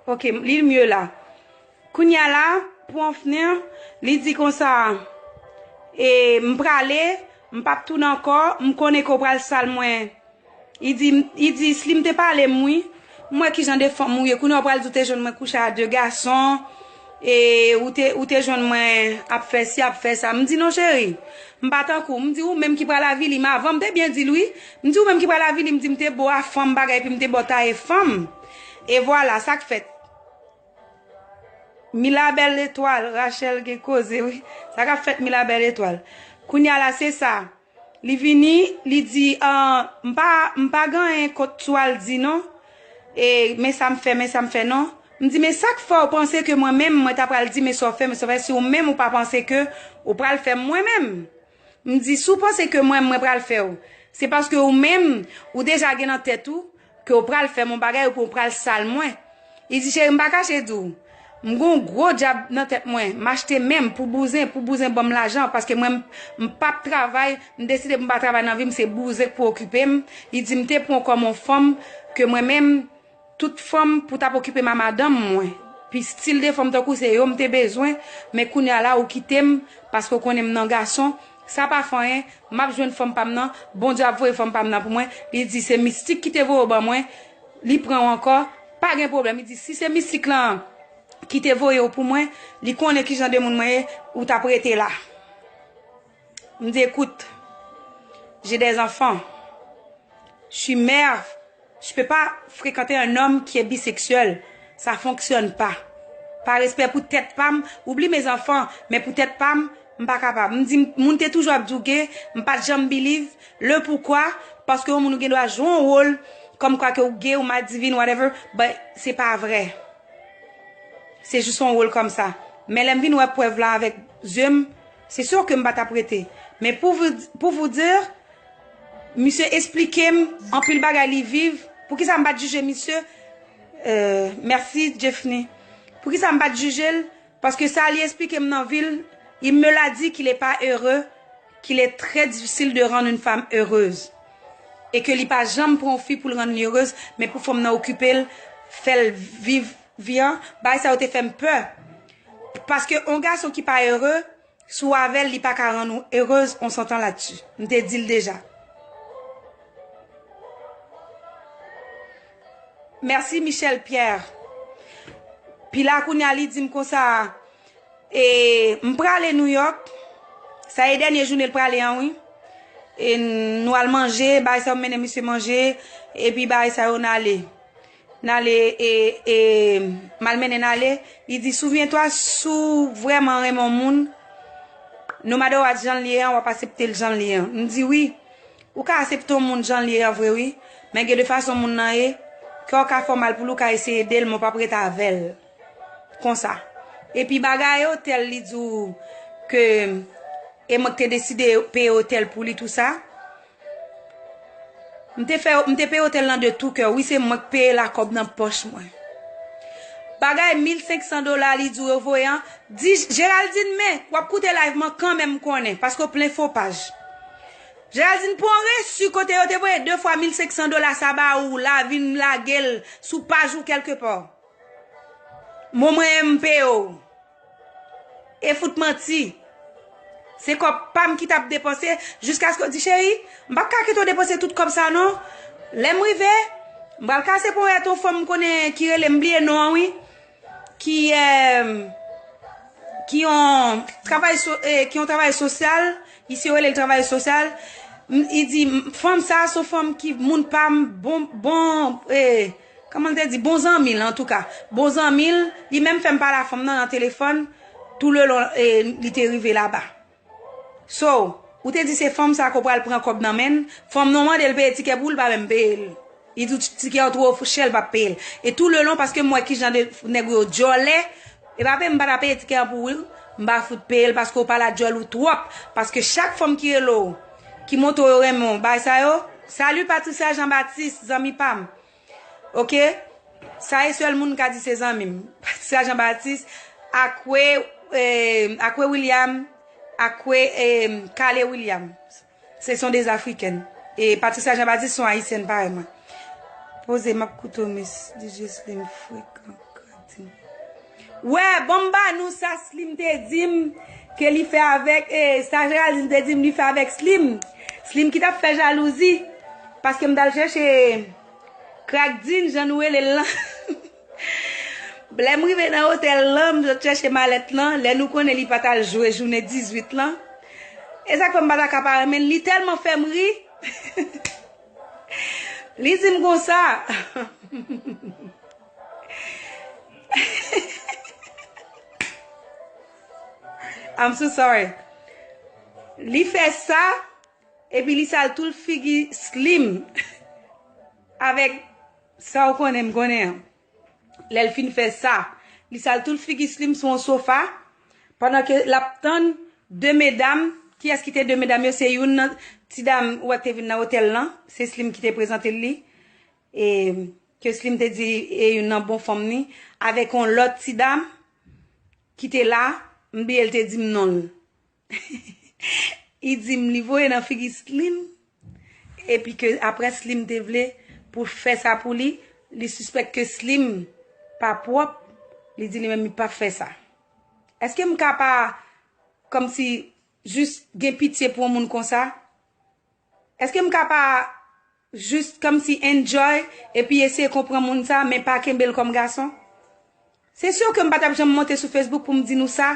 Ok, li mye la. Kounye a la, pou an fnen, li di konsa, e, "M prale, m p ap tounen ankò, m konnen ke w pral sal mwen." Li di, li di, "Slim te pale m wi. M wè ki jan de fanm ou ye. Kounye a w pral di w te jwenn mwen kouche a de gason. E ou te, ou te jwenn mwen ap fè si, ap fè sa." M di, "Non, cheri, m pa tankou w." M di, "Ou menm ki pral avili m avan." M te byen di l wi. M di, "Ou menm ki pral avili m." M di, "M te bo a fanm bagay, epi m te bo taye fanm." E vwala, sa k fèt. Mila bèl etwal, Rachel gen koze wi. Sa k ap fèt Mila bèl etwal. Kounye a la, se sa. Li vini, li di, ah, "M pa, m pa gen anyen kont Swaldi non. E, men sa m fè, men sa m fè non." M di, "Men sa k fè w panse ke mwen menm, mwen ta pral di, men sa w fè, men sa w fè, si w menm ou pa panse ke ou pral fè m mwen menm?" M di, "Si w panse ke mwen, mwen pral fè w, se paske ou menm, ou deja gen nan tèt ou ke w pral fè m yon bagay ou pou w pral sal mwen." Li di, "Cheri, m pa kache di w. M gon gwo djab nan tèt mwen. M achte menm pou bouzen, pou bouzen ban m lajan, paske mwen, m, m p ap travay, m deside pou m pa travay nan vi m, se bouzen k pou okipe m." Li di, "M te pran w kòm yon fanm ke mwen menm, tout fanm pou t ap okipe m a madanm mwen. Pi stil de fanm tankou se yo m te bezwen, men kounye a la ou kite m, paske w konnen m nan gason, sa pa fè anyen, m ap jwenn fanm pa m nan, Bondye ap voye fanm pa m nan pou mwen." Li di, "Se mistik ki te voye w ban mwen, li pran w ankò, pa gen pwoblèm." Li di, "Si se mistik lan ki te voye w pou mwen, li konnen ki jan de moun mwen ye, ou t ap rete la." M di, "Écoute, j'ai des enfants. Je suis mère. Je peux pas fréquenter un homme qui est bisexuel. Ça fonctionne pas. Pa respè pou tèt pa m, oubli mes enfants, men pou tèt pa m, m pa kapab." M di, "Moun te toujou ap di w gay, m pa t janm believe. Le poukwa? Paske yon moun ou gen dwa jwe yon wòl, kòmkwa ke ou gay, ou madivin, whatever, but se pa vrè. Se jis yon wòl kòmsa. Men lè m vin wè prèv la avèk zye m, se si ke m pa t ap rete. Men pou vous, pour vous dire, misye esplike m anpil bagay li viv. Poukisa m pa t jije misye? Euh, merci, Jeffney. Poukisa m pa t jije l? Paske sa li esplike m nan vi l, il me l'a dit qu'il est pas heureux, qu'il est très difficile de rendre une femme heureuse. E ke li pa janm pran yon fi pou l rann li erez, men pou fanm nan okipe l, fè l viv vi an, bagay sa yo te fè m pè. Paske yon gason ki pa ere, si w avè l, li pa ka rann ou erez, on s'entend là-dessus. M te di l deja. Mèsi, Michel Pierre. Pi la kounye a, li di m konsa, e, m prale New York. Sa e dènye jounen l prale an, wi. E n, nou al manje, bagay sa yo m mennen misye manje, epi bagay sa yo n ale. N ale, e, e, m al mennen n ale. Li di, "Souvyen twa, si w vrèman renmen yon moun, no matter what jan l ye an, w ap aksepte l jan l ye an." M di, "Wi, ou ka aksepte yon moun jan l ye an vre, wi. Men gen de fason moun nan ye, kè w ka fè w mal pou li, ou ka eseye ede l, men w p ap rete avè l konsa." Epi bagay otèl, li di w ke e mwen ki te deside peye otèl pou li, tou sa. M te fè, m te peye otèl lan de tou kè. Wi, se mwen k peye l ak kòb nan pòch mwen. Bagay mil senk san dola li di w yo voye an. Di Geraldine, men, w ap koute live mwen kanmenm, m konnen, paske w plen fo paj. Geraldine, pran resi kote yo te voye de fwa mil senk san dola sa ba ou la, vin lage l sou paj ou kèlkepa. Mwen, mwen, m peye w. E fout manti. Se kòb pa m ki t ap depanse, jiskaske w di, cheri, m p ap ka kite w depanse tout kòb sa non. Lè m rive, m pral kase ponyèt yon fanm m konnen ki rele, m bliye non an, wi. Ki, eh, ki yon travay so, eh, ki yon travay sosyal, isi yo rele l travay sosyal. M, li di, m, fanm sa, se yon fanm ki moun pa m, bon, bon, eh, kòman l te di, bon zanmi l, antouka. Bon zanmi l, li menm fè m pale a fanm nan nan telefòn, tou le lon, eh, li te rive laba. So, ou te di se fanm sa ke w pral pran kòb nan men l, fanm nan w mande l peye tikè pou ou, li pa menm peye l. Li di w ti-, tikè an two chè, li p ap peye l. E tou le lon, paske m wè kijan de nèg yo djòlè, e pa vre m pa ta peye tikè an pou ou, m pa fout peye l paske w pa la djòl ou twòp. Paske chak fanm ki rele w, ki montre w yo renmen w, bay sa yo. Salut Patricia Jean Baptiste, zanmi pa m. Oke? Sa e sèl moun ka di se zanmi m. Patricia Jean Baptiste, Akwe, eh, Akwe William, Akwe, eh, Kale William. Ce sont des Africaines. E Patricia Jean Baptiste se yon Ayisyèn parèy mwen. Poze, m ap koute w, Miss D J Slim frekan, kratin. Wè, bon, m ba nou sa Slim te di m ke li fè avèk, eh, sa Geraldine te di m li fè avèk Slim. Slim ki t ap fè jalouzi. Paske m t al chèche Crack Dean, jan nou rele l lan. Lè m rive nan otèl lan, m sot chèche malèt lan. Lè nou konnen li pa t al jwe jounen dizuit lan. E sa k fè m pa ta ka pa renmen l. Li tèlman fè m ri. Li di m konsa. I'm so sorry. Li fè sa, epi li sal tout figi Slim avèk sa w konnen m konnen an. Lè l fin fè sa, li sal tout figi Slim sou yon sofa, pandan ke l ap tann de medam. Kiyès ki te de medam yo? Se youn nan ti dam ou wè k te vin nan otèl lan, se Slim ki te prezante l li. E ke Slim te di e youn nan bon fanm ni, avèk yon lòt ti dam ki te la, m bliye l te di m non l. Li di m li voye nan figi Slim, epi ke apre Slim te vle pou fè sa pou li, li sispèk ke Slim pa pwòp, li di li menm li p ap fè sa. Èske m ka pa, kòmsi, jis gen pitye pou yon moun konsa? Èske m ka pa jis kòmsi enjoy epi eseye konprann moun sa, men pa kenbe l kòm gason? Se si ke m pa t ap janm monte sou Facebook pou m di nou sa,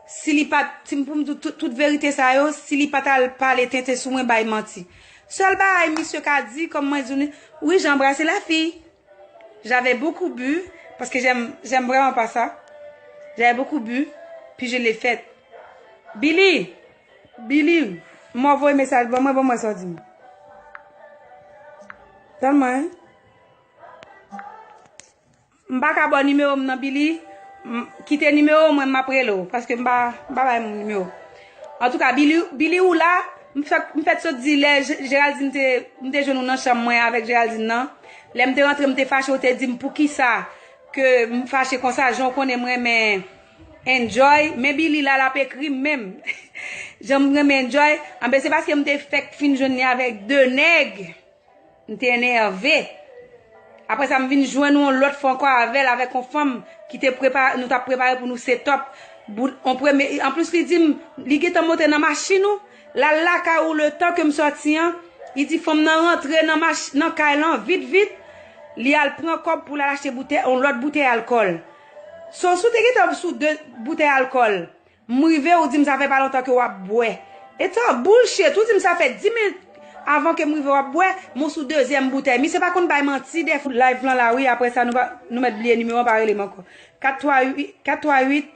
si li pa t, si m, pou m di tout, tout verite sa yo, si li pa t al pale tenten sou mwen, bay manti. Sèl bagay misye ka di, kòm mwen di nou, oui, j'ai embrassé la fille. J'avais beaucoup bu, parce que j'aime, j'aime vraiment pas ça. J'avais beaucoup bu, puis je l'ai faite. Billy, Billy, m voye mesaj ban mwen, ban mwen sa w di m. Tann mwen, hein? M pa ka ba w nimewo m nan, Billy. M, kite nimewo mwen, m ap rele w, paske m pa, m pa bay moun nimewo. Antouka, Billy, Billy ou la, m fèk, m fèk sot di lè Ge-, Geraldine te, m te jwenn ou nan chanm mwen avèk Geraldine nan. Lè m te rantre, m te fache, ou te di m poukisa ke m fache konsa, jan w konnen m renmen enjoy, men Billy la, l ap ekri m menm. Jan m renmen enjoy, anben se paske m te fèk fin jwenn li avèk de nèg. M te enève. Apre sa, m vin jwenn ou yon lòt fwa ankò avè l, avèk yon fanm ki te prepare, nou t ap prepare pou nou set up. Bout, on premye, anplis, li di m, li gentan monte nan machin ou, l al lakay ou letan ke m sòti an. Li di fanm nan rantre nan mach-, nan kay lan vit, vit. Li al pran kòb pou l al achte boutèy, yon lòt boutèy alkòl. So, si w te gentan sou de boutèy alkòl, m rive, ou di m sa fè pa lontan ke w ap bwè. E sa bullshit, ou di m sa fè dis minit avan ke m rive w ap bwè, m sou dezyèm boutèy. Misye pa konn bay manti, dèfwa live lan la, wi, apre sa, nou pa, nou mèt bliye nimewo an, pa rele m ankò. Kat twa uit, kat twa uit,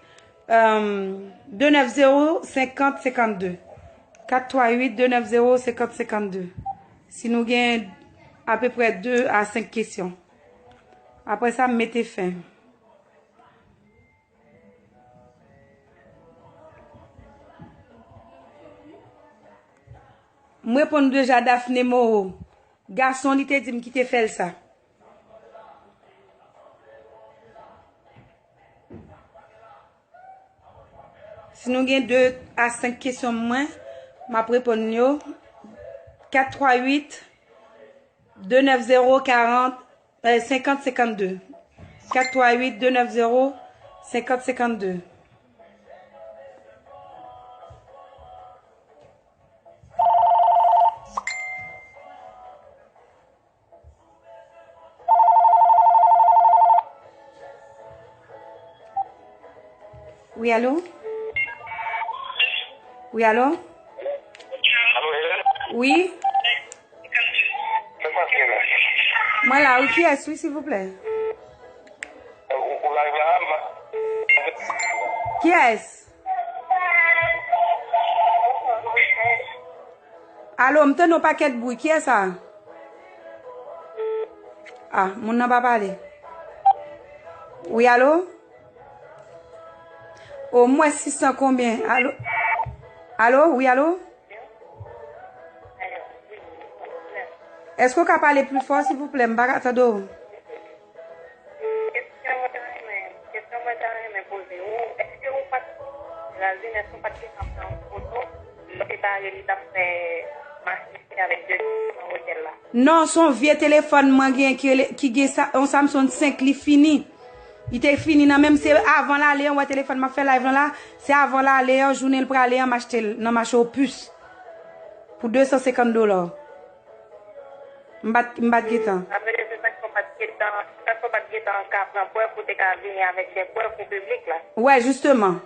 euh, de nèf zewo, senkant senkant de. Kat twa uit, de nèf zewo, senkant senkant de. Si nou gen apeprè de a senk kesyon. Apre sa, m mete fen. M reponn deja Daphné Moreau. Gason li te di m ki te fè l sa. Si nou gen de a senk kesyon mwen, m ap reponn yo. Kat twa uit, de nèf zewo, karant, eh, senkant, senkannde. Kat twa uit, de nèf zewo, senkant, senkannde. Wi, alo? Wi, alo? Alo, Hélène? Wi? Sa k pase la? Mwen la, wi, kiyès, wi, silvouplè? Ou, ou live la, m... Kiyès? Alo, m tande yon pakèt bri. Kiyès sa? Ah, moun nan pa pale. Wi, alo? O, m wè sis san konbyen. Alo? Alo? Wi, alo? Èske w ka pale pli fò, silvouplè? M pa ka tande w. Kesyon mwen ta renmen, kesyon mwen ta renmen poze ou, èske ou pa t, Razin, èske ou pa t gentan pran yon foto lè w te bare li t ap fè mach misye avèk de nan otèl la? Non, se yon vye telefòn mwen gen ki rele, ki gen sa, yon Samsung senk, li fini. Li te fini nan men m, se avan l ale an, w wè telefòn m ap fè live lan la, se avan l ale an, jounen l prale an, m achte l nan mache Opus pou de san senkant dola. M pa t, m pa t gentan. Sa vle di se sa k fè w pa t gentan, sa k fè w pa t gentan ka pran prèv pou w te ka vini avèk de prèv pou piblik la. Wè, jisteman.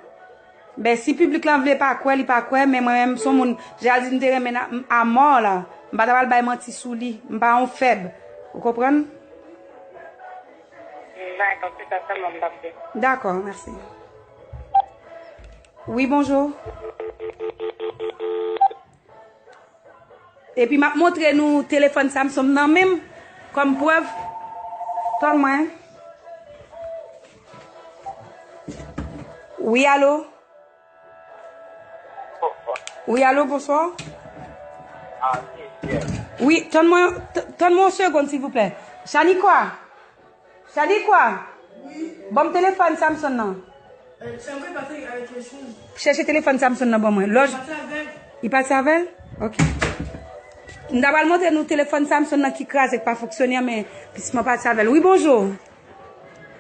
Ben, si piblik lan vle pa kwè, li pa kwè, men mwen menm, se yon moun, Géraldine te renmen nan, a mò la. M pa ta pral bay manti sou li. M pa yon fèb. Ou konprann? Dakò, se sa sèlman m t ap di. Dakò, mèsi. Wi, bonjou. Epi m ap montre nou telefòn Samsung nan menm kòm prèv. Tann mwen. Wi, alo? Wi, alo, bonswa? Wi, tann mwen, t-, tann mwen yon segonn, silvouplè. Shaniqua? Shaniqua, ban m telefòn Samson nan. Chèche telefòn Samson nan ban mwen. Lòj. Li pati avè l? Ok. M ta pral montre nou telefòn Samson nan ki kraze, k pa fonksyone an, men pis mwen pati avè l. Wi, bonjou.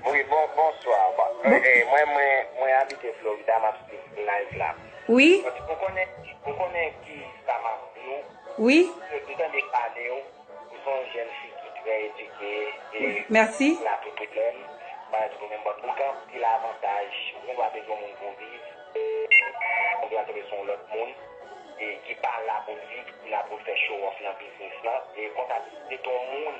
Wi, bon, bonswa. Bon, eh, mwen, mwen, mwen abite Florida, m ap swiv live la. Wi. Ou konnen, ou konnen ki sa m ap di w? Wi. M tande pale w. Ou se yon jèn fi ki trè edike e... Mèsi. Ou la pou pwoblèm. Ba di ou menm, but ou gen anpil avantaj. Ou gendwa bezwen moun pou viv. Ou gendwa tonbe sou yon lòt moun e ki pa la pou l viv, ki la pou l fè show off nan biznis lan. E konsa, si se te yon moun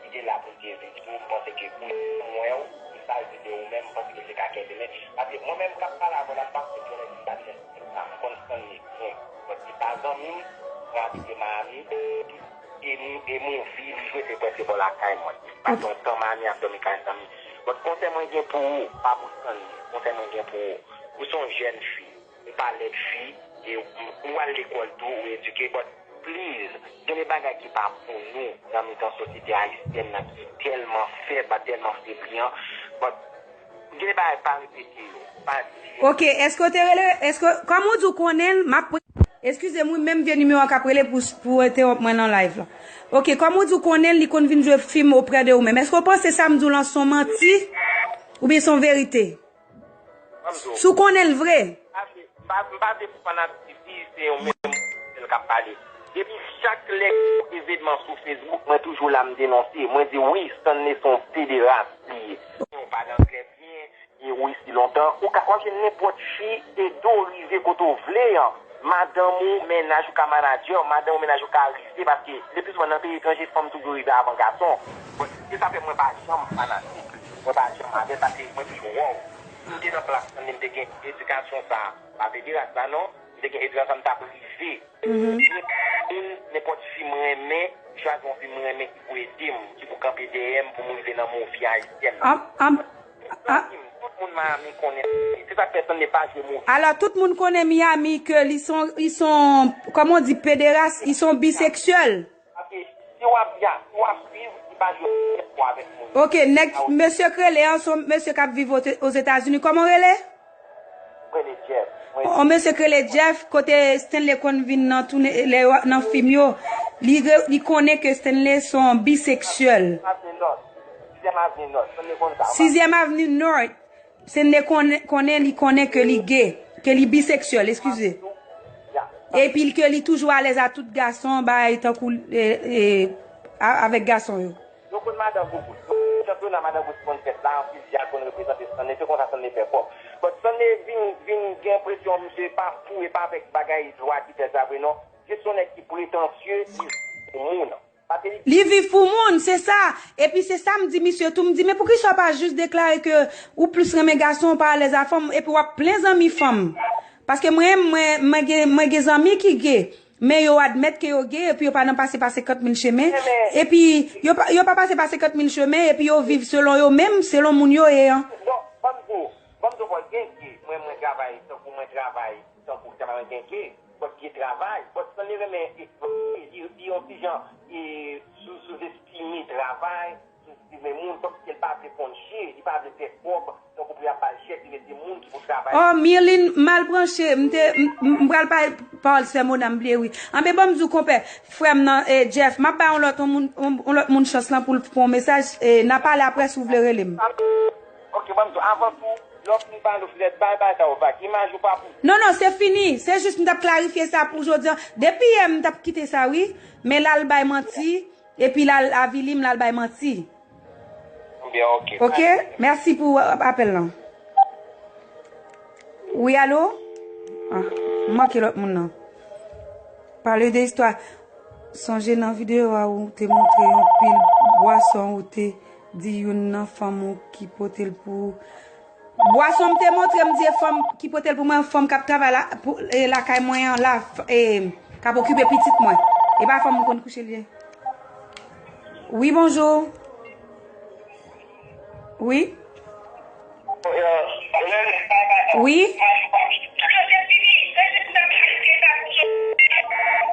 ki te la pou l te viv tou, m panse ke pou mwen, ou, m pa vide ou menm, m panse ke se ka kenbe. Men, paske mwen menm k ap pale avè w la, m pa konn jwenn sa li fè sa, m konn Stanley byen. But li pa zanmi m, mwen abite Miami, e m, e movie li jwe se prèske bò lakay mwen. Li pase yon tan Miami ap dòmi kay zanmi. But konsèy mwen gen pou ou, pa pou Stanley, konsèy mwen gen pou ou, ou se yon jèn fi, ou pa lèd fi, e ou, ou al lekòl tou, ou edike, but please, gen de bagay ki pa pou nou nan mitan sosyete ayisyèn nan ki tèlman fèb, tèlman febli an, but gen de bagay pa repete yo, pa di yo. Ok, èske w te rele, èske, kòm ou di w konnen l, m ap pre-, eskize m, wi, menm vye nimewo an k ap rele pou, pou entewonp mwen nan live la. Ok, kòm ou di w konnen l, li konn vin jwe fim oprè de ou menm. Èske w panse sa m di w lan se yon manti? Oubyen se yon verite? Si w konnen l vre. M pa vle, m pa, m pa vle pou fanatik di se yon menm sèl k ap pale. Depi chak lè gen yon evènman sou Facebook, mwen toujou la m denonse. Mwen di wi, Stanley se yon pederas li ye. Ou pale anglè byen, e ou isi lontan. Ou ka, w ap jwenn nenpòt fi e do rive kote w vle an. Madanm ou, mennaj ou ka manadjè w, madanm ou, mennaj ou ka rive, paske leplisouvan nan peyi etranje, fanm toujou rive avan gason. Bon, se sa fè mwen pa janm fanatik. Mwen pa janm avè l, paske mwen toujou wè w. Si m te nan plas Stanley, m te gen edikasyon sa a. Pa pederas la non, m te gen edikasyon sa, m t ap rive. Mhm. Nenpòt moun, nenpòt fi m renmen, chwazi yon fi m renmen ki pou ede m, ki pou kanpe dèyè m pou m rive nan movie ayisyèn. An, an, an, Moun Miami konnen. Se sa k fè Stanley pa jwe move. Alors, tout moun konnen Miami ke li son, li son, comment on dit, pédéraste, li son biseksyèl. Paske si w ap ya, si w ap viv, li pa jwe move avèk moun. Ok, nèg, mesye k rele an, son mesye k ap viv Ozetazini. Kòman w rele? Mwen rele Jeff. Mwen On mesye k rele Jeff, kote Stanley konn vin nan tounen, lè yo nan fim yo, li, re- li konnen ke Stanley son biseksyèl. Sizyèm Avni Nòt. Sizyèm Avni Nòt. Stanley konn sa. Sizyèm Avni Nòt. Stanley konnen, konnen, li konnen ke li gay, ke li biseksyèl, eskize. Ya. Epi ke li toujou alèz a tout gason, bay tankou, e, e, a- avèk gason yo. Yo konn madan Gougout. Yo konn chanpyona madan Gougout konn fèt la, anpil fi al konn reprezante Stanley, se konsa Stanley fè kòb. But Stanley vin, vin gen enpresyon misye pa fou e pa avèk bagay dwa ki fè sa vre non. Se yon nèg ki pretansye, li moun. Paske li Li viv pou moun, se sa. Epi se sa m di misye tou, m di, men poukisa w pa jis deklare ke ou plis renmen gason, ou pa alèz a fanm, epi w ap plen zanmi fanm? Paske mwen, mwen, mwen gen, mwen gen zanmi ki gay. Men yo admèt ke yo gay, epi yo pa nan pase pa senkant mil chemen. Epi yo pa, yo pa pase pa senkant mil chemen, epi yo viv selon yo menm, selon moun yo ye an. Non, ban m di w, ban m di w, gen gay, mwen, mwen travay, tankou mwen travay, tankou sa mwen gen gay, but gay travay, but Stanley renmen eksplòte, li, li yon ti jan, e, sou, souzestime travay, souzestime moun, tankou si l pa vle konn chye, li pa vle fè kòb, tankou pou y ap ba l chèk, li rete moun ki pou travay. Oh, Mirlin mal branche, m te, m, m, m pral pa pawòl sè Mona, m bliye wi. Anben, ban m di w, konpè, frè m nan, e, Jeff, m ap bay yon lòt, yon moun, yon, yon lòt moun chans lan pou l pran yon mesaj, e, n a pale aprè si w vle rele m. Ok, ban m di w, avan tou, lè w fin pale w fenèt, bay bay sa yo vag. Imaj ou pa pou. Non, non, se fini. Se jis m t ap klarifye sa pou jodi an. Depi yè, m t ap kite sa, wi. Men l al bay manti. Epi l al avili m, l al bay manti. Byen, ok. Ok? Mèsi pou apèl lan. Wi, alo? Ah, m manke lòt moun nan. Pale de istwa. Sonje nan videyo a ou te montre yon pil bwason ou te di youn nan fanm ou ki pote l pou ou. Bwason m te montre m di e fanm ki pote l pou mwen, fanm k ap travay la, pou, e, lakay mwen an la, f- e, k ap okipe pitit mwen. E pa fanm m konn kouche l ye. Wi, bonjou. Wi. Wi.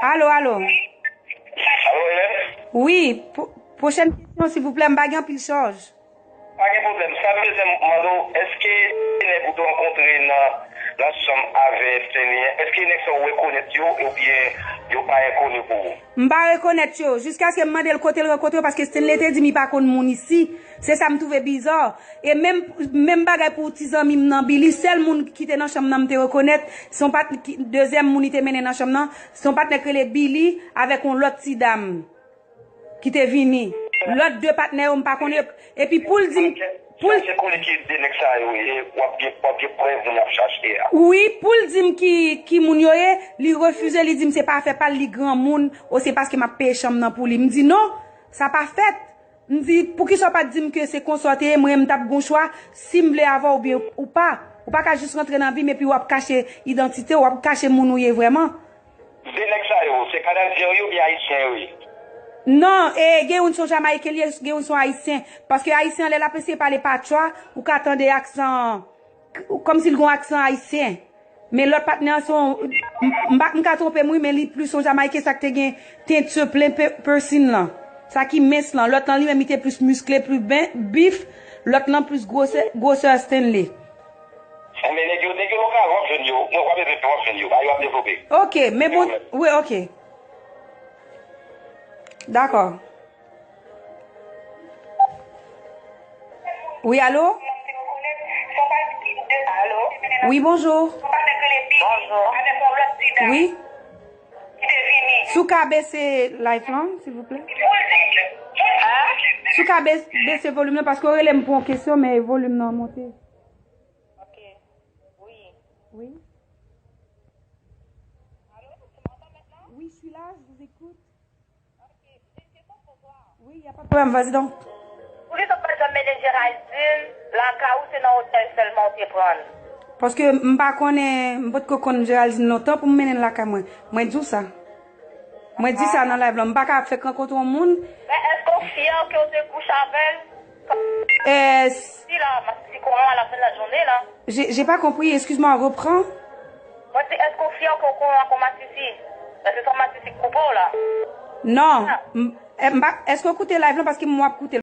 Alo, alo. Wi, pwo- pwochèn kesyon, silvouplè, m pa gen anpil chaj. Pa gen pwoblèm. Sa m bezwen mande w, èske nèg ou te rankontre nan, nan chanm avè Stanley an, èske nèg sa yo rekonèt yo oubyen yo pa enkoni pou ou? M pa rekonèt yo, jiskaske m mande l kote l rankontre yo, paske Stanley te di m li pa konn moun isi. Se sa m twouve biza. E menm, menm bagay pou ti zanmi m nan, Billy, sèl moun ki te nan chanm nan m te rekonèt, se yon pat-, ki, dezyèm moun li te mennen nan chanm nan, se yon patnè k rele Billy avèk yon lòt ti dam ki te vini. Lòt de patnè yo, m pa konnen. Epi pou l di m, pou l Chèche konnen ki de nèg sa yo ye, w ap gen, w ap gen prèv moun y ap chache a. Wi, pou l di m ki, ki moun yo ye, li refize, li di m se pa afè pa l, li granmoun, o se paske m ap peye chanm nan pou li. M di non, sa pa fèt. M di, poukisa w pa t di m ke se konsa w te ye, mwen menm m t ap gen yon chwa, si m vle avè w oubyen ou pa. Ou pa ka jis rantre nan vi m epi w ap kache idantite w, w ap kache moun ou ye vrèman. De nèg sa yo, se Kanadyen yo ye oubyen Ayisyen yo ye? Non, e, gen youn se yon Jamayiken li ye, gen youn se yon Ayisyen. Paske Ayisyen an, lè l ap eseye pale patwa, ou ka tande aksan, kòmsi l gen yon aksan ayisyen. Men lòt patnè an se yon, m, m pa, m ka twonpe m wi, men li plis yon Jamayiken, sa k te gen teinture plen pe- piercing lan. Sa ki mens lan. Lòt lan li menm li te plis miskle, plis ben, bif. Lòt lan plis gwosè, gwosè Stanley. Enben, nèg yo, nèg yo lokal, w ap jwenn yo. Mwen, w ap jwenn yo, w ap jwenn yo. Bagay yo ap devlope. Ok, men bon, wi, ok. Dakò. Wi, alo? Alo? Wi, bonjou. Bonjou. Wi. Si w ka bese live lan, silvouplè. Si w ka bes- bese volim nan, paske w rele m pou yon kesyon, men volim nan monte. Ok. Wi. Wi. Alo, tu m'entends maintenant? Oui, je suis là, je vous écoute. Ok, j'ai une question pour toi. Oui, y a pas de problème, vas-y donc. Poukisa w pa t janm mennen Géraldine lakay ou, se nan otèl sèlman w te pran l? Paske m pa konnen, m potko konn Géraldine lontan pou m mennen l lakay mwen. Mwen di w sa. Mwen di sa nan live lan. M pa ka ap fèk rankontre yon moun. Men èske w fyè ke w te kouche avè l? Eh, s- Si la, m ap di kounye a, la fen la jounen. J'ai j'ai pas compris, excuse-moi, reprends. Mwen di, èske w fyè ke w konnen w ak yon masisi? Èske se yon masisi k koupe w la? Non. M- m pa- Èske w koute live lan? Paske m w ap koute l.